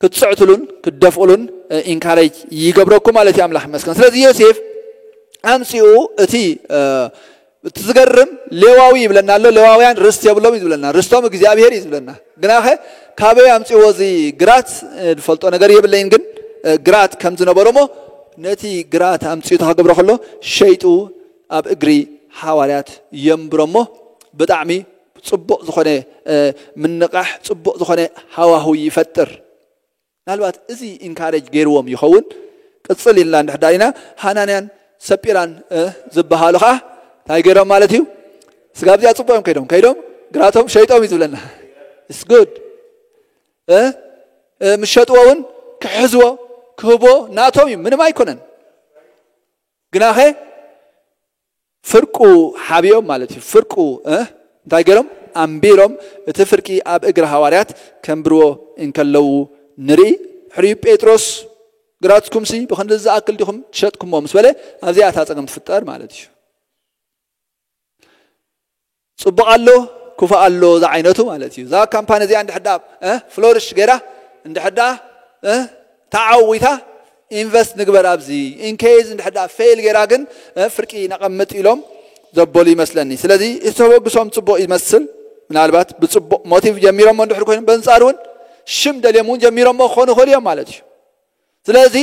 ክትፅዕትሉን ክትደፍኡሉን ኢንካሬጅ ይገብረኩም ማለት እዩ። ኣምላኽ ይመስገን። ስለዚ ዮሴፍ ኣምፂኡ እቲ እቲ ዝገርም ሌዋዊ ይብለና ኣሎ። ሌዋውያን ርስት የብሎም እዩ ዝብለና። ርስቶም እግዚኣብሔር እዩ ዝብለና። ግናኸ ካበይ ኣምፅዎ እዚ ግራት ዝፈልጦ ነገር የብለይን። ግን ግራት ከም ዝነበሮ ሞ ነቲ ግራት ኣምፅኡ ተኸገብረ ከሎ ሸይጡ ኣብ እግሪ ሓዋርያት የንብሮ ሞ ብጣዕሚ ፅቡቕ ዝኾነ ምንቓሕ ፅቡቕ ዝኾነ ሃዋሁ ይፈጥር። ምናልባት እዚ ኢንካሬጅ ገይርዎም ይኸውን። ቅፅል ኢልና እንድሕዳር ኢና ሃናንያን ሰጲራን ዝበሃሉ ከዓ እንታይ ገይሮም ማለት እዩ? ስጋብ እዚኣ ፅቡቅ እዮም ከይዶም ከይዶም ግራቶም ሸይጦም እዩ ዝብለና። It's good። ምስ ሸጥዎ እውን ክሕዝዎ ክህቦ ናቶም እዩ፣ ምንም ኣይኮነን። ግናኸ ፍርቁ ሓቢኦም ማለት እዩ። ፍርቁ እንታይ ገይሮም ኣንቢሮም እቲ ፍርቂ ኣብ እግሪ ሃዋርያት ከንብርዎ እንከለዉ ንርኢ። ሕሪዩ ጴጥሮስ ግራትኩምሲ ብክንዲ ዝኣክል ዲኹም ትሸጥኩሞ ምስ በለ ኣብዚኣ እታ ፀገም ትፍጠር ማለት እዩ። ፅቡቕ ኣሎ ክፉእ ኣሎ ዝዓይነቱ ማለት እዩ። እዛ ካምፓኒ እዚኣ እንድሕዳ ፍሎሪሽ ገይራ እንድሕዳ ተዓዊታ ኢንቨስት ንግበር ኣብዚ ኢንኬዝ እንድሕዳ ፌል ገይራ ግን ፍርቂ ነቐምጥ ኢሎም ዘበሉ ይመስለኒ። ስለዚ ዝተበግሶም ፅቡቕ ይመስል። ምናልባት ብፅቡቕ ሞቲቭ ጀሚሮሞ እንድሕር ኮይኑ በንፃር እውን ሽም ደልዮም እውን ጀሚሮሞ ክኾኑ ይኽእሉ እዮም ማለት እዩ። ስለዚ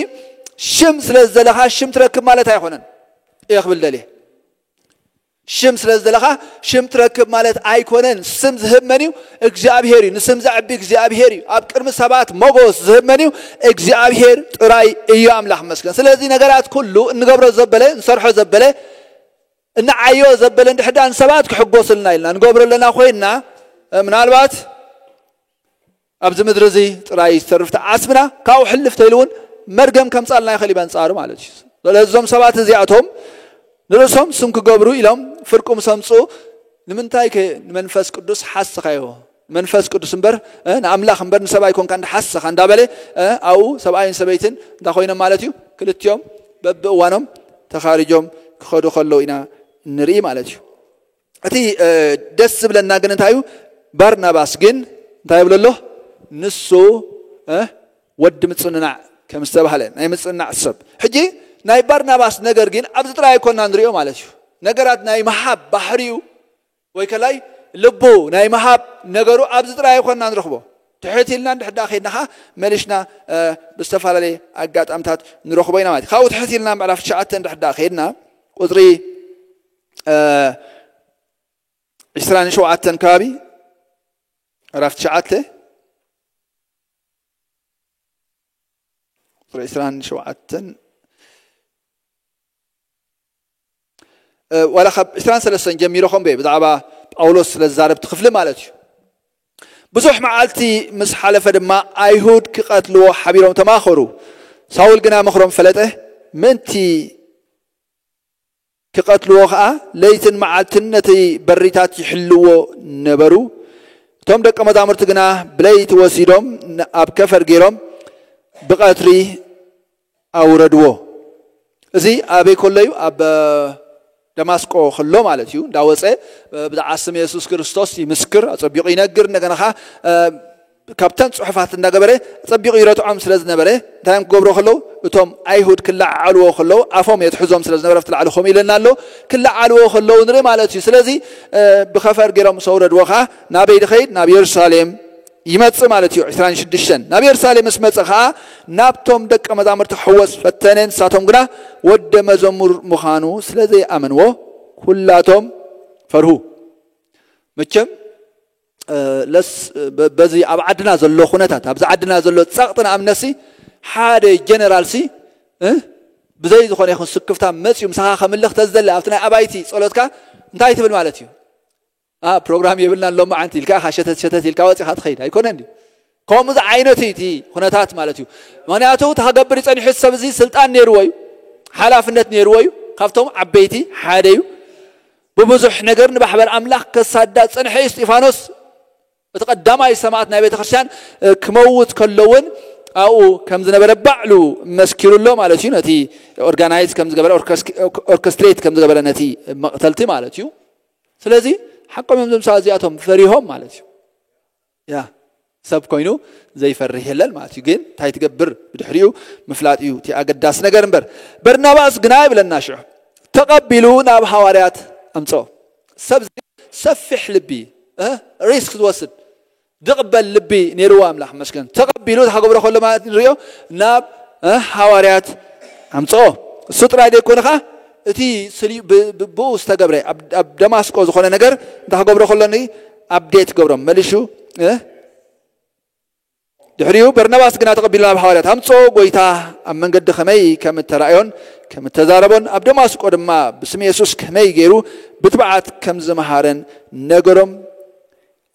ሽም ስለ ዝደለኻ ሽም ትረክብ ማለት ኣይኮነን እየ ክብል ደልየ። ሽም ስለ ዝደለኻ ሽም ትረክብ ማለት ኣይኮነን። ስም ዝህብ መን እዩ? እግዚኣብሔር እዩ። ንስም ዘዕቢ እግዚኣብሔር እዩ። ኣብ ቅድሚ ሰባት ሞጎስ ዝህብ መን እዩ? እግዚኣብሔር ጥራይ እዩ። ኣምላኽ መስገን። ስለዚ ነገራት ኩሉ እንገብሮ ዘበለ እንሰርሖ ዘበለ እንዓዮ ዘበለ እንድሕዳ ንሰባት ክሕጎስልና ኢልና ንገብሮ ኣለና ኮይንና ምናልባት ኣብዚ ምድሪ እዚ ጥራይ ዝተርፍ ተዓስብና ካብኡ ሕልፍ ተይሉ እውን መርገም ከምፃልና ይኽእል እዩ በንፃሩ ማለት እዩ። ስለዚ እዞም ሰባት እዚኣቶም ንርእሶም ስም ክገብሩ ኢሎም ፍርቁ ምስ ኣምፅኡ ንምንታይ ከ ንመንፈስ ቅዱስ ሓስኻዮ? መንፈስ ቅዱስ እምበር ንኣምላኽ እምበር ንሰብ ኣይኮንካ እንዳሓሰኻ እንዳበለ ኣብኡ ሰብኣይን ሰበይትን እንታይ ኮይኖም ማለት እዩ? ክልቲኦም በብእዋኖም ተኻሪጆም ክኸዱ ከለዉ ኢና ንርኢ ማለት እዩ። እቲ ደስ ዝብለና ግን እንታይ እዩ? ባርናባስ ግን እንታይ ይብሎ ኣሎ? ንሱ ወዲ ምፅንናዕ ከም ዝተባህለ ናይ ምፅንናዕ ሰብ። ሕጂ ናይ ባርናባስ ነገር ግን ኣብዚ ጥራይ ኣይኮና ንሪኦ ማለት እዩ። ነገራት ናይ ምሃብ ባህሪኡ ወይ ከላይ ልቡ ናይ ምሃብ ነገሩ ኣብዚ ጥራይ ኣይኮና ንረኽቦ። ትሕት ኢልና እንድሕዳ ከይድና ከዓ መሊሽና ብዝተፈላለየ ኣጋጣምታት ንረኽቦ ኢና ማለት እዩ። ካብኡ ትሕት ኢልና ምዕራፍ ትሽዓተ እንድሕዳ ከይድና ቁፅሪ ዕስራን ሸውዓተን ከባቢ ምዕራፍ ትሽዓተ ቁፅሪ ዕስራን ሸውዓተን ዋላ ካብ ዕስራን ሰለስተን ጀሚሮ ከምበ ብዛዕባ ጳውሎስ ስለ ዝዛረብ እቲ ክፍሊ ማለት እዩ። ብዙሕ መዓልቲ ምስ ሓለፈ ድማ ኣይሁድ ክቐትልዎ ሓቢሮም ተማኸሩ። ሳውል ግና ምኽሮም ፈለጠ፣ ምእንቲ ክቐትልዎ ኸዓ ለይትን መዓልትን ነቲ በሪታት ይሕልዎ ነበሩ። እቶም ደቀ መዛሙርቲ ግና ብለይቲ ወሲዶም ኣብ ከፈር ገይሮም ብቐትሪ ኣውረድዎ። እዚ ኣበይ ከሎ እዩ? ኣብ ደማስቆ ከሎ ማለት እዩ። እንዳወፀ ብዛዕባ ስም የሱስ ክርስቶስ ይምስክር፣ ኣፀቢቑ ይነግር። እንደገና ኸዓ ካብተን ፅሑፋት እንዳገበረ ኣፀቢቑ ይረትዖም ስለ ዝነበረ፣ እንታይ እዮም ክገብሩ ከለዉ? እቶም ኣይሁድ ክለዓዓልዎ ከለዉ ኣፎም የትሕዞም ስለ ዝነበረ፣ ኣብቲ ላዕሊ ከምኡ ኢለና ኣሎ፣ ክለዓዓልዎ ከለዉ ንርኢ ማለት እዩ። ስለዚ ብኸፈር ገይሮም ሰውረድዎ ኸዓ ናበይ ድኸይድ? ናብ የሩሳሌም ይመጽእ ማለት እዩ። ዕስራን ሽዱሽተን ናብ የሩሳሌም ምስ መጸ ኸዓ ናብቶም ደቀ መዛሙርቲ ክሕወስ ፈተነ። ንሳቶም ግና ወደ መዘሙር ምዃኑ ስለ ዘይኣመንዎ ኩላቶም ፈርሁ። መቸም ለስ በዚ ኣብ ዓድና ዘሎ ኩነታት፣ ኣብዚ ዓድና ዘሎ ጸቕጢ ንኣብነሲ ሓደ ጀነራልሲ ብዘይ ዝኾነ ይኹን ስክፍታ መጽዩ ምሳኻ ከምልኽ ተዝደሊ ኣብቲ ናይ ኣባይቲ ጸሎትካ እንታይ ትብል ማለት እዩ? ፕሮግራም የብልናን ሎማዓንቲ ኢልካ ኢኻ ሸተት ሸተት ኢልካ ወፂኻ ትኸይድ ኣይኮነን ድዩ? ከምኡ ዝዓይነቱ እዩ እቲ ኩነታት ማለት እዩ። ምክንያቱ እቲ ክገብር ይፀኒሑ ሰብ እዚ ስልጣን ነይርዎ እዩ፣ ሓላፍነት ነይርዎ እዩ፣ ካብቶም ዓበይቲ ሓደ እዩ። ብብዙሕ ነገር ንባሕበር ኣምላኽ ከሳዳ ፀንሐ እዩ። እስጢፋኖስ እቲ ቀዳማይ ሰማዕት ናይ ቤተ ክርስቲያን ክመውት ከሎ እውን ኣብኡ ከም ዝነበረ ባዕሉ መስኪሩሎ ማለት እዩ። ነቲ ኦርጋናይዝ ከም ዝገበረ ኦርኬስትሬት ከም ዝገበረ ነቲ መቕተልቲ ማለት እዩ። ስለዚ ሓቆም እዮም እዞም ሰባት እዚኣቶም ፈሪሆም ማለት እዩ። ያ ሰብ ኮይኑ ዘይፈርህ የለን ማለት እዩ። ግን እንታይ ትገብር ብድሕሪኡ ምፍላጥ እዩ እቲ ኣገዳሲ ነገር እምበር። በርናባስ ግና ይብለና ሽዑ ተቐቢሉ ናብ ሃዋርያት ኣምፅኦ። ሰብ ሰፊሕ ልቢ ሪስክ ዝወስድ ድቕበል ልቢ ነይርዎ ኣምላኽ መስገን ተቐቢሉ ዝሓገብሮ ከሎ ማለት ንሪኦ ናብ ሃዋርያት ኣምፅኦ። እሱ ጥራይ ዘይኮነ ኸዓ እቲ ብኡ ዝተገብረ ኣብ ደማስቆ ዝኾነ ነገር እንታይ ክገብሮ ከሎኒ ኣብዴት ገብሮም መሊሹ ድሕሪኡ በርናባስ ግና ተቐቢሉ ናብ ሃዋርያት ኣምፅኦ። ጎይታ ኣብ መንገዲ ከመይ ከም እተራእዮን ከም እተዛረቦን ኣብ ደማስቆ ድማ ብስም የሱስ ከመይ ገይሩ ብትብዓት ከም ዝመሃረን ነገሮም።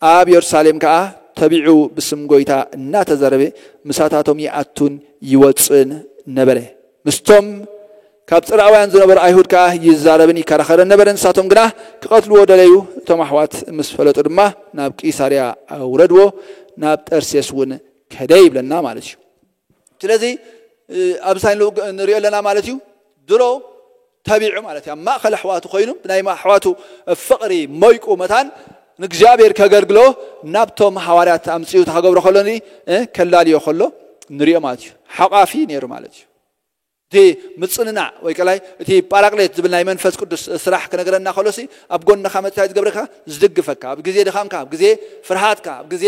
ኣብ የሩሳሌም ከኣ ተቢዑ ብስም ጎይታ እናተዛረበ ምሳታቶም ይኣቱን ይወፅእን ነበረ። ምስቶም ካብ ጽርኣውያን ዝነበሩ ኣይሁድ ከኣ ይዛረብን ይከራኸርን ነበረ። ንሳቶም ግና ክቐትልዎ ደለዩ። እቶም ኣሕዋት ምስ ፈለጡ ድማ ናብ ቂሳርያ ኣውረድዎ፣ ናብ ጠርሴስ እውን ከደ ይብለና ማለት እዩ። ስለዚ ኣብዚ ንሪኦ ኣለና ማለት እዩ። ድሮ ተቢዑ ማለት እዩ። ኣብ ማእኸል ኣሕዋቱ ኮይኑ ብናይ ኣሕዋቱ ፍቕሪ ሞይቁ መታን ንእግዚኣብሔር ከገልግሎ ናብቶም ሃዋርያት ኣምፅኡ ተኸገብሮ ከሎ ከላልዮ ከሎ ንሪኦ ማለት እዩ። ሓቋፊ ነይሩ ማለት እዩ። እቲ ምፅንናዕ ወይ ቀላይ እቲ ጳራቅሌት ዝብል ናይ መንፈስ ቅዱስ ስራሕ ክነገረና ከሎሲ ኣብ ጎንኻ መፅያ ዝገብረካ ዝድግፈካ ኣብ ግዜ ድኻምካ ኣብ ግዜ ፍርሃትካ ኣብ ግዜ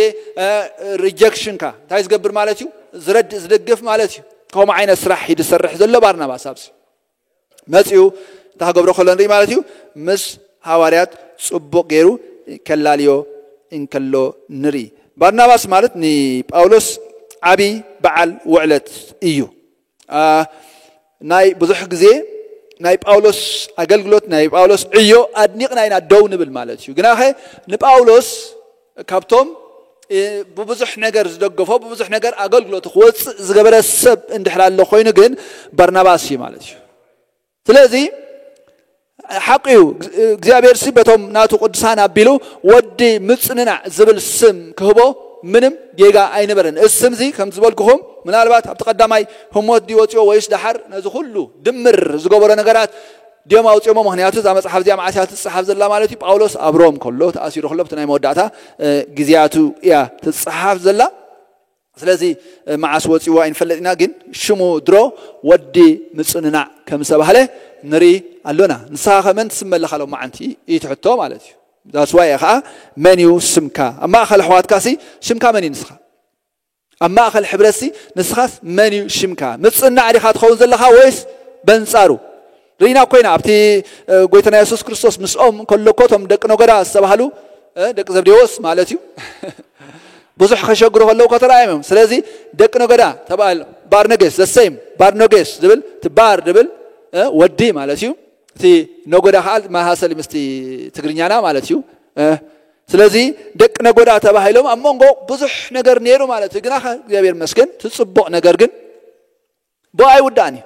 ሪጀክሽንካ እንታይ ዝገብር ማለት እዩ? ዝረድእ ዝደግፍ ማለት እዩ። ከምኡ ዓይነት ስራሕ እዩ ዝሰርሕ ዘሎ ባርናባስ ኣብዚ መፅኡ እንታይ ክገብሮ ከሎ ንርኢ ማለት እዩ። ምስ ሃዋርያት ፅቡቕ ገይሩ ከላልዮ እንከሎ ንርኢ። ባርናባስ ማለት ንጳውሎስ ዓብዪ በዓል ውዕለት እዩ። ናይ ብዙሕ ግዜ ናይ ጳውሎስ ኣገልግሎት ናይ ጳውሎስ ዕዮ ኣድኒቕና ኢና ደው ንብል ማለት እዩ። ግናኸ ንጳውሎስ ካብቶም ብብዙሕ ነገር ዝደገፎ ብብዙሕ ነገር ኣገልግሎቱ ክወፅእ ዝገበረ ሰብ እንድሕር ኣሎ ኮይኑ ግን በርናባስ እዩ ማለት እዩ። ስለዚ ሓቂ እዩ እግዚኣብሔር ሲ በቶም ናቱ ቅዱሳን ኣቢሉ ወዲ ምፅንናዕ ዝብል ስም ክህቦ ምንም ጌጋ ኣይነበረን። እዚ ስም እዚ ከም ዝበልኩኹም ምናልባት ኣብቲ ቀዳማይ ህሞት ድዩ ወፅኦ ወይስ ደሓር ነዚ ኩሉ ድምር ዝገበሮ ነገራት ድዮም ኣውፅኦሞ? ምክንያቱ እዛ መፅሓፍ እዚኣ መዓስ እያ ትፅሓፍ ዘላ ማለት እዩ? ጳውሎስ ኣብ ሮም ከሎ ተኣሲሩ ከሎ ብቲ ናይ መወዳእታ ግዜያቱ እያ ትፅሓፍ ዘላ። ስለዚ መዓስ ወፂዎ ኣይንፈልጥ ኢና፣ ግን ሽሙ ድሮ ወዲ ምፅንናዕ ከም ዝተባህለ ንርኢ ኣሎና። ንስኻ ከ መን ትስመ ኣለኻ ሎማዓንቲ እዩ ትሕቶ ማለት እዩ። ዛስዋይ ከዓ መን እዩ ስምካ ኣብ ማእኸል ኣሕዋትካ ሲ ሽምካ መን እዩ ንስኻ? ኣብ ማእኸል ሕብረትሲ ንስኻስ መን እዩ ሽምካ? ምፅናዕ ዲኻ ትኸውን ዘለኻ ወይስ በንፃሩ? ርኢና ኮይና ኣብቲ ጎይታና የሱስ ክርስቶስ ምስኦም ከሎ እኮ እቶም ደቂ ነጎዳ ዝተባህሉ ደቂ ዘብዴዎስ ማለት እዩ ብዙሕ ከሸግሩ ከለዉ ከተረኣዮም እዮም። ስለዚ ደቂ ነጎዳ ተባል ባርነጌስ ዘሰይም ባርነጌስ ዝብል እቲ ባር ዝብል ወዲ ማለት እዩ። እቲ ነጎዳ ከዓ መሳሰሊ ምስቲ ትግርኛና ማለት እዩ። ስለዚ ደቂ ነጎዳ ተባሂሎም ኣብ መንጎ ብዙሕ ነገር ነይሩ ማለት እዩ። ግና እግዚኣብሔር መስገን እቲ ፅቡቕ ነገር ግን ብኡ ኣይውዳእን እዩ።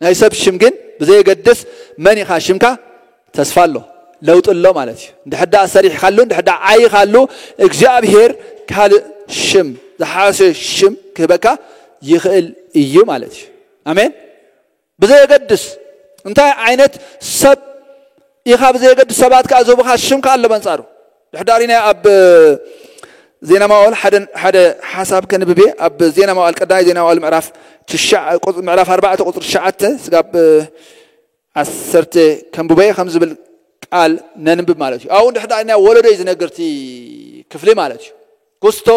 ናይ ሰብ ሽም ግን ብዘየገድስ መን ኢኻ ሽምካ ተስፋ ኣሎ ለውጢ ኣሎ ማለት እዩ። እንድሕዳ ሰሪሕካሉ እንድሕዳ ዓይኻሉ እግዚኣብሔር ካልእ ሽም ዝሓሸ ሽም ክህበካ ይኽእል እዩ ማለት እዩ። ኣሜን። ብዘየገድስ እንታይ ዓይነት ሰብ ኢኻ ብዘየገድስ ሰባት ከኣ ዝህቡኻ ሽም ከኣ ኣሎ በንጻሩ። ድሕዳሪና ኣብ ዜና መዋዕል ሓደ ሓደ ሓሳብ ከንብብ እየ። ኣብ ዜና መዋዕል፣ ቀዳማይ ዜና መዋዕል ምዕራፍ ትሽዓ ቁጽ-፣ ምዕራፍ ኣርባዕተ ቁጽሪ ትሽዓተ ስጋብ ዓሰርተ ከንብበ ከም ዝብል ቃል ነንብብ ማለት እዩ። ኣብኡ ድሕዳሪና ወለዶ እዩ ዝነግር እቲ ክፍሊ ማለት እዩ። ክስቶ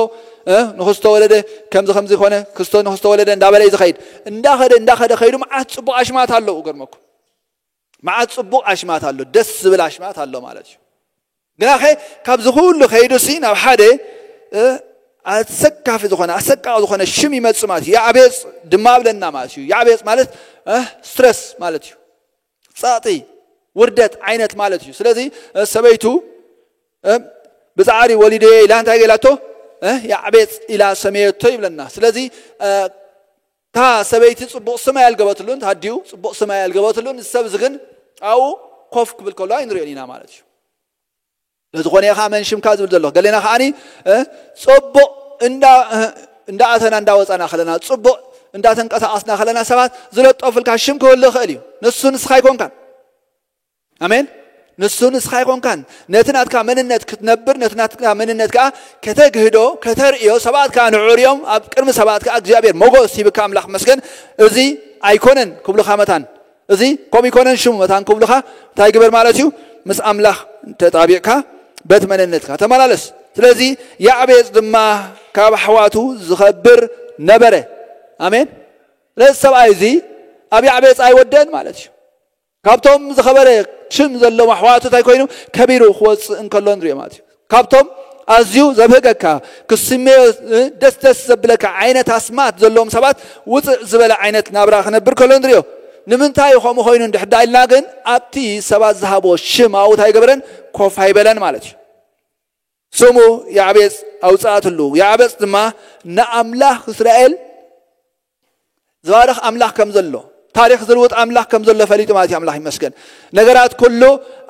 ንክስቶ ወለደ፣ ከምዚ ከምዚ ኮነ፣ ክስቶ ንክስቶ ወለደ እንዳበለ እዩ ዝኸይድ። እንዳኸደ እንዳኸደ ከይዱ መዓት ጽቡቕ ኣሽማት ኣለዉ። ገርመኩም፣ መዓት ጽቡቕ ኣሽማት ኣሎ፣ ደስ ዝብል ኣሽማት ኣሎ ማለት እዩ። ግናኸ ካብዚ ኩሉ ከይዱሲ ናብ ሓደ ኣሰካፊ ዝኾነ ኣሰቃቂ ዝኾነ ሽም ይመጽእ ማለት እዩ። ያዕቤጽ ድማ ብለና ማለት እዩ። ያዕቤጽ ማለት ስትረስ ማለት እዩ። ጸቕጢ፣ ውርደት ዓይነት ማለት እዩ። ስለዚ ሰበይቱ ብጻዕሪ ወሊደዮ ኢላ እንታይ ገላቶ? ያዕቤጽ ኢላ ሰመየቶ ይብለና። ስለዚ እታ ሰበይቲ ጽቡቕ ስም ኣያልገበትሉን፣ ታዲኡ ጽቡቕ ስም ኣያልገበትሉን። እዚ ሰብ እዚ ግን ኣብኡ ኮፍ ክብል ከሎ ኣይንሪኦን ኢና ማለት እዩ። ለዝኾነ ኢኻ መን ሽምካ ዝብል ዘሎ ገሌና ከዓኒ ጽቡቕ እንዳኣተና እንዳወፃና ከለና፣ ጽቡቕ እንዳተንቀሳቐስና ከለና ሰባት ዝለጠፉልካ ሽም ክህሉ ይኽእል እዩ። ንሱ ንስኻ ኣይኮንካን። ኣሜን። ንሱ ንስኻ ኣይኮንካን። ነቲ ናትካ መንነት ክትነብር፣ ነቲ ናትካ መንነት ከዓ ከተግህዶ፣ ከተርእዮ፣ ሰባት ከዓ ንዕርዮም ኣብ ቅድሚ ሰባት ከዓ እግዚኣብሔር ሞጎስ ሂብካ ኣምላኽ መስገን። እዚ ኣይኮነን ክብሉኻ መታን እዚ ከምኡ ይኮነን ሽሙ መታን ክብሉኻ እንታይ ግበር ማለት እዩ? ምስ ኣምላኽ ተጣቢቕካ በቲ መንነትካ ተመላለስ። ስለዚ ያዕቤጽ ድማ ካብ ኣሕዋቱ ዝኸብር ነበረ። ኣሜን። ስለዚ ሰብኣይ እዚ ኣብ ያዕቤጽ ኣይወደን ማለት እዩ። ካብቶም ዝኸበረ ሽም ዘለዎም ኣሕዋቱ እንታይ ኮይኑ ከቢሩ ክወፅእ እንከሎ ንሪኦ ማለት እዩ። ካብቶም ኣዝዩ ዘብህገካ ክስመዮ ደስ ደስ ዘብለካ ዓይነት ኣስማት ዘለዎም ሰባት ውፅእ ዝበለ ዓይነት ናብራ ክነብር ከሎ ንሪኦ። ንምንታይ ከምኡ ኮይኑ እንድሕዳ ኢልና ግን ኣብቲ ሰባት ዝሃቦ ሽም ኣብኡ እንታይ ገበረን ኮፍ ኣይበለን ማለት እዩ። ስሙ ያዕቤጽ ኣውፅኣትሉ። ያዕቤጽ ድማ ንኣምላኽ እስራኤል ዝባርኽ ኣምላኽ ከም ዘሎ፣ ታሪኽ ዝልውጥ ኣምላኽ ከም ዘሎ ፈሊጡ ማለት እዩ። ኣምላኽ ይመስገን። ነገራት ኩሉ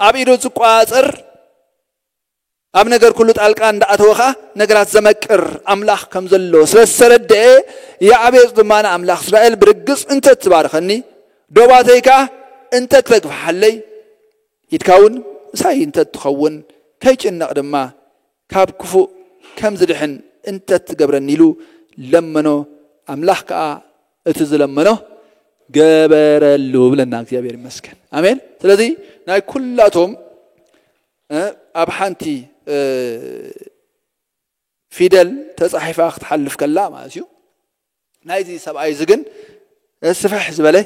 ኣብ ኢዱ ዝቆጻጸር፣ ኣብ ነገር ኩሉ ጣልቃ እንዳኣተወ ኸኣ ነገራት ዘመቅር ኣምላኽ ከም ዘሎ ስለ ዝተረድአ፣ ያዕቤጽ ድማ ንኣምላኽ እስራኤል ብርግጽ እንተ ትባርኸኒ፣ ዶባተይ ከኣ እንተ ተግፍሓለይ፣ ኢድካ እውን ምሳይ እንተ ትኸውን፣ ከይጭነቕ ድማ ካብ ክፉእ ከም ዝድሕን እንተ ትገብረኒ ኢሉ ለመኖ። ኣምላኽ ከኣ እቲ ዝለመኖ ገበረሉ ብለና። እግዚኣብሔር ይመስገን። ኣሜን። ስለዚ ናይ ኩላቶም ኣብ ሓንቲ ፊደል ተጻሒፋ ክትሓልፍ ከላ ማለት እዩ። ናይዚ ሰብኣይ እዚ ግን ስፍሕ ዝበለ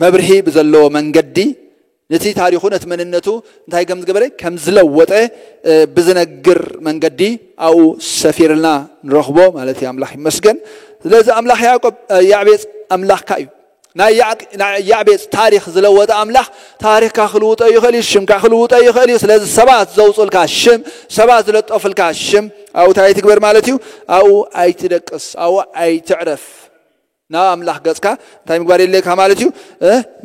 መብርሂ ብዘለዎ መንገዲ ነቲ ታሪኹ፣ ነቲ መንነቱ እንታይ ከም ዝገበረ፣ ከም ዝለወጠ ብዝነግር መንገዲ ኣብኡ ሰፊርልና ንረኽቦ ማለት እዩ። ኣምላኽ ይመስገን። ስለዚ ኣምላኽ ያዕቆብ ያዕቤጽ ኣምላኽካ እዩ። ናይ ያዕቤጽ ታሪኽ ዝለወጠ ኣምላኽ ታሪኽካ ክልውጦ ይኽእል እዩ፣ ሽምካ ክልውጦ ይኽእል እዩ። ስለዚ ሰባት ዘውፅኡልካ ሽም፣ ሰባት ዝለጠፉልካ ሽም ኣብኡ እንታይ ኣይትግበር ማለት እዩ? ኣብኡ ኣይትደቅስ፣ ኣብኡ ኣይትዕረፍ። ናብ ኣምላኽ ገጽካ እንታይ ምግባር የድልየካ ማለት እዩ?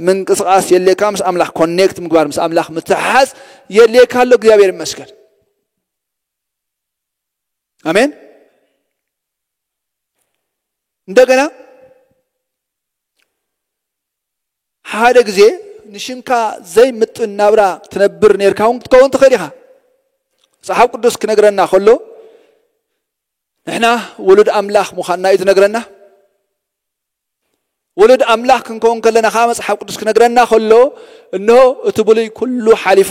ምንቅስቓስ የድልየካ፣ ምስ ኣምላኽ ኮኔክት ምግባር፣ ምስ ኣምላኽ ምትሕሓዝ የድልየካ ኣሎ። እግዚኣብሔር ይመስገን። ኣሜን። እንደገና ሓደ ግዜ ንሽምካ ዘይምጥን ናብራ ትነብር ኔርካ እውን ክትከውን ትኽእል ኢኻ። መጽሓፍ ቅዱስ ክነግረና ከሎ ንሕና ውሉድ ኣምላኽ ምዃንና እዩ ዝነግረና። ውሉድ ኣምላኽ ክንከውን ከለና ከዓ መጽሓፍ ቅዱስ ክነግረና ከሎ፣ እንሆ እቲ ብሉይ ኩሉ ሓሊፉ፣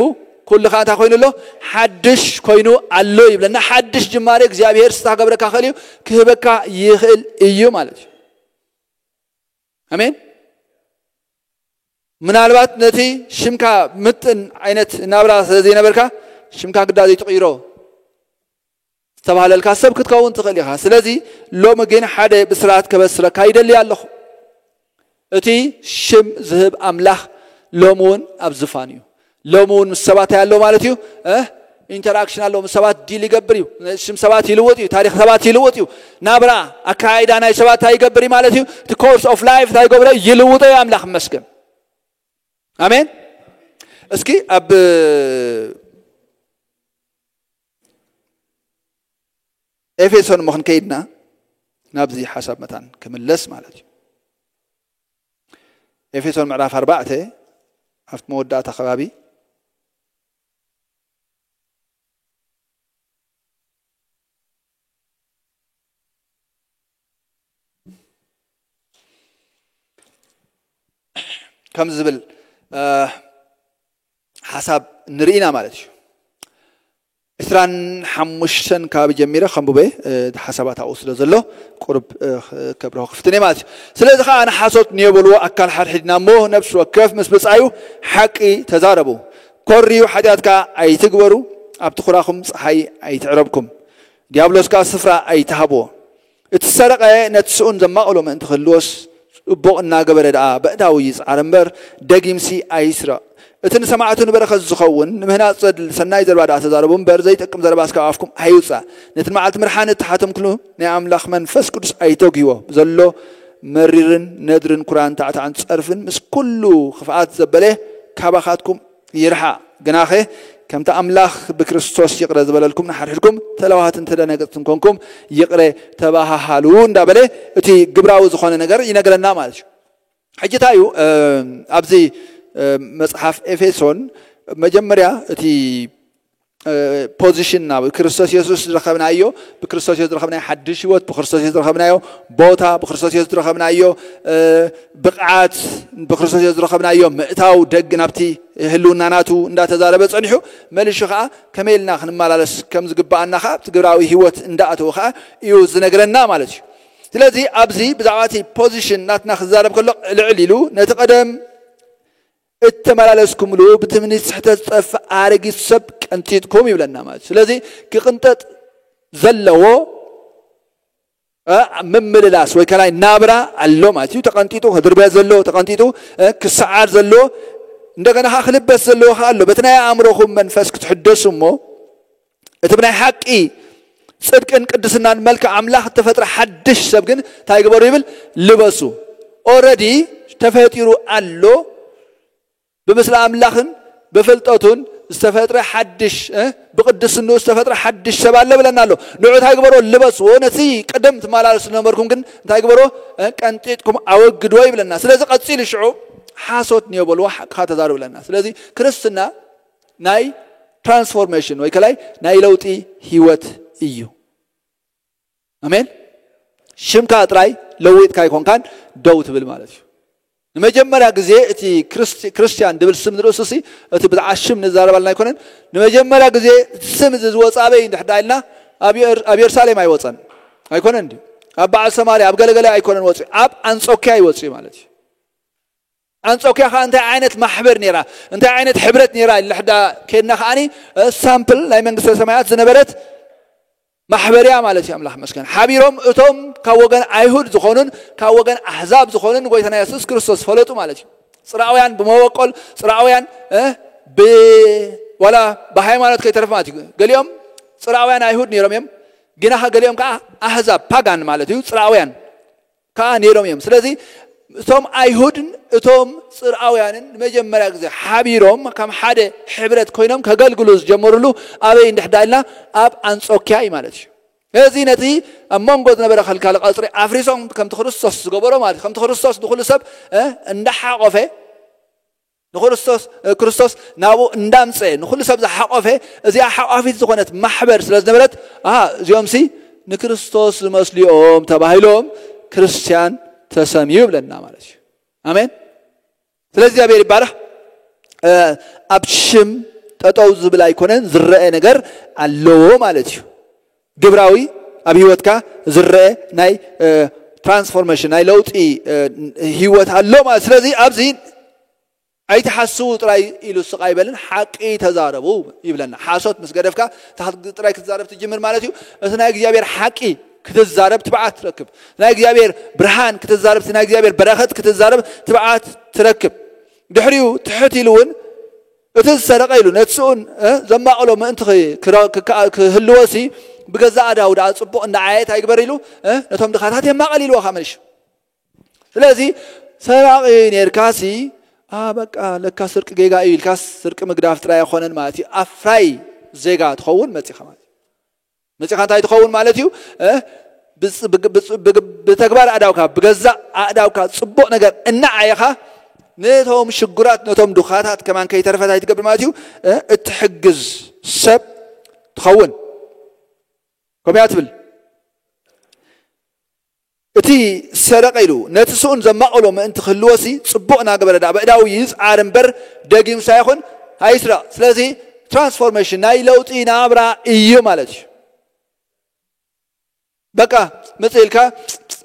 ኩሉ ከዓ እንታይ ኮይኑ ኣሎ? ሓድሽ ኮይኑ ኣሎ ይብለና። ሓድሽ ጅማሬ እግዚኣብሔር ስታ ክገብረካ ክእል እዩ፣ ክህበካ ይኽእል እዩ ማለት እዩ። ኣሜን። ምናልባት ነቲ ሽምካ ምጥን ዓይነት ናብራ ስለ ዘይነበርካ ሽምካ ግዳ ዘይትቕይሮ ዝተባህለልካ ሰብ ክትከውን ትኽእል ኢኻ። ስለዚ ሎሚ ግን ሓደ ብስራት ከበስረካ ይደሊ ኣለኹ። እቲ ሽም ዝህብ ኣምላኽ ሎሚ እውን ኣብ ዝፋን እዩ። ሎሚ እውን ምስ ሰባት ኣሎ ማለት እዩ። ኢንተራክሽን ኣለዎ፣ ምስ ሰባት ዲል ይገብር እዩ። ሽም ሰባት ይልውጥ እዩ፣ ታሪኽ ሰባት ይልውጥ እዩ። ናብራ ኣካይዳ ናይ ሰባት እንታይ ይገብር እዩ ማለት እዩ? እቲ ኮርስ ኦፍ ላይፍ እንታይ ይገብሮ? ይልውጦ እዩ። ኣምላኽ ይመስገን። ኣሜን። እስኪ ኣብ ኤፌሶን እሞ ክንከይድና ናብዚ ሓሳብ መታን ክምለስ ማለት እዩ። ኤፌሶን ምዕራፍ ኣርባዕተ ኣብቲ መወዳእታ ከባቢ ከምዚ ዝብል ሓሳብ ንርኢና ማለት እዩ። ዕስራን ሓሙሽተን ከባቢ ጀሚረ ከምብበ ሓሳባት ኣብኡ ስለ ዘሎ ቁርብ ከብርሆ ክፍትን እየ ማለት እዩ። ስለዚ ከዓ ንሓሶት ንየበልዎ ኣካል ሓድሒድና እሞ ነብሲ ወከፍ ምስ ብፃዩ ሓቂ ተዛረቡ። ኮርዩ ሓጢኣት ከዓ ኣይትግበሩ። ኣብቲ ኩራኹም ፀሓይ ኣይትዕረብኩም፣ ዲያብሎስ ከዓ ስፍራ ኣይትሃብዎ። እቲ ዝሰረቐ ነቲ ስኡን ዘማቕሎ ምእንቲ ክህልዎስ፣ ጽቡቕ እናገበረ ደኣ በእዳዊ ይጽዓር እምበር፣ ደጊምሲ ኣይስረቕ። እቲ ንሰማዕቱ ንበረኸት ዝኸውን ንምህናጽ ዘድሊ ሰናይ ዘረባ ደኣ ተዛረቡ እምበር፣ ዘይጠቅም ዘረባስ ካብ ኣፍኩም ኣይውጻእ። ነቲ ንመዓልቲ ምድሓን እትሓተምክሉ ናይ ኣምላኽ መንፈስ ቅዱስ ኣይተጉህዎ። ዘሎ መሪርን ነድርን ኩራን ታዕታዕን ጸርፍን ምስ ኩሉ ክፍኣት ዘበለ ካባኻትኩም ይርሓቕ። ግናኸ ከምቲ ኣምላኽ ብክርስቶስ ይቕረ ዝበለልኩም ንሓድሕድኩም ተለዋህትን ተደነገጽትን ኮንኩም ይቕረ ተባሃሃሉ እንዳበለ እቲ ግብራዊ ዝኾነ ነገር ይነግረና ማለት እዩ። ሕጂ እንታይ እዩ ኣብዚ መፅሓፍ ኤፌሶን መጀመርያ እቲ ፖዚሽን ናብ ክርስቶስ የሱስ ዝረኸብናዮ፣ ብክርስቶስ የሱስ ዝረኸብናዮ ሓድሽ ህይወት፣ ብክርስቶስ የሱስ ዝረኸብናዮ ቦታ፣ ብክርስቶስ የሱስ ዝረኸብናዮ ብቕዓት፣ ብክርስቶስ የሱስ ዝረኸብናዮ ምእታው ደግ ናብቲ ህልውና ናቱ እንዳተዛረበ ጸኒሑ፣ መሊሹ ከዓ ከመይ ኢልና ክንመላለስ ከም ዝግባኣና ከዓ ኣብቲ ግብራዊ ህይወት እንዳኣተወ ከዓ እዩ ዝነግረና ማለት እዩ። ስለዚ ኣብዚ ብዛዕባ እቲ ፖዚሽን ናትና ክዛረብ ከሎ ልዕል ኢሉ ነቲ ቀደም እተመላለስኩምሉ ብትምኒት ስሕተት ዝጠፍእ ኣረጊት ሰብ ቀንጢጥኩም ይብለና ማለት እዩ። ስለዚ ክቕንጠጥ ዘለዎ ምምልላስ ወይ ከላይ ናብራ ኣሎ ማለት እዩ። ተቐንጢጡ ክድርበ ዘሎ ተቐንጢጡ ክሰዓር ዘሎ እንደገና ከዓ ክልበስ ዘለዎ ከዓ ኣሎ። በቲ ናይ ኣእምሮኹም መንፈስ ክትሕደሱ እሞ እቲ ብናይ ሓቂ ጽድቅን ቅድስናን መልክዕ ኣምላኽ እተፈጥረ ሓድሽ ሰብ ግን እንታይ ግበሩ ይብል? ልበሱ። ኦረዲ ተፈጢሩ ኣሎ። ብምስሊ ኣምላኽን ብፍልጠቱን ዝተፈጥረ ሓድሽ ብቅድስንኡ ዝተፈጥረ ሓድሽ ሰብ ኣለ ብለና ኣሎ። ንዑ እንታይ ግበሮ? ልበስዎ። ነቲ ቅድም ትመላለሱ ዝነበርኩም ግን እንታይ ግበሮ? ቀንጢጥኩም ኣወግድዎ ይብለና። ስለዚ ቀፂሉ ሽዑ ሓሶት ንየበልዎ ሓቅኻ ተዛሩ ብለና። ስለዚ ክርስትና ናይ ትራንስፎርሜሽን ወይ ከላይ ናይ ለውጢ ህይወት እዩ። ኣሜን። ሽምካ ጥራይ ለዊጥካ ኣይኮንካን ደው ትብል ማለት እዩ። ንመጀመርያ ግዜ እቲ ክርስትያን ድብል ስም ንርእሱ ሲ እቲ ብዛዕባ ሽም ንዛረባልና ኣይኮነን። ንመጀመርያ ግዜ ስም እዚ ዝወፃ ኣበይ እንድሕዳ ኢልና ኣብ የሩሳሌም ኣይወፀን ኣይኮነን። ኣብ በዓል ሰማርያ ኣብ ገለገለ ኣይኮነን ወፂ ኣብ ኣንጾኪያ ይወፂ ማለት እዩ። ኣንጾኪያ ከዓ እንታይ ዓይነት ማሕበር ነራ እንታይ ዓይነት ሕብረት ነራ ኢልና ሕዳ ከድና ከዓኒ ሳምፕል ናይ መንግስተ ሰማያት ዝነበረት ማሕበርያ ማለት እዩ። ኣምላኽ መስገን ሓቢሮም እቶም ካብ ወገን ኣይሁድ ዝኾኑን ካብ ወገን ኣሕዛብ ዝኾኑን ጎይታና የሱስ ክርስቶስ ፈለጡ ማለት እዩ። ጽራውያን ብመበቆል ጽራውያን ዋላ ብሃይማኖት ከይተረፍ ማለት እዩ። ገሊኦም ጽራውያን ኣይሁድ ነይሮም እዮም። ግና ገሊኦም ከዓ ኣሕዛብ ፓጋን ማለት እዩ። ጽራውያን ከዓ ነይሮም እዮም። ስለዚ እቶም ኣይሁድን እቶም ጽርኣውያንን ንመጀመርያ ግዜ ሓቢሮም ከም ሓደ ሕብረት ኮይኖም ከገልግሉ ዝጀመሩሉ ኣበይ እንድሕዳ ኢልና ኣብ ኣንጾኪያ እዩ ማለት እዩ። እዚ ነቲ ኣብ መንጎ ዝነበረ ከልካሊ ቀጽሪ ኣፍሪሶም ከምቲ ክርስቶስ ዝገበሮ ማለት ከምቲ ክርስቶስ ንኩሉ ሰብ እንዳሓቆፈ ንክርስቶስ ክርስቶስ ናብኡ እንዳምፀ ንኩሉ ሰብ ዝሓቆፈ እዚኣ ሓቋፊት ዝኾነት ማሕበር ስለ ዝነበረት እዚኦም ሲ ንክርስቶስ ዝመስሉ እዮም ተባሂሎም ክርስትያን ተሰምዩ ይብለና ማለት እዩ። ኣሜን። ስለዚ እግዚኣብሔር ይባረክ። ኣብ ሽም ጠጠው ዝብል ኣይኮነን ዝረአ ነገር ኣለዎ ማለት እዩ። ግብራዊ ኣብ ህይወትካ ዝረአ ናይ ትራንስፎርሜሽን ናይ ለውጢ ህይወት ኣሎ ማለት ስለዚ ኣብዚ ኣይትሓስቡ ጥራይ ኢሉ ስቕ ኣይበልን ሓቂ ተዛረቡ ይብለና። ሓሶት ምስ ገደፍካ ጥራይ ክትዛረብ ትጅምር ማለት እዩ። እቲ ናይ እግዚኣብሔር ሓቂ ክትዛረብ ትብዓት ትረክብ። ናይ እግዚኣብሔር ብርሃን ክትዛረብ ናይ እግዚኣብሔር በረኸት ክትዛረብ ትብዓት ትረክብ። ድሕሪኡ ትሕት ኢሉ እውን እቲ ዝሰረቀ ኢሉ ነቲ ስኡን ዘማቕሎ ምእንቲ ክህልወሲ ብገዛእ ኣዳው ደኣ ፅቡቕ እንዳዓየት ኣይግበር ኢሉ ነቶም ድኻታት የማቐል ኢልዎ ከመልሽ ስለዚ ሰራቂ ኔርካሲ በቃ ለካ ስርቂ ጌጋ እዩ ኢልካስ ስርቂ ምግዳፍ ጥራይ ኣይኮነን ማለት እዩ። ኣፍራይ ዜጋ ትኸውን መፂኻ ማለት እዩ። መፂኻ እንታይ ትኸውን ማለት እዩ? ብተግባር ኣእዳውካ ብገዛእ ኣእዳውካ ፅቡቕ ነገር እናዓየኻ ነቶም ሽጉራት፣ ነቶም ድኻታት ከማን ከይተረፈት ኣይትገብር ማለት እዩ። እ፣ እትሕግዝ ሰብ ትኸውን። ከምያ ትብል። እቲ ሰረቀ ኢሉ ነቲ ስኡን ዘማቕሎ ምእንቲ ክህልዎ ሲ ጽቡቕ እናገበረ ደኣ ብእዳው ይጽዓር እምበር ደጊም ሳይኹን ኣይስረቕ። ስለዚ ትራንስፎርሜሽን ናይ ለውጢ ናብራ እዩ ማለት እዩ። በቃ ምጽእ ኢልካ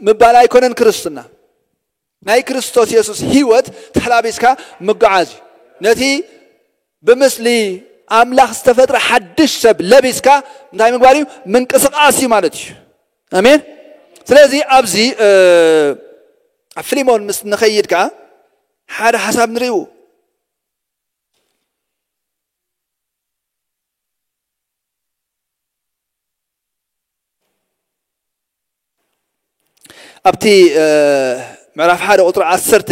ምባል ኣይኮነን ክርስትና። ናይ ክርስቶስ የሱስ ህይወት ተላቢስካ ምጉዓዝ እዩ። ነቲ ብምስሊ ኣምላኽ ዝተፈጥረ ሓድሽ ሰብ ለቢስካ እንታይ ምግባር እዩ? ምንቅስቃስ እዩ ማለት እዩ። ኣሜን። ስለዚ ኣብዚ እ፣ ኣብ ፊልሞን ምስ ንኸይድ ከኣ ሓደ ሓሳብ ንርእዩ። ኣብቲ እ፣ ምዕራፍ ሓደ ቁጽሪ ዓሰርተ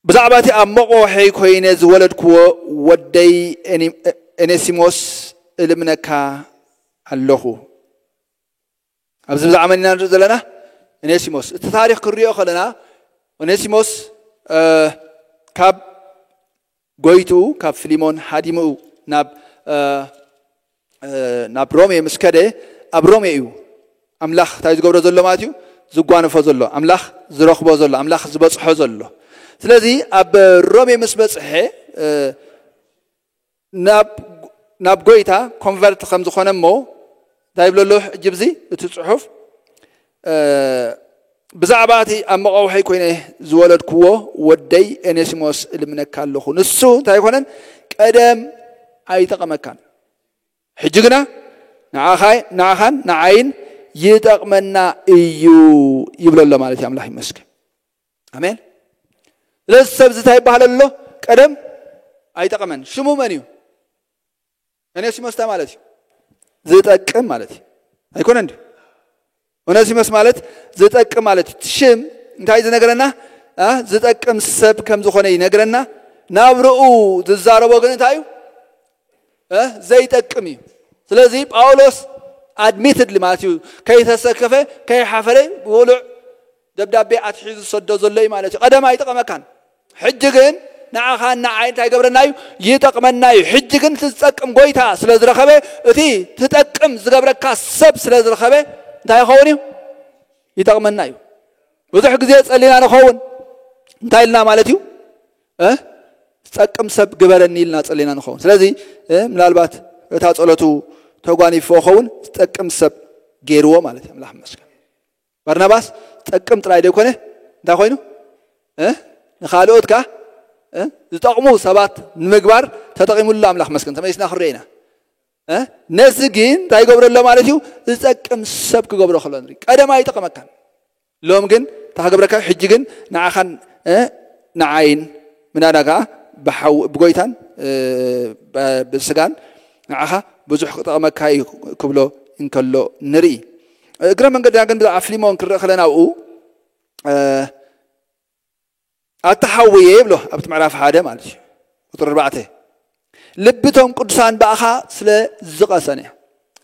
ብዛዕባ እቲ ኣብ መቆውሐይ ኮይነ ዝወለድክዎ ወደይ ኤኒ-፣ ኤኔሲሞስ እልምነካ ኣለኹ። ኣብዚ ብዛዕባ መን ኢና ንርኢ ዘለና? ኦኔሲሞስ። እቲ ታሪኽ ክንሪኦ ከለና ኦኔሲሞስ እ፣ ካብ ጎይትኡ ካብ ፊሊሞን ሃዲምኡ ናብ እ፣ እ፣ ናብ ሮሜ ምስ ከደ ኣብ ሮሜ እዩ ኣምላኽ እንታይ ዝገብሮ ዘሎ ማለት እዩ? ዝጓነፎ ዘሎ፣ ኣምላኽ ዝረኽቦ ዘሎ፣ ኣምላኽ ዝበጽሖ ዘሎ። ስለዚ ኣብ ሮሜ ምስ በጽሐ እ፣ ናብ ናብ ጎይታ ኮንቨርት ከም ዝኾነ እሞ እንታይ ይብሎ ኣሎ ሕጂ ብዚ እቲ ጽሑፍ እ፣ ብዛዕባ እቲ ኣብ መቐውሐይ ኮይነ ዝወለድክዎ ወደይ ኤኔሲሞስ እልምነካ ኣለኹ። ንሱ እንታይ ኣይኮነን ቀደም ኣይጠቐመካን፣ ሕጂ ግና ንዓኻይ ንዓኻን ንዓይን ይጠቕመና እዩ ይብሎ ኣሎ ማለት እዩ። ኣምላኽ ይመስገን። ኣሜን። ስለዚ ሰብ እዚ እንታይ ይበሃል ኣሎ? ቀደም ኣይጠቐመን። ሽሙ መን እዩ? ኦኔሲሞስ እንታይ ማለት እዩ? ዝጠቅም ማለት እዩ። ኣይኮነን ድዩ? ኦኔሲሞስ ማለት ዝጠቅም ማለት እዩ። እቲ ሽም እንታይ ዝነግረና? እ፣ ዝጠቅም ሰብ ከም ዝኾነ ይነግረና። ናብርኡ ዝዛረቦ ግን እንታይ እዩ? እ፣ ዘይጠቅም እዩ። ስለዚ ጳውሎስ ኣድሚትድ ማለት እዩ፣ ከይተሰከፈ ከይሓፈረ ብውሉዕ ደብዳቤ ኣትሒዙ ዝሰዶ ዘሎ እዩ ማለት እዩ። ቀደም ኣይጠቐመካን፣ ሕጂ ግን ንዓኻን ንዓይ እንታይ ይገብረና እዩ? ይጠቕመና እዩ። ሕጂ ግን እቲ ዝጠቅም ጎይታ ስለ ዝረኸበ፣ እቲ ትጠቅም ዝገብረካ ሰብ ስለ ዝረኸበ እንታይ ይኸውን እዩ? ይጠቕመና እዩ። ብዙሕ ግዜ ጸሊና ንኸውን እንታይ ኢልና ማለት እዩ? እ፣ ዝጠቅም ሰብ ግበረኒ ኢልና ጸሊና ንኸውን። ስለዚ እ፣ ምናልባት እታ ጸሎቱ ተጓኒፍዎ ኸውን ዝጠቅም ሰብ ገይርዎ ማለት እዩ። ኣምላኽ ይመስገን። ባርናባስ ጠቅም ጥራይ ዘይኮነ እንታይ ኮይኑ እ፣ ንኻልኦት ከኣ እ፣ ዝጠቕሙ ሰባት ንምግባር ተጠቒሙሉ ኣምላኽ መስገን። ተመሊስና ክንሪኦ ኢና። እ፣ ነዚ ግን እንታይ ይገብሮ ኣሎ ማለት እዩ? ዝጠቅም ሰብ ክገብሮ ከሎ ንርኢ። ቀደም ኣይጠቐመካን፣ ሎም ግን እታ ክገብረካ፣ ሕጂ ግን ንዓኻን እ፣ ንዓይን ምናዳ ከኣ ብሓው ብጎይታን እ፣ ብ-፣ ብስጋን ንዓኻ ብዙሕ ክጠቕመካ እዩ ክብሎ እንከሎ ንርኢ። እግረ መንገድና ግን ብዛዕባ ፊልሞን ክንርኢ ከለና ኣብኡ እ፣ ኣታ ሓውየ ይብሎ ኣብቲ ምዕራፍ ሓደ ማለት እዩ። ቁጽሪ ኣርባዕተ ልቢ እቶም ቅዱሳን ብኣኻ ስለ ዝቐሰነ።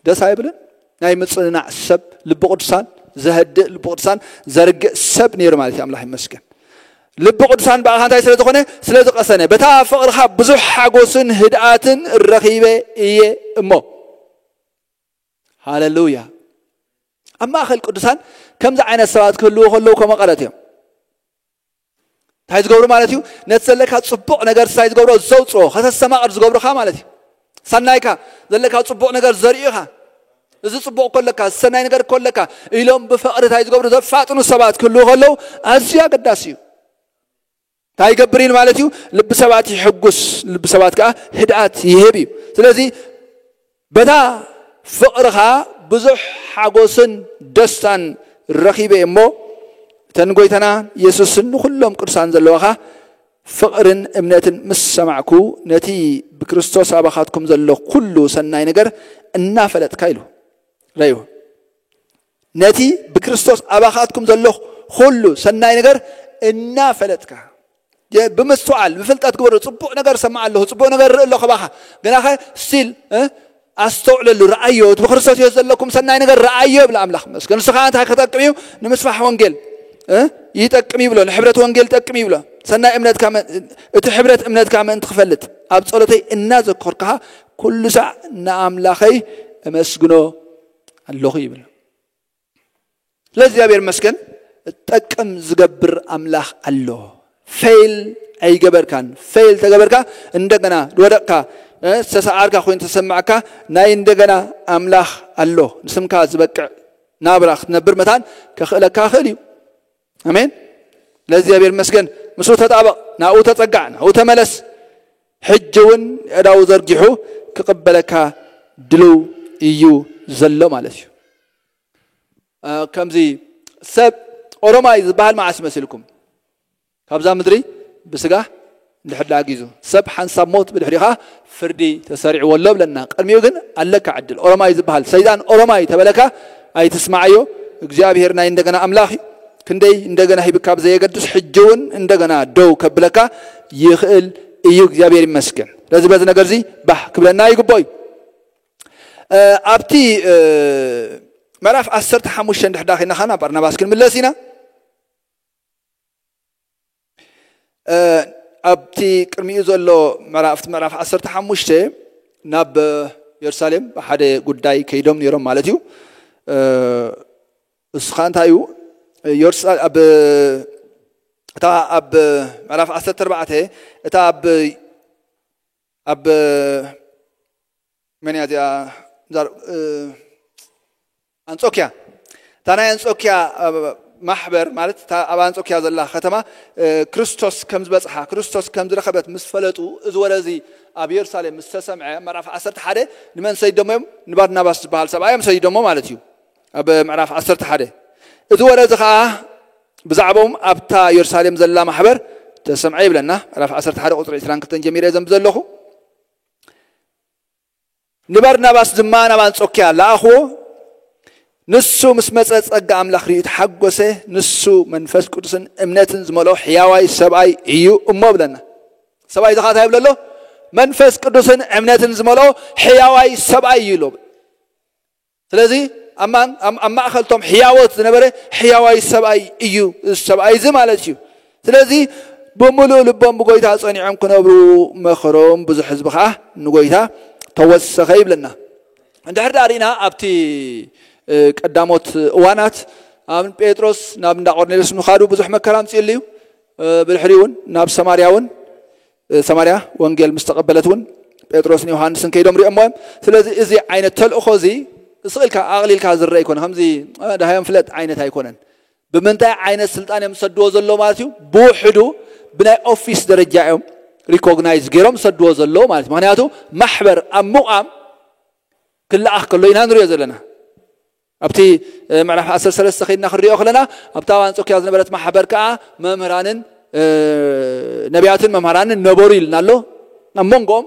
ደስ ኣይብልን? ናይ ምጽንናዕ ሰብ፣ ልቢ ቅዱሳን ዘህድእ፣ ልቢ ቅዱሳን ዘርግእ ሰብ ነይሩ ማለት እዩ። ኣምላኽ ይመስገን። ልቢ ቅዱሳን ብኣኻ እንታይ ስለ ዝኾነ? ስለ ዝቐሰነ። በታ ፍቕርኻ ብዙሕ ሓጎስን ህድኣትን ረኺበ እየ እሞ። ሃሌሉያ። ኣብ ማእከል ቅዱሳን ከምዚ ዓይነት ሰባት ክህልዉ ከለዉ ከመቐረት እዮም። እንታይ ዝገብሩ ማለት እዩ? ነቲ ዘለካ ጽቡቕ ነገር እንታይ ዝገብሮ? ዘውጽኦ፣ ከተስተማቕር ዝገብሩኻ ማለት እዩ። ሰናይካ ዘለካ ጽቡቕ ነገር ዘርእዩኻ። እዚ ጽቡቕ ከለካ፣ እዚ ሰናይ ነገር ከለካ ኢሎም ብፍቕሪ እንታይ ዝገብሩ? ዘፋጥኑ ሰባት ክህልዉ ከለዉ ኣዝዩ ኣገዳሲ እዩ። እንታይ ይገብር እዩ ማለት እዩ? ልቢ ሰባት ይሕጉስ፣ ልቢ ሰባት ከኣ ህድኣት ይህብ እዩ። ስለዚ በታ ፍቕርኻ ብዙሕ ሓጎስን ደስታን ረኺበ እየ እሞ፣ እተን ጎይታና የሱስን ንኹሎም ቅዱሳን ዘለዋኻ ፍቕርን እምነትን ምስ ሰማዕኩ፣ ነቲ ብክርስቶስ ኣባኻትኩም ዘሎ ኩሉ ሰናይ ነገር እናፈለጥካ ኢሉ። ረዩ። ነቲ ብክርስቶስ ኣባኻትኩም ዘሎ ኩሉ ሰናይ ነገር እናፈለጥካ፣ የ-፣ ብምስትውዓል፣ ብፍልጠት ግበሮ። ጽቡቕ ነገር ሰማዕ ኣለኹ፣ ጽቡቕ ነገር ርኢ ኣለኹ ባኻ። ግናኸ ስቲል፣ እ፣ ኣስተውዕለሉ፣ ረኣዮ፣ እቲ ብክርስቶስ የሱስ ዘለኩም ሰናይ ነገር ረኣዮ ይብል ኣምላኽ። መስገን ንስኻ እንታይ ክጠቅም እዩ? ንምስፋሕ ወንጌል፣ እ፣ ይጠቅም ይብሎ፣ ንሕብረት ወንጌል ይጠቅም ይብሎ። ሰናይ እምነትካ መ-፣ እቲ ሕብረት እምነትካ ምእንቲ ክፈልጥ ኣብ ጸሎተይ እናዘከርኩኻ ኩሉ ሳዕ ንኣምላኸይ እመስግኖ ኣለኹ ይብል። ስለዚ እግዚኣብሔር ይመስገን፣ ጠቅም ዝገብር ኣምላኽ ኣሎ። ፌል ኣይገበርካን። ፌል ተገበርካ እንደገና ዝወደቕካ፣ እ፣ ዝተሰዓርካ ኮይኑ ተሰማዕካ፣ ናይ እንደገና ኣምላኽ ኣሎ። ንስምካ ዝበቅዕ ናብራ ክትነብር መታን ከኽእለካ ይኽእል እዩ። ኣሜን። ለእግዚኣብሔር ይመስገን። ምስኡ ተጣበቕ፣ ናብኡ ተጸጋዕ፣ ናብኡ ተመለስ። ሕጂ እውን ኣእዳዉ ዘርጊሑ ክቕበለካ ድልው እዩ ዘሎ ማለት እዩ። እ፣ ከምዚ ሰብ ኦሮማይ ዝበሃል መዓስ ይመስልኩም? ካብዛ ምድሪ ብስጋ እንድሕር ደኣ ጊዙ ሰብ ሓንሳብ ሞት ብድሕሪኻ ፍርዲ ተሰሪዕዎ ኣሎ ብለና። ቅድሚኡ ግን ኣለካ ዕድል። ኦሮማይ ዝበሃል ሰይጣን ኦሮማይ ተበለካ ኣይትስማዓዮ። እግዚኣብሔር ናይ እንደገና ኣምላኽ እዩ። ክንደይ እንደገና ሂብካ ብዘየገድስ ሕጂ እውን እንደገና ደው ከብለካ ይኽእል እዩ። እግዚኣብሔር ይመስገን። ስለዚ በዚ ነገር እዚ ባህ ክብለና ይግቦ እዩ። እ፣ ኣብቲ፣ እ፣ ምዕራፍ ዓሰርተ ሓሙሽተ እንድሕር ደኣ ኺድና ኻና ባርናባስ ክንምለስ ኢና። እ፣ ኣብቲ ቅድሚኡ ዘሎ ምዕራፍ፣ ኣብቲ ምዕራፍ ዓሰርተ ሓሙሽተ ናብ የሩሳሌም ብሓደ ጉዳይ ከይዶም ነይሮም ማለት እዩ። እ፣ እሱ ኸኣ እንታይ እዩ? የሩሳ-፣ ኣብ፣ እታ ኣብ ምዕራፍ ዓሰርተ ኣርባዕተ፣ እታ ኣብ፣ ኣብ መን እያ እዚኣ? ዛር-፣ እ፣ ኣንጾክያ። እታ ናይ ኣንጾክያ፣ እ፣ ማሕበር ማለት እታ ኣብ ኣንጾክያ ዘላ ከተማ፣ እ፣ ክርስቶስ ከም ዝበጽሓ፣ ክርስቶስ ከም ዝረኸበት ምስ ፈለጡ፣ እዚ ወረ እዚ ኣብ የሩሳሌም ምስ ተሰምዐ፣ ምዕራፍ ዓሰርተ ሓደ ንመን ሰዲዶሞ እዮም? ንባርናባስ ዝበሃል ሰብኣይ እዮም ሰዲዶሞ ማለት እዩ። ኣብ ምዕራፍ ዓሰርተ ሓደ። እዚ ወረ እዚ ኸኣ ብዛዕባኦም ኣብታ የሩሳሌም ዘላ ማሕበር ተሰምዐ ይብለና። ምዕራፍ ዓሰርተ ሓደ ቁጽሪ ዕስራን ክልተን ጀሚረ ዘንብ ዘለኹ። ንባርናባስ ድማ ናብ ኣንጾክያ ለኣኽዎ። ንሱ ምስ መጸ ጸጋ ኣምላኽ ርእዩ ተሓጎሰ። ንሱ መንፈስ ቅዱስን እምነትን ዝመልኦ ሕያዋይ ሰብኣይ እዩ እሞ ብለና። ሰብኣይ እዚ ኸኣ እንታይ ይብሎ ኣሎ? መንፈስ ቅዱስን እምነትን ዝመልኦ ሕያዋይ ሰብኣይ እዩ ኢሉ። ስለዚ ኣብ ማን-፣ ኣብ፣ ኣብ ማእከል እቶም ሕያዎት ዝነበረ ሕያዋይ ሰብኣይ እዩ። እዚ ሰብኣይ እዚ ማለት እዩ። ስለዚ ብምሉእ ልቦም ብጎይታ ጸኒዖም ክነብሩ መኸሮም፣ ብዙሕ ህዝቢ ኸኣ ንጎይታ ተወሰኸ ይብለና። እንድሕር ደኣ ርኢና ኣብቲ፣ እ፣ ቀዳሞት እዋናት ኣብ ጴጥሮስ ናብ እንዳ ቆርኔሌዎስ ምኻዱ ብዙሕ መከራ ኣምጺእሉ እዩ። እ፣ ብድሕሪኡ እውን ናብ ሰማርያ እውን፣ እ፣ ሰማርያ ወንጌል ምስ ተቐበለት እውን ጴጥሮስን ዮሃንስን ከይዶም ሪኦሞ እዮም። ስለዚ እዚ ዓይነት ተልእኾ እዚ ስቕ ኢልካ ኣቕሊልካ ዝረአ ኣይኮነ። ከምዚ፣ እ፣ ደሃዮም ፍለጥ ዓይነት ኣይኮነን። ብምንታይ ዓይነት ስልጣን እዮም ዝሰድዎ ዘለዎ ማለት እዩ? ብውሕዱ ብናይ ኦፊስ ደረጃ እዮም ሪኮግናይዝ ገይሮም ዝሰድዎ ዘለዎ ማለት እዩ። ምኽንያቱ ማሕበር ኣብ ምቋም ክለኣኽ ከሎ ኢና ንሪኦ ዘለና። ኣብቲ፣ እ፣ ምዕራፍ ዓሰርተ ሰለስተ ከይድና ክንሪኦ ከለና፣ ኣብታ ኣብ ኣንጾክያ ዝነበረት ማሕበር ከኣ መምህራንን፣ እ፣ ነቢያትን መምህራንን ነበሩ ኢልና ኣሎ። ኣብ መንጎኦም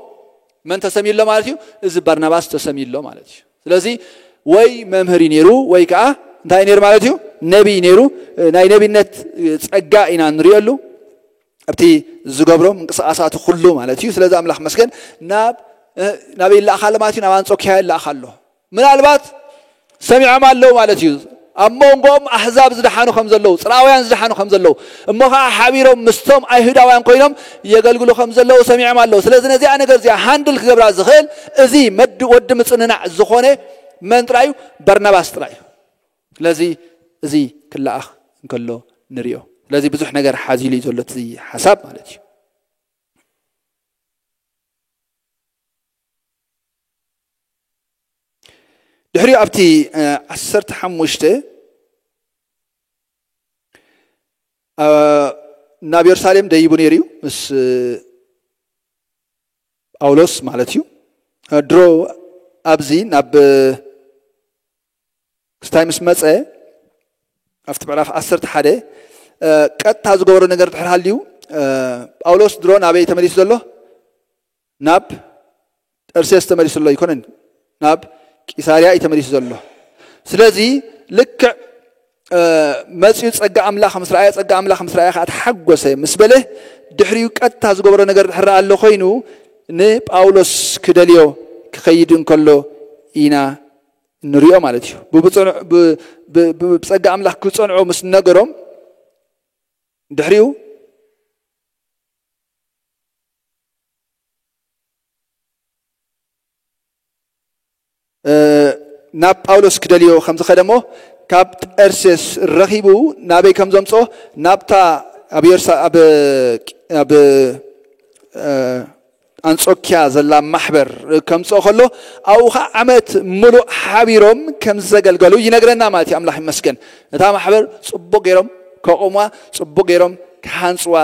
መን ተሰምዩ ኣሎ ማለት እዩ? እዚ ባርናባስ ተሰምዩ ኣሎ ማለት እዩ። ስለዚ ወይ መምህር እዩ ነይሩ፣ ወይ ከኣ እንታይ ነይሩ ማለት እዩ? ነቢይ ነይሩ። እ፣ ናይ ነቢነት፣ እ፣ ጸጋ ኢና ንሪኦሉ። ኣብቲ ዝገብሮ ምንቅስቓሳቱ ኩሉ ማለት እዩ። ስለዚ ኣምላኽ መስገን ናብ፣ እ፣ ናበይ ይለኣኽ ኣሎ ማለት እዩ? ናብ ኣንጾክያ ይለኣኽ ኣሎ። ምናልባት ሰሚዖም ኣለዉ ማለት እዩ። ኣብ መንጎኦም ኣህዛብ ዝደሓኑ ከም ዘለዉ፣ ጽርኣውያን ዝደሓኑ ከም ዘለዉ፣ እሞ ኸዓ ሓቢሮም ምስቶም ኣይሁዳውያን ኮይኖም የገልግሉ ከም ዘለዉ ሰሚዖም ኣለዉ። ስለዚ ነዚኣ ነገር እዚኣ ሃንድል ክገብራ ዝኽእል እዚ መድ-፣ ወዲ ምጽንናዕ ዝኾነ መን ጥራይ እዩ? በርናባስ ጥራይ እዩ። ስለዚ እዚ ክለኣኽ እንከሎ ንሪኦ። ስለዚ ብዙሕ ነገር ሓዚሉ እዩ ዘሎ እቲ ሓሳብ ማለት እዩ። ድሕሪኡ ኣብቲ፣ እ፣ ዓሰርተ ሓሙሽተ፣ እ፣ ናብ የሩሳሌም ደይቡ ነይሩ እዩ ምስ፣ እ፣ ጳውሎስ ማለት እዩ። እ፣ ድሮ ኣብዚ ናብ፣ እ፣ ክስታይ ምስ መጸ ኣብቲ ምዕራፍ ዓሰርተ ሓደ፣ እ፣ ቀጥታ ዝገበሮ ነገር ድሕር ሃልዩ፣ እ፣ ጳውሎስ ድሮ ናበይ ተመሊሱ ዘሎ? ናብ ጠርሴስ ተመሊሱ ኣሎ ኣይኮነን፣ ናብ ቂሳርያ እዩ ተመሊሱ ዘሎ። ስለዚ ልክዕ፣ እ፣ መጺኡ ጸጋ ኣምላኽ ምስ ረኣየ፣ ጸጋ ኣምላኽ ምስ ረኣየ ኸኣ ተሓጎሰ ምስ በለ፣ ድሕሪኡ ቀጥታ ዝገበሮ ነገር ድሕር ኣሎ ኮይኑ፣ ንጳውሎስ ክደልዮ ክኸይድ እንከሎ ኢና ንሪኦ ማለት እዩ። ብብጸንዖ-፣ ብ-፣ ብ-፣ ብ-፣ ብጸጋ ኣምላኽ ክጸንዖ ምስ ነገሮም፣ ድሕሪኡ ናብ ጳውሎስ ክደልዮ ከም ዝኸደ እሞ ካብ ጠርሴስ ረኺቡ ናበይ ከም ዘምጾ ናብታ ኣብ የሩሳ ኣብ ኣብ ኣንጾኪያ ዘላ ማሕበር ከምጽኦ ከሎ ኣብኡ ኸዓ ዓመት ሙሉእ ሓቢሮም ከም ዘገልገሉ ይነግረና ማለት እዩ። ኣምላኽ ይመስገን። ነታ ማሕበር ጽቡቕ ገይሮም ከቑምዋ፣ ጽቡቕ ገይሮም ክሃንጽዋ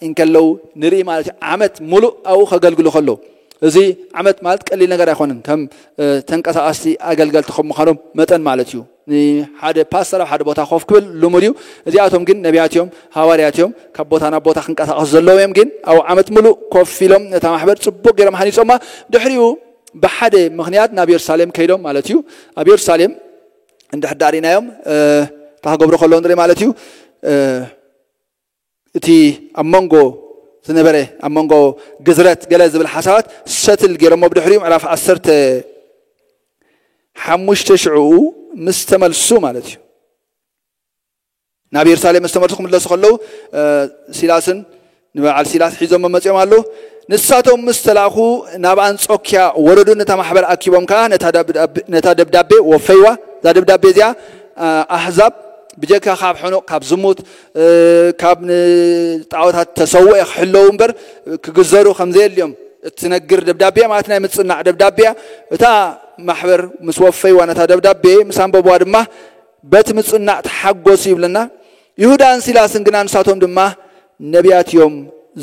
እንከለዉ ንርኢ ማለት እዩ። ዓመት ሙሉእ ኣብኡ ከገልግሉ ከለዉ እዚ ዓመት ማለት ቀሊል ነገር ኣይኮነን። ከም ተንቀሳቐስቲ ኣገልገልቲ ከም ምዃኖም መጠን ማለት እዩ። ንሓደ ፓስተር ኣብ ሓደ ቦታ ኮፍ ክብል ልሙድ እዩ። እዚኣቶም ግን ነቢያት እዮም፣ ሃዋርያት እዮም። ካብ ቦታ ናብ ቦታ ክንቀሳቐሱ ዘለዎም እዮም። ግን ኣብ ዓመት ሙሉእ ኮፍ ኢሎም ነታ ማሕበር ጽቡቕ ገይሮም ሃኒጾማ። ድሕሪኡ ብሓደ ምኽንያት ናብ የሩሳሌም ከይዶም ማለት እዩ። ኣብ የሩሳሌም እንድሕር ዳሪናዮም እንታይ ክገብሩ ከለዉ ንርኢ ማለት እዩ። እቲ ኣብ መንጎ ዝነበረ ኣብ መንጎ ግዝረት ገለ ዝብል ሓሳባት ሰትል ገይሮሞ ብድሕሪኡ ምዕራፍ ዓሰርተ ሓሙሽተ ሽዑ ምስ ተመልሱ ማለት እዩ። ናብ የሩሳሌም ምስ ተመልሱ ክምለሱ ከለዉ ሲላስን ንበዓል ሲላስ ሒዞሞ መጺኦም ኣለዉ። ንሳቶም ምስ ተላእኩ ናብ ኣንጾኪያ ወረዱ። ነታ ማሕበር ኣኪቦም ከኣ ነታ ደብዳቤ ወፈይዋ። እዛ ደብዳቤ እዚኣ ኣህዛብ ብጀካ ካብ ሕኑቕ ካብ ዝሙት ካብ ንጣዖታት ተሰውኦ ክሕለዉ እምበር ክግዘሩ ከም ዘየድልዮም እትነግር ደብዳቤ ማለት ናይ ምጽናዕ ደብዳቤ እታ ማሕበር ምስ ወፈይዋ ነታ ደብዳቤ ምስ ኣንበብዋ ድማ በቲ ምጽናዕ ተሓጎሱ ይብለና። ይሁዳን ሲላስን ግና ንሳቶም ድማ ነቢያት እዮም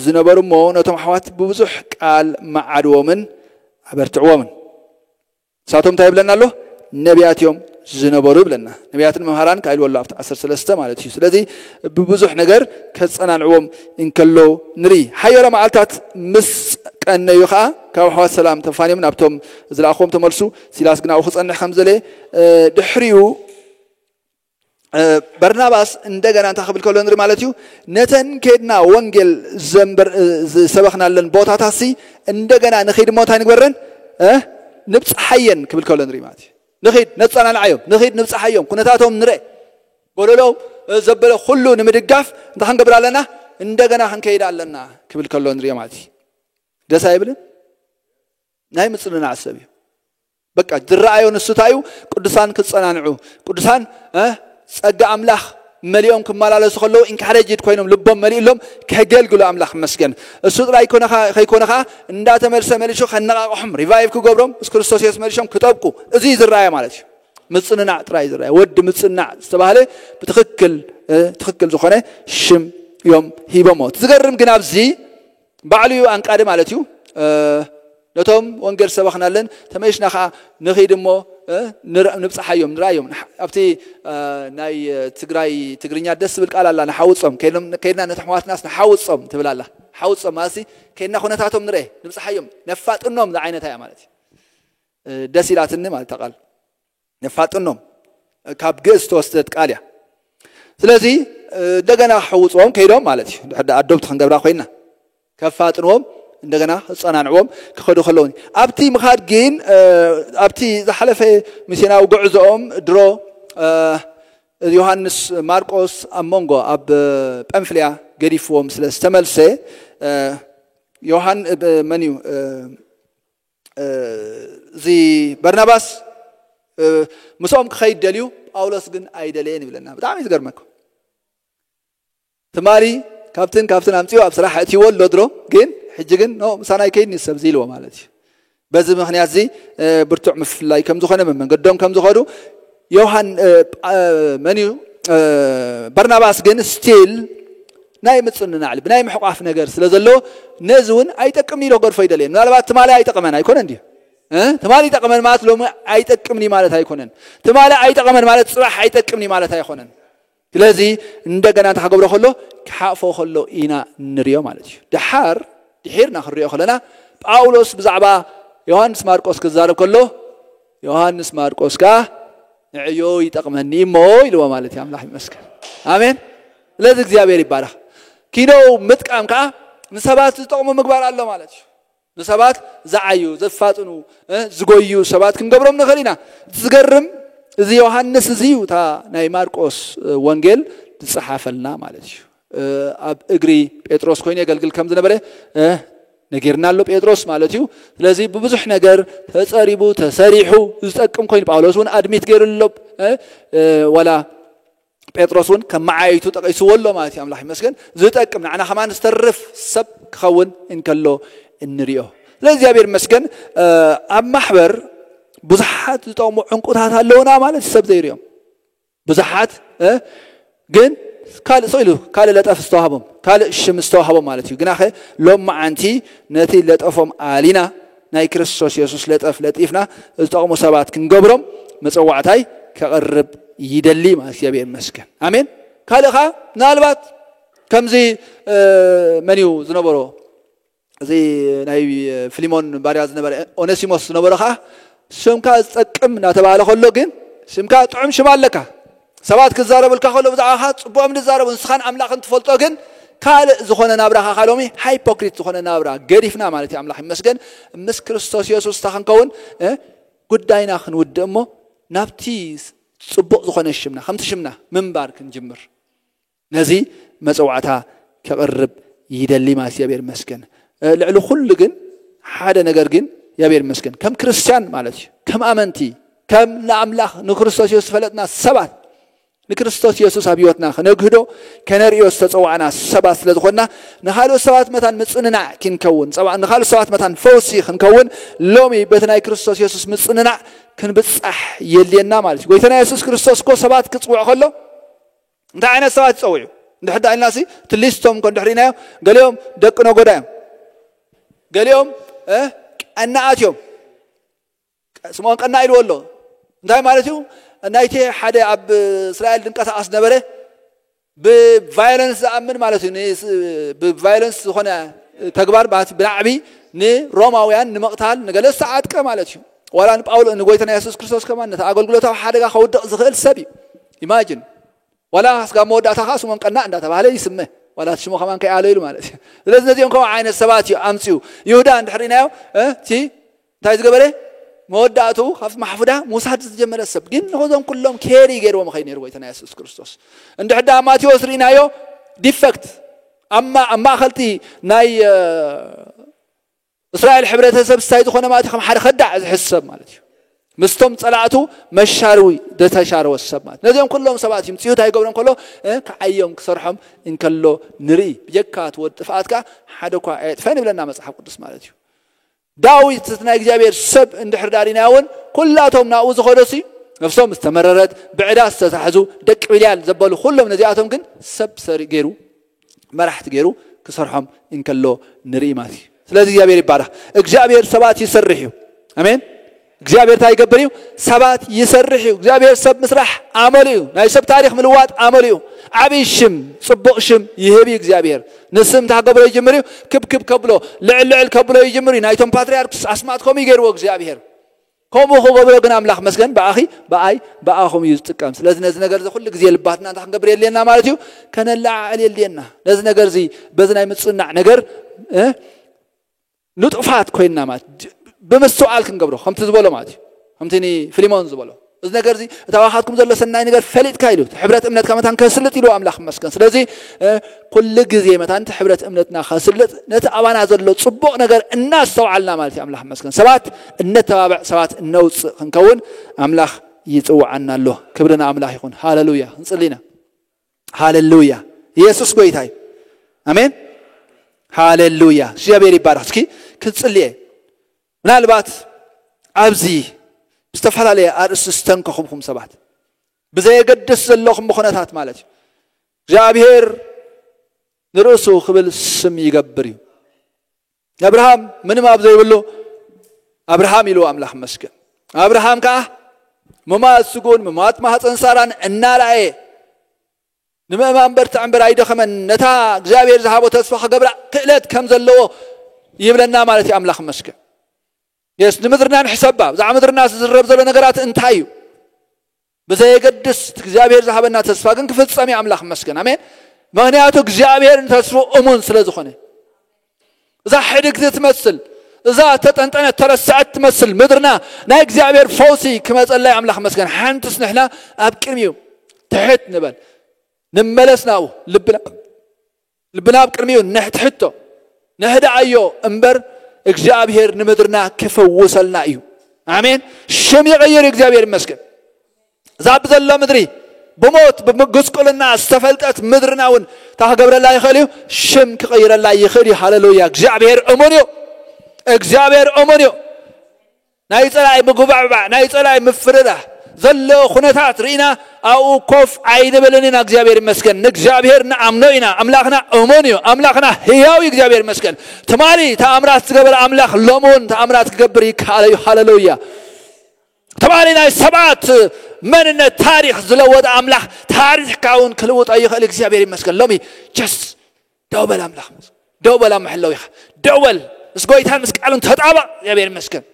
ዝነበሩ እሞ ነቶም ኣሕዋት ብብዙሕ ቃል መዓድዎምን ኣበርትዕዎምን። ንሳቶም እንታይ ይብለና ኣሎ? ነቢያት እዮም ዝነበሩ ይብለና። ነቢያትን መምሃራን ከ ኢልዎ ኣሎ ኣብቲ ዓሰርተ ሰለስተ ማለት እዩ። ስለዚ ብብዙሕ ነገር ከጸናንዕዎም እንከሎ ንርኢ። ሓያሎ መዓልታት ምስ ቀነዩ ኸዓ ካብ ኣሕዋት ሰላም ተፋንዮም ናብቶም ዝለኣኽዎም ተመልሱ። ሲላስ ግና ኣብኡ ክጸንሕ ከም ዘለ ድሕሪኡ በርናባስ እንደገና እንታይ ክብል ከሎ ንርኢ ማለት እዩ። ነተን ከድና ወንጌል ዝሰበኽናለን ቦታታሲ እንደገና ንኺድ እሞ እንታይ ንግበረን ንብፅሓየን ክብል ከሎ ንርኢ ማለት እዩ። ንኺድ ነፀናንዓዮም፣ ንኺድ ንብፅሓዮም፣ ኩነታቶም ንርአ፣ ጎደሎ ዘበለ ኩሉ ንምድጋፍ እንታይ ክንገብር ኣለና? እንደገና ክንከይድ ኣለና ክብል ከሎ ንርኢ ማለት እዩ። ደስ ኣይብልን? ናይ ምፅንናዕ ሰብ እዩ። በቃ ዝረኣዮ ንሱ እንታይ እዩ? ቅዱሳን ክፀናንዑ፣ ቅዱሳን ጸጋ ኣምላኽ መሊኦም ክመላለሱ ከለዉ ኢንካሬጅድ ኮይኖም ልቦም መሊእሎም ከገልግሉ ኣምላኽ ይመስገን። እሱ ጥራይ ከይኮነ ኸዓ እንዳተመልሰ መሊሱ ከነቓቕሖም፣ ሪቫይቭ ክገብሮም፣ ምስ ክርስቶስ የሱስ መሊሶም ክጠብቁ፣ እዚ እዩ ዝረኣዮ ማለት እዩ። ምጽንናዕ ጥራይ እዩ ዝረኣዮ። ወዲ ምጽንናዕ ዝተባህለ ብትኽክል ትኽክል ዝኾነ ሽም እዮም ሂቦሞ። እቲ ዝገርም ግን ኣብዚ ባዕሉ እዩ ኣንቃዲ ማለት እዩ። ነቶም ወንጌል ሰበኽናለን ተመይሽና ከዓ ንኺድ እሞ ንብፅሓዮም ንርኣዮም። ኣብቲ ናይ ትግራይ ትግርኛ ደስ ዝብል ቃል ኣላ፣ ንሓውፆም ከይድና ነቲ ኣሕዋትናስ ንሓውፆም ትብል ኣላ። ሓውፆም ማለት ከይድና ኩነታቶም ንርአ፣ ንብፅሓዮም፣ ነፋጥኖም ዝዓይነታ እያ ማለት እዩ። ደስ ኢላትኒ ማለት እታ ቃል። ነፋጥኖም ካብ ግእዝ ዝተወስደት ቃል እያ። ስለዚ እንደገና ክሕውፅዎም ከይዶም ማለት እዩ። ድሕር ኣዶብቲ ክንገብራ ኮይና ከፋጥንዎም እንደገና ክፀናንዕዎም ክኸዱ ከለውን ኣብቲ ምኻድ ግን ኣብቲ ዝሓለፈ ሚስዮናዊ ጉዕዞኦም ድሮ ዮሃንስ ማርቆስ ኣብ መንጎ ኣብ ጳንፍልያ ገዲፍዎም ስለ ዝተመልሰ ዮሃን መን እዩ እዚ በርናባስ ምስኦም ክኸይድ ደልዩ ጳውሎስ ግን ኣይደለየን ይብለና። ብጣዕሚ እዩ ዝገርመኩም። ትማሊ ካብትን ካብትን ኣምፅኡ ኣብ ስራሕ እትይዎ ኣሎ ድሮ ግን ሕጂ ግን ኖ ምሳና ኣይከይድን እዩ ሰብ እዚ ኢልዎ ማለት እዩ። በዚ ምክንያት እዚ ብርቱዕ ምፍላይ ከም ዝኾነ መመንገዶም ከም ዝኸዱ ዮሃን መን እዩ በርናባስ ግን ስቲል ናይ ምጽንናዕ ልቢ ናይ ምሕቋፍ ነገር ስለ ዘለዎ ነዚ እውን ኣይጠቅምኒ ኢሉ ክገድፎ ይደልየ። ምናልባት ትማሊ ኣይጠቕመን ኣይኮነን ድዩ? ትማሊ ይጠቕመን ማለት ሎሚ ኣይጠቅምኒ ማለት ኣይኮነን። ትማሊ ኣይጠቕመን ማለት ፅባሕ ኣይጠቅምኒ ማለት ኣይኮነን። ስለዚ እንደገና እንታይ ክገብሮ ከሎ ክሓፎ ከሎ ኢና ንሪኦ ማለት እዩ። ድሓር ድሒርና ክንሪኦ ከለና ጳውሎስ ብዛዕባ ዮሃንስ ማርቆስ ክዛረብ ከሎ ዮሃንስ ማርቆስ ከኣ ንዕዮ ይጠቕመኒ እሞ ኢልዎ ማለት እዩ። ኣምላኽ ይመስገን። ኣሜን። ስለዚ እግዚኣብሔር ይባረኽ። ኪኖ ምጥቃም ከኣ ንሰባት ዝጠቕሙ ምግባር ኣሎ ማለት እዩ። ንሰባት ዝዓዩ ዘፋጥኑ ዝጎዩ ሰባት ክንገብሮም ንኽእል ኢና። እቲ ዝገርም እዚ ዮሃንስ እዚ እዩ እታ ናይ ማርቆስ ወንጌል ዝፀሓፈልና ማለት እዩ። ኣብ እግሪ ጴጥሮስ ኮይኑ የገልግል ከም ዝነበረ ነጊርና ኣሎ ጴጥሮስ ማለት እዩ። ስለዚ ብብዙሕ ነገር ተጸሪቡ ተሰሪሑ ዝጠቅም ኮይኑ ጳውሎስ እውን ኣድሚት ገይሩ ኣሎ። ዋላ ጴጥሮስ እውን ከም መዓይቱ ጠቂስዎ ኣሎ ማለት እዩ። ኣምላኽ ይመስገን። ዝጠቅም ንዓና ከማን ዝተርፍ ሰብ ክኸውን እንከሎ እንሪኦ። ስለዚ እግዚኣብሔር ይመስገን። ኣብ ማሕበር ብዙሓት ዝጠቕሙ ዕንቁታት ኣለውና ማለት ሰብ ዘይርዮም ብዙሓት ግን ካልእ ሰው ኢሉ ካልእ ለጠፍ ዝተዋህቦም ካልእ ሽም ዝተዋህቦም ማለት እዩ። ግናኸ ሎም መዓንቲ ነቲ ለጠፎም ኣሊና ናይ ክርስቶስ የሱስ ለጠፍ ለጢፍና ዝጠቕሙ ሰባት ክንገብሮም መፀዋዕታይ ከቕርብ ይደሊ ማለት እግዚኣብሔር ይመስገን። ኣሜን። ካልእ ኸዓ ምናልባት ከምዚ መን እዩ ዝነበሮ እዚ ናይ ፊሊሞን ባርያ ዝነበረ ኦነሲሞስ ዝነበረ ኸዓ ሽምካ ዝጠቅም እናተባህለ ከሎ ግን ሽምካ ጥዑም ሽም ኣለካ። ሰባት ክዛረብልካ ከሎ ብዛዕባኻ ፅቡቕ እዮም ዝዛረቡ ንስኻን ኣምላኽን ትፈልጦ ግን ካልእ ዝኾነ ናብራኻ ሎሚ ሃይፖክሪት ዝኾነ ናብራ ገዲፍና ማለት እዩ። ኣምላኽ ይመስገን ምስ ክርስቶስ የሱስ እታ ክንከውን ጉዳይና ክንውድእ እሞ ናብቲ ፅቡቕ ዝኾነ ሽምና ከምቲ ሽምና ምንባር ክንጅምር ነዚ መፀዋዕታ ከቕርብ ይደሊ ማለት እግዚኣብሔር ይመስገን። ልዕሊ ኩሉ ግን ሓደ ነገር ግን እግዚኣብሔር ይመስገን ከም ክርስትያን ማለት እዩ ከም ኣመንቲ ከም ንኣምላኽ ንክርስቶስ የሱስ ዝፈለጥና ሰባት ንክርስቶስ የሱስ ኣብ ህይወትና ክነግህዶ ከነርእዮ ዝተፀዋዕና ሰባት ስለ ዝኾንና ንኻልኦት ሰባት መታን ምፅንናዕ ክንከውን ንኻልኦት ሰባት መታን ፈውሲ ክንከውን ሎሚ በቲ ናይ ክርስቶስ የሱስ ምፅንናዕ ክንብፃሕ የድልየና ማለት እዩ። ጎይታና የሱስ ክርስቶስ እኮ ሰባት ክፅውዕ ከሎ እንታይ ዓይነት ሰባት ይፀውዑ እንድሕር ዳኢልናሲ ትሊስቶም እኮ እንድሕር ኢናዮ ገሊኦም ደቂ ነጎዳ እዮም። ገሊኦም ቀናኣት እዮም። ስምዖን ቀና ኢልዎ ኣሎ። እንታይ ማለት እዩ? ናይቲ ሓደ ኣብ እስራኤል ድንቀሳቐስ ነበረ ብቫዮለንስ ዝኣምን ማለት እዩ። ብቫዮለንስ ዝኾነ ተግባር ብናዕቢ ንሮማውያን ንምቕታል ንገለ ዝተዓጥቀ ማለት እዩ። ዋላ ንጳውሎ ንጎይታና የሱስ ክርስቶስ ከማን ነቲ ኣገልግሎታዊ ሓደጋ ከውድቕ ዝኽእል ሰብ እዩ። ኢማጅን ዋላ ስጋብ መወዳእታ ከዓ ስሞም ቀናእ እንዳተባህለ ይስመ ዋላ ሽሞ ከማን ከይኣለይሉ ማለት እዩ። ስለዚ ነዚኦም ከምኡ ዓይነት ሰባት እዩ ኣምፅኡ። ይሁዳ እንድሕር ኢናዮ እቲ እንታይ ዝገበረ መወዳእቱ ካብቲ ማሕፉዳ ምውሳድ ዝጀመረ ሰብ ግን ነዞም ኩሎም ኬሪ ገይርዎም ኸይ ነይሩ ጎይታና የሱስ ክርስቶስ። እንድሕር ዳ ማቴዎስ ርኢናዮ ዲፌክት ኣብ ማእኸልቲ ናይ እስራኤል ሕብረተሰብ ስታይ ዝኾነ ማለት ከም ሓደ ከዳዕ ዝሕሰብ ማለት እዩ። ምስቶም ጸላእቱ መሻርዊ ዝተሻረወ ሰብ ማለት ነዚኦም ኩሎም ሰባት እዩ ምፅኡ እንታይ ይገብሮም ከሎ ክዓዮም ክሰርሖም እንከሎ ንርኢ። ብጀካ እቲ ወዲ ጥፍኣት ከዓ ሓደ እኳ ኣየጥፈን ይብለና መፅሓፍ ቅዱስ ማለት እዩ። ዳዊት እቲ ናይ እግዚኣብሔር ሰብ እንድሕር ዳሪና እውን ኩላቶም ናብኡ ዝኸደሲ ነፍሶም ዝተመረረት ብዕዳ ዝተታሕዙ ደቂ ብልያል ዘበሉ ኩሎም ነዚኣቶም ግን ሰብ ሰሪ ገይሩ መራሕቲ ገይሩ ክሰርሖም እንከሎ ንርኢ ማለት እዩ። ስለዚ እግዚኣብሔር ይባረኽ። እግዚኣብሔር ሰባት ይሰርሕ እዩ። ኣሜን። እግዚኣብሔር እንታይ ይገብር እዩ? ሰባት ይሰርሕ እዩ። እግዚኣብሔር ሰብ ምስራሕ ኣመሉ እዩ። ናይ ሰብ ታሪክ ምልዋጥ ኣመሉ እዩ። ዓብይ ሽም ፅቡቅ ሽም ይህብ እዩ እግዚኣብሔር። ንስም እንታይ ከብሎ ይጅምር እዩ? ክብክብ ከብሎ ልዕል ልዕል ከብሎ ይጅምር እዩ። ናይቶም ፓትርያርክስ ኣስማት ከምኡ ይገይርዎ እግዚኣብሔር። ከምኡ ክገብሮ ግን ኣምላኽ መስገን ብኣኺ ብኣይ ብኣኹም እዩ ዝጥቀም። ስለዚ ነዚ ነገር እዚ ኩሉ ግዜ ልባትና እንታይ ክንገብር የድልየና ማለት እዩ? ከነለዓዕል የድልየና። ነዚ ነገር እዚ በዚ ናይ ምጽናዕ ነገር እ ንጡፋት ኮይንና ማለት ድ- ብምስትውዓል ክንገብሮ ከምቲ ዝበሎ ማለት እዩ። ከምቲ ንፊሊሞን ዝበሎ እዚ ነገር እዚ እታ ባኻትኩም ዘሎ ሰናይ ነገር ፈሊጥካ ኢሉ እቲ ሕብረት እምነትካ መታን ከስልጥ ኢሉ ኣምላኽ መስገን። ስለዚ እ፣ ኩሉ ግዜ መታን እቲ ሕብረት እምነትና ከስልጥ ነቲ ኣባና ዘሎ ጽቡቕ ነገር እናስተውዓልና ማለት እዩ። ኣምላኽ መስገን ሰባት እነተባብዕ ሰባት እነውፅእ ክንከውን ኣምላኽ ይፅውዓና ኣሎ። ክብሪ ንኣምላኽ ይኹን። ሃለሉያ። ክንፅሊ ኢና። ሃለሉያ። ኢየሱስ ጎይታ እዩ። ኣሜን። ሃለሉያ። እግዚኣብሔር ይባረክ። እስኪ ክንፅልየ ምናልባት ኣብዚ ዝተፈላለየ ኣርእስቲ ዝተንከኹምኩም ሰባት ብዘየገድስ ዘለኹም ብኹነታት ማለት እዩ እግዚኣብሔር ንርእሱ ክብል ስም ይገብር እዩ። ኣብርሃም ምንም ኣብ ዘይብሉ ኣብርሃም ኢልዎ ኣምላኽ መስገን ኣብርሃም ከዓ ምማት ስጉን ምማት ማህፀን ሳራን እናረኣየ ንምእማን በርትዕ እምበር ኣይደኸመን ነታ እግዚኣብሔር ዝሃቦ ተስፋ ክገብራ ክእለት ከም ዘለዎ ይብለና ማለት እዩ። ኣምላኽ መስገን የስ ንምድርና ንሕሰባ ብዛዕ ምድርና ዝዝረብ ዘሎ ነገራት እንታይ እዩ? ብዘየገድስ እግዚኣብሔር ዝሃበና ተስፋ ግን ክፍጸም እዩ። ኣምላኽ መስገን ኣሜን። ምክንያቱ እግዚኣብሔር ንተስፉ እሙን ስለ ዝኾነ እዛ ሕድግቲ ትመስል እዛ ተጠንጠነት ተረስዐት ትመስል ምድርና ናይ እግዚኣብሔር ፈውሲ ክመጸላይ ኣምላኽ መስገን ሓንትስ ንሕና ኣብ ቅድሚኡ ትሕት ንበል። ንመለስ ናብኡ ልብና ልብና ኣብ ቅድሚኡ ነሕትሕቶ፣ ነህድኣዮ እምበር እግዚኣብሔር ንምድርና ክፈውሰልና እዩ። ኣሜን። ሽም ይቐይር፣ እግዚኣብሔር ይመስገን። እዛ ብዘሎ ምድሪ ብሞት ብምጉስቁልና ዝተፈልጠት ምድርና እውን እንታይ ክገብረላ ይኽእል እዩ? ሽም ክቐይረላ ይኽእል እዩ። ሃሌሉያ። እግዚኣብሔር እሙን እዩ። እግዚኣብሔር እሙን እዩ። ናይ ጸላኢ ምጉባዕባዕ፣ ናይ ጸላኢ ምፍርራህ ዘሎ ኩነታት ርኢና ኣብኡ ኮፍ ኣይንብልን ኢና። እግዚኣብሔር ይመስገን። ንእግዚኣብሔር ንኣምኖ ኢና። ኣምላኽና እሙን እዩ። ኣምላኽና ህያው እዩ። እግዚኣብሔር ይመስገን። ትማሊ ተኣምራት ዝገበረ ኣምላኽ ሎም እውን ተኣምራት ክገብር ይከኣል እዩ። ሃሌሉያ። ትማሊ ናይ ሰባት መንነት ታሪኽ ዝለወጠ ኣምላኽ ታሪኽካ እውን ክልውጦ ይኽእል። እግዚኣብሔር ይመስገን። ሎሚ ጀስት ደው በል ኣምላኽ፣ ደው በል ኣብ ምሕላው ኢኻ። ደው በል ምስ ጎይታን ምስ ቃሉን ተጣበቕ። እግዚኣብሔር ይመስገን።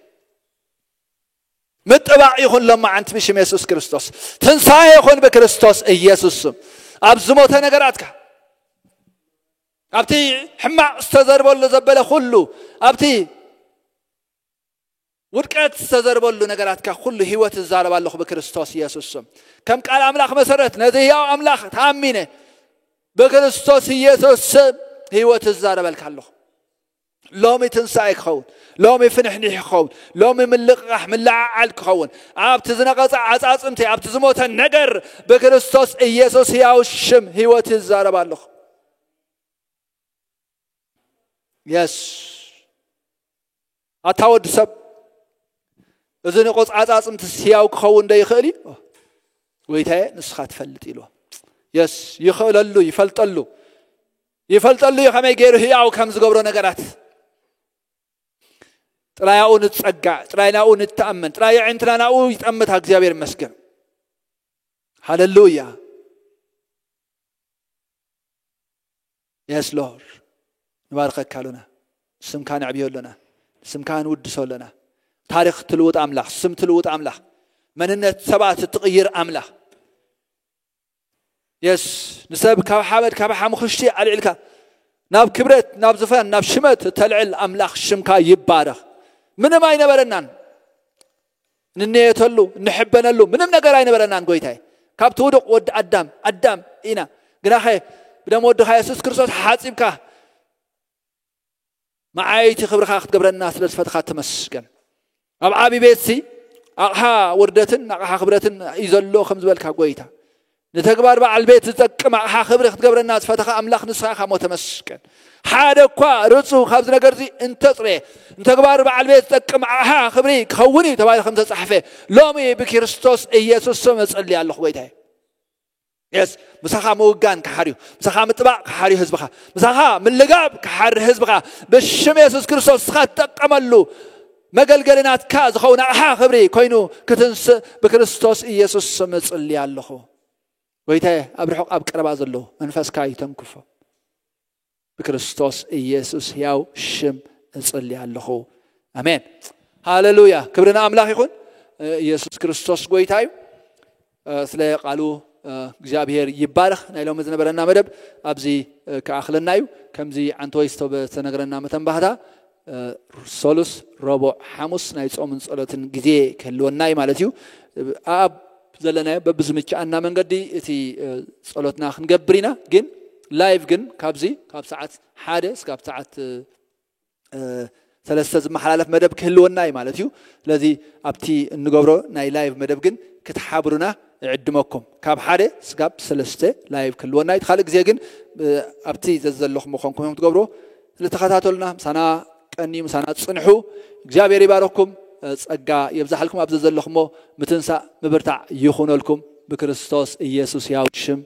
ምጥባቕ ይኹን ሎማዓንቲ ብሽም የሱስ ክርስቶስ። ትንሳኤ ይኹን ብክርስቶስ ኢየሱስ ስም። ኣብ ዝሞተ ነገራትካ፣ ኣብቲ ሕማቕ ዝተዘርበሉ ዘበለ ኩሉ፣ ኣብቲ ውድቀት ዝተዘርበሉ ነገራትካ ኩሉ ህይወት እዛረብ ኣለኹ ብክርስቶስ ኢየሱስ ስም። ከም ቃል ኣምላኽ መሰረት ነዚ ህያው ኣምላኽ ተኣሚነ ብክርስቶስ ኢየሱስ ስም ህይወት እዛረበልካ ኣለኹ። ሎሚ ትንሳኤ ክኸውን፣ ሎሚ ፍንሕኒሕ ክኸውን፣ ሎሚ ምልቕቓሕ ምልዓዓል ክኸውን፣ ኣብቲ ዝነቐጸ ዓጻጽምቲ፣ ኣብቲ ዝሞተ ነገር ብክርስቶስ ኢየሱስ ህያው ሽም ህይወት ይዛረብ ኣለኹ። የስ ኣታ ወዲ ሰብ፣ እዚ ንቆጽ ዓጻጽምቲ ህያው ክኸውን ዶ ይኽእል እዩ? ጎይታየ ንስኻ ትፈልጥ ኢልዎ። የስ ይኽእለሉ፣ ይፈልጠሉ፣ ይፈልጠሉ እዩ ከመይ ገይሩ ህያው ከም ዝገብሮ ነገራት። ጥራይ ኣብኡ ንጸጋዕ፣ ጥራይ ናብኡ ንተኣመን፣ ጥራይ ኣዒንትና ናብኡ ይጠምታ። እግዚኣብሔር ይመስገን። ሃሌሉያ። የስ ሎርድ። ንባርከካ ኣሎና። ስምካ ነዕብዮ ኣሎና። ስምካ ንውድሶ ኣሎና። ታሪኽ ትልውጥ ኣምላኽ፣ ስም ትልውጥ ኣምላኽ፣ መንነት ሰባት እትቕይር ኣምላኽ። የስ ንሰብ ካብ ሓመድ ካብ ሓሙኽሽቲ ኣልዒልካ ናብ ክብረት ናብ ዝፋን ናብ ሽመት እተልዕል ኣምላኽ ሽምካ ይባረኽ። ምንም ኣይነበረናን። ንነየተሉ፣ ንሕበነሉ ምንም ነገር ኣይነበረናን ጎይታይ። ካብቲ ውዱቕ ወዲ ኣዳም፣ ኣዳም ኢና። ግናኸ ብደም ወድኻ የሱስ ክርስቶስ ሓጺብካ መዓይቲ ክብርኻ ክትገብረና ስለ ዝፈትኻ ተመስገን። ኣብ ዓቢ ቤትሲ ኣቕሓ ውርደትን ኣቕሓ ክብረትን እዩ ዘሎ ከም ዝበልካ ጎይታ። ንተግባር በዓል ቤት ዝጠቅም ኣቕሓ ክብሪ ክትገብረና ዝፈተኻ ኣምላኽ ንስኻ ኢኻ እሞ ተመስገን። ሓደ እኳ ርእሱ ካብዚ ነገርዚ እንተጽረየ፣ ንተግባር በዓል ቤት ዝጠቅም ኣቕሓ ክብሪ ክኸውን እዩ ተባሂሉ ከም ዝተጻሕፈ፣ ሎሚ ብክርስቶስ ኢየሱስ ስም እጽሊ ኣለኹ ጎይታየ። የስ ምሳኻ ምውጋን ክሓር እዩ። ምሳኻ ምጥባቕ ክሓር እዩ ህዝብኻ። ምሳኻ ምልጋብ ክሓር ህዝብኻ። ብሽም የሱስ ክርስቶስ ንስኻ ትጠቀመሉ መገልገሊ ናትካ ዝኸውን ኣቕሓ ክብሪ ኮይኑ ክትንስእ ብክርስቶስ ኢየሱስ ስም እጽሊ ኣለኹ። ጎይታየ ኣብ ርሑቕ ኣብ ቀረባ ዘለዉ መንፈስካ ይተንክፎ። ብክርስቶስ ኢየሱስ ሕያው ሽም እጽሊ ኣለኹ። ኣሜን። ሃሌሉያ። ክብሪ ንኣምላኽ ይኹን። ኢየሱስ ክርስቶስ ጎይታ እዩ። ስለ ቃሉ እግዚኣብሔር ይባረኽ። ናይ ሎሚ ዝነበረና መደብ ኣብዚ ክኣኽለና እዩ። ከምዚ ዓንተወይ ዝተነግረና መተንባህታ ሰሉስ፣ ረቡዕ፣ ሓሙስ ናይ ጾምን ጸሎትን ግዜ ክህልወና እዩ ማለት እዩ። ኣብ ዘለናዮ በብዝምችኣና መንገዲ እቲ ጸሎትና ክንገብር ኢና። ግን ላይቭ ግን ካብዚ ካብ ሰዓት ሓደ እስካብ ሰዓት ሰለስተ ዝመሓላለፍ መደብ ክህልወና እዩ ማለት እዩ። ስለዚ ኣብቲ እንገብሮ ናይ ላይቭ መደብ ግን ክትሓብሩና እዕድመኩም። ካብ ሓደ ስጋብ ሰለስተ ላይቭ ክህልወና እዩ። ካልእ ግዜ ግን ኣብቲ ዘዘለኹም ምኾንኩም እዮም ትገብሩ። ስለተኸታተሉና ምሳና ቀንዩ ምሳና ጽንሑ። እግዚኣብሔር ይባረኩም። ጸጋ የብዛሓልኩም። ኣብ ዘዘለኹሞ ምትንሳእ ምብርታዕ ይኹነልኩም። ብክርስቶስ ኢየሱስ ያው ሽም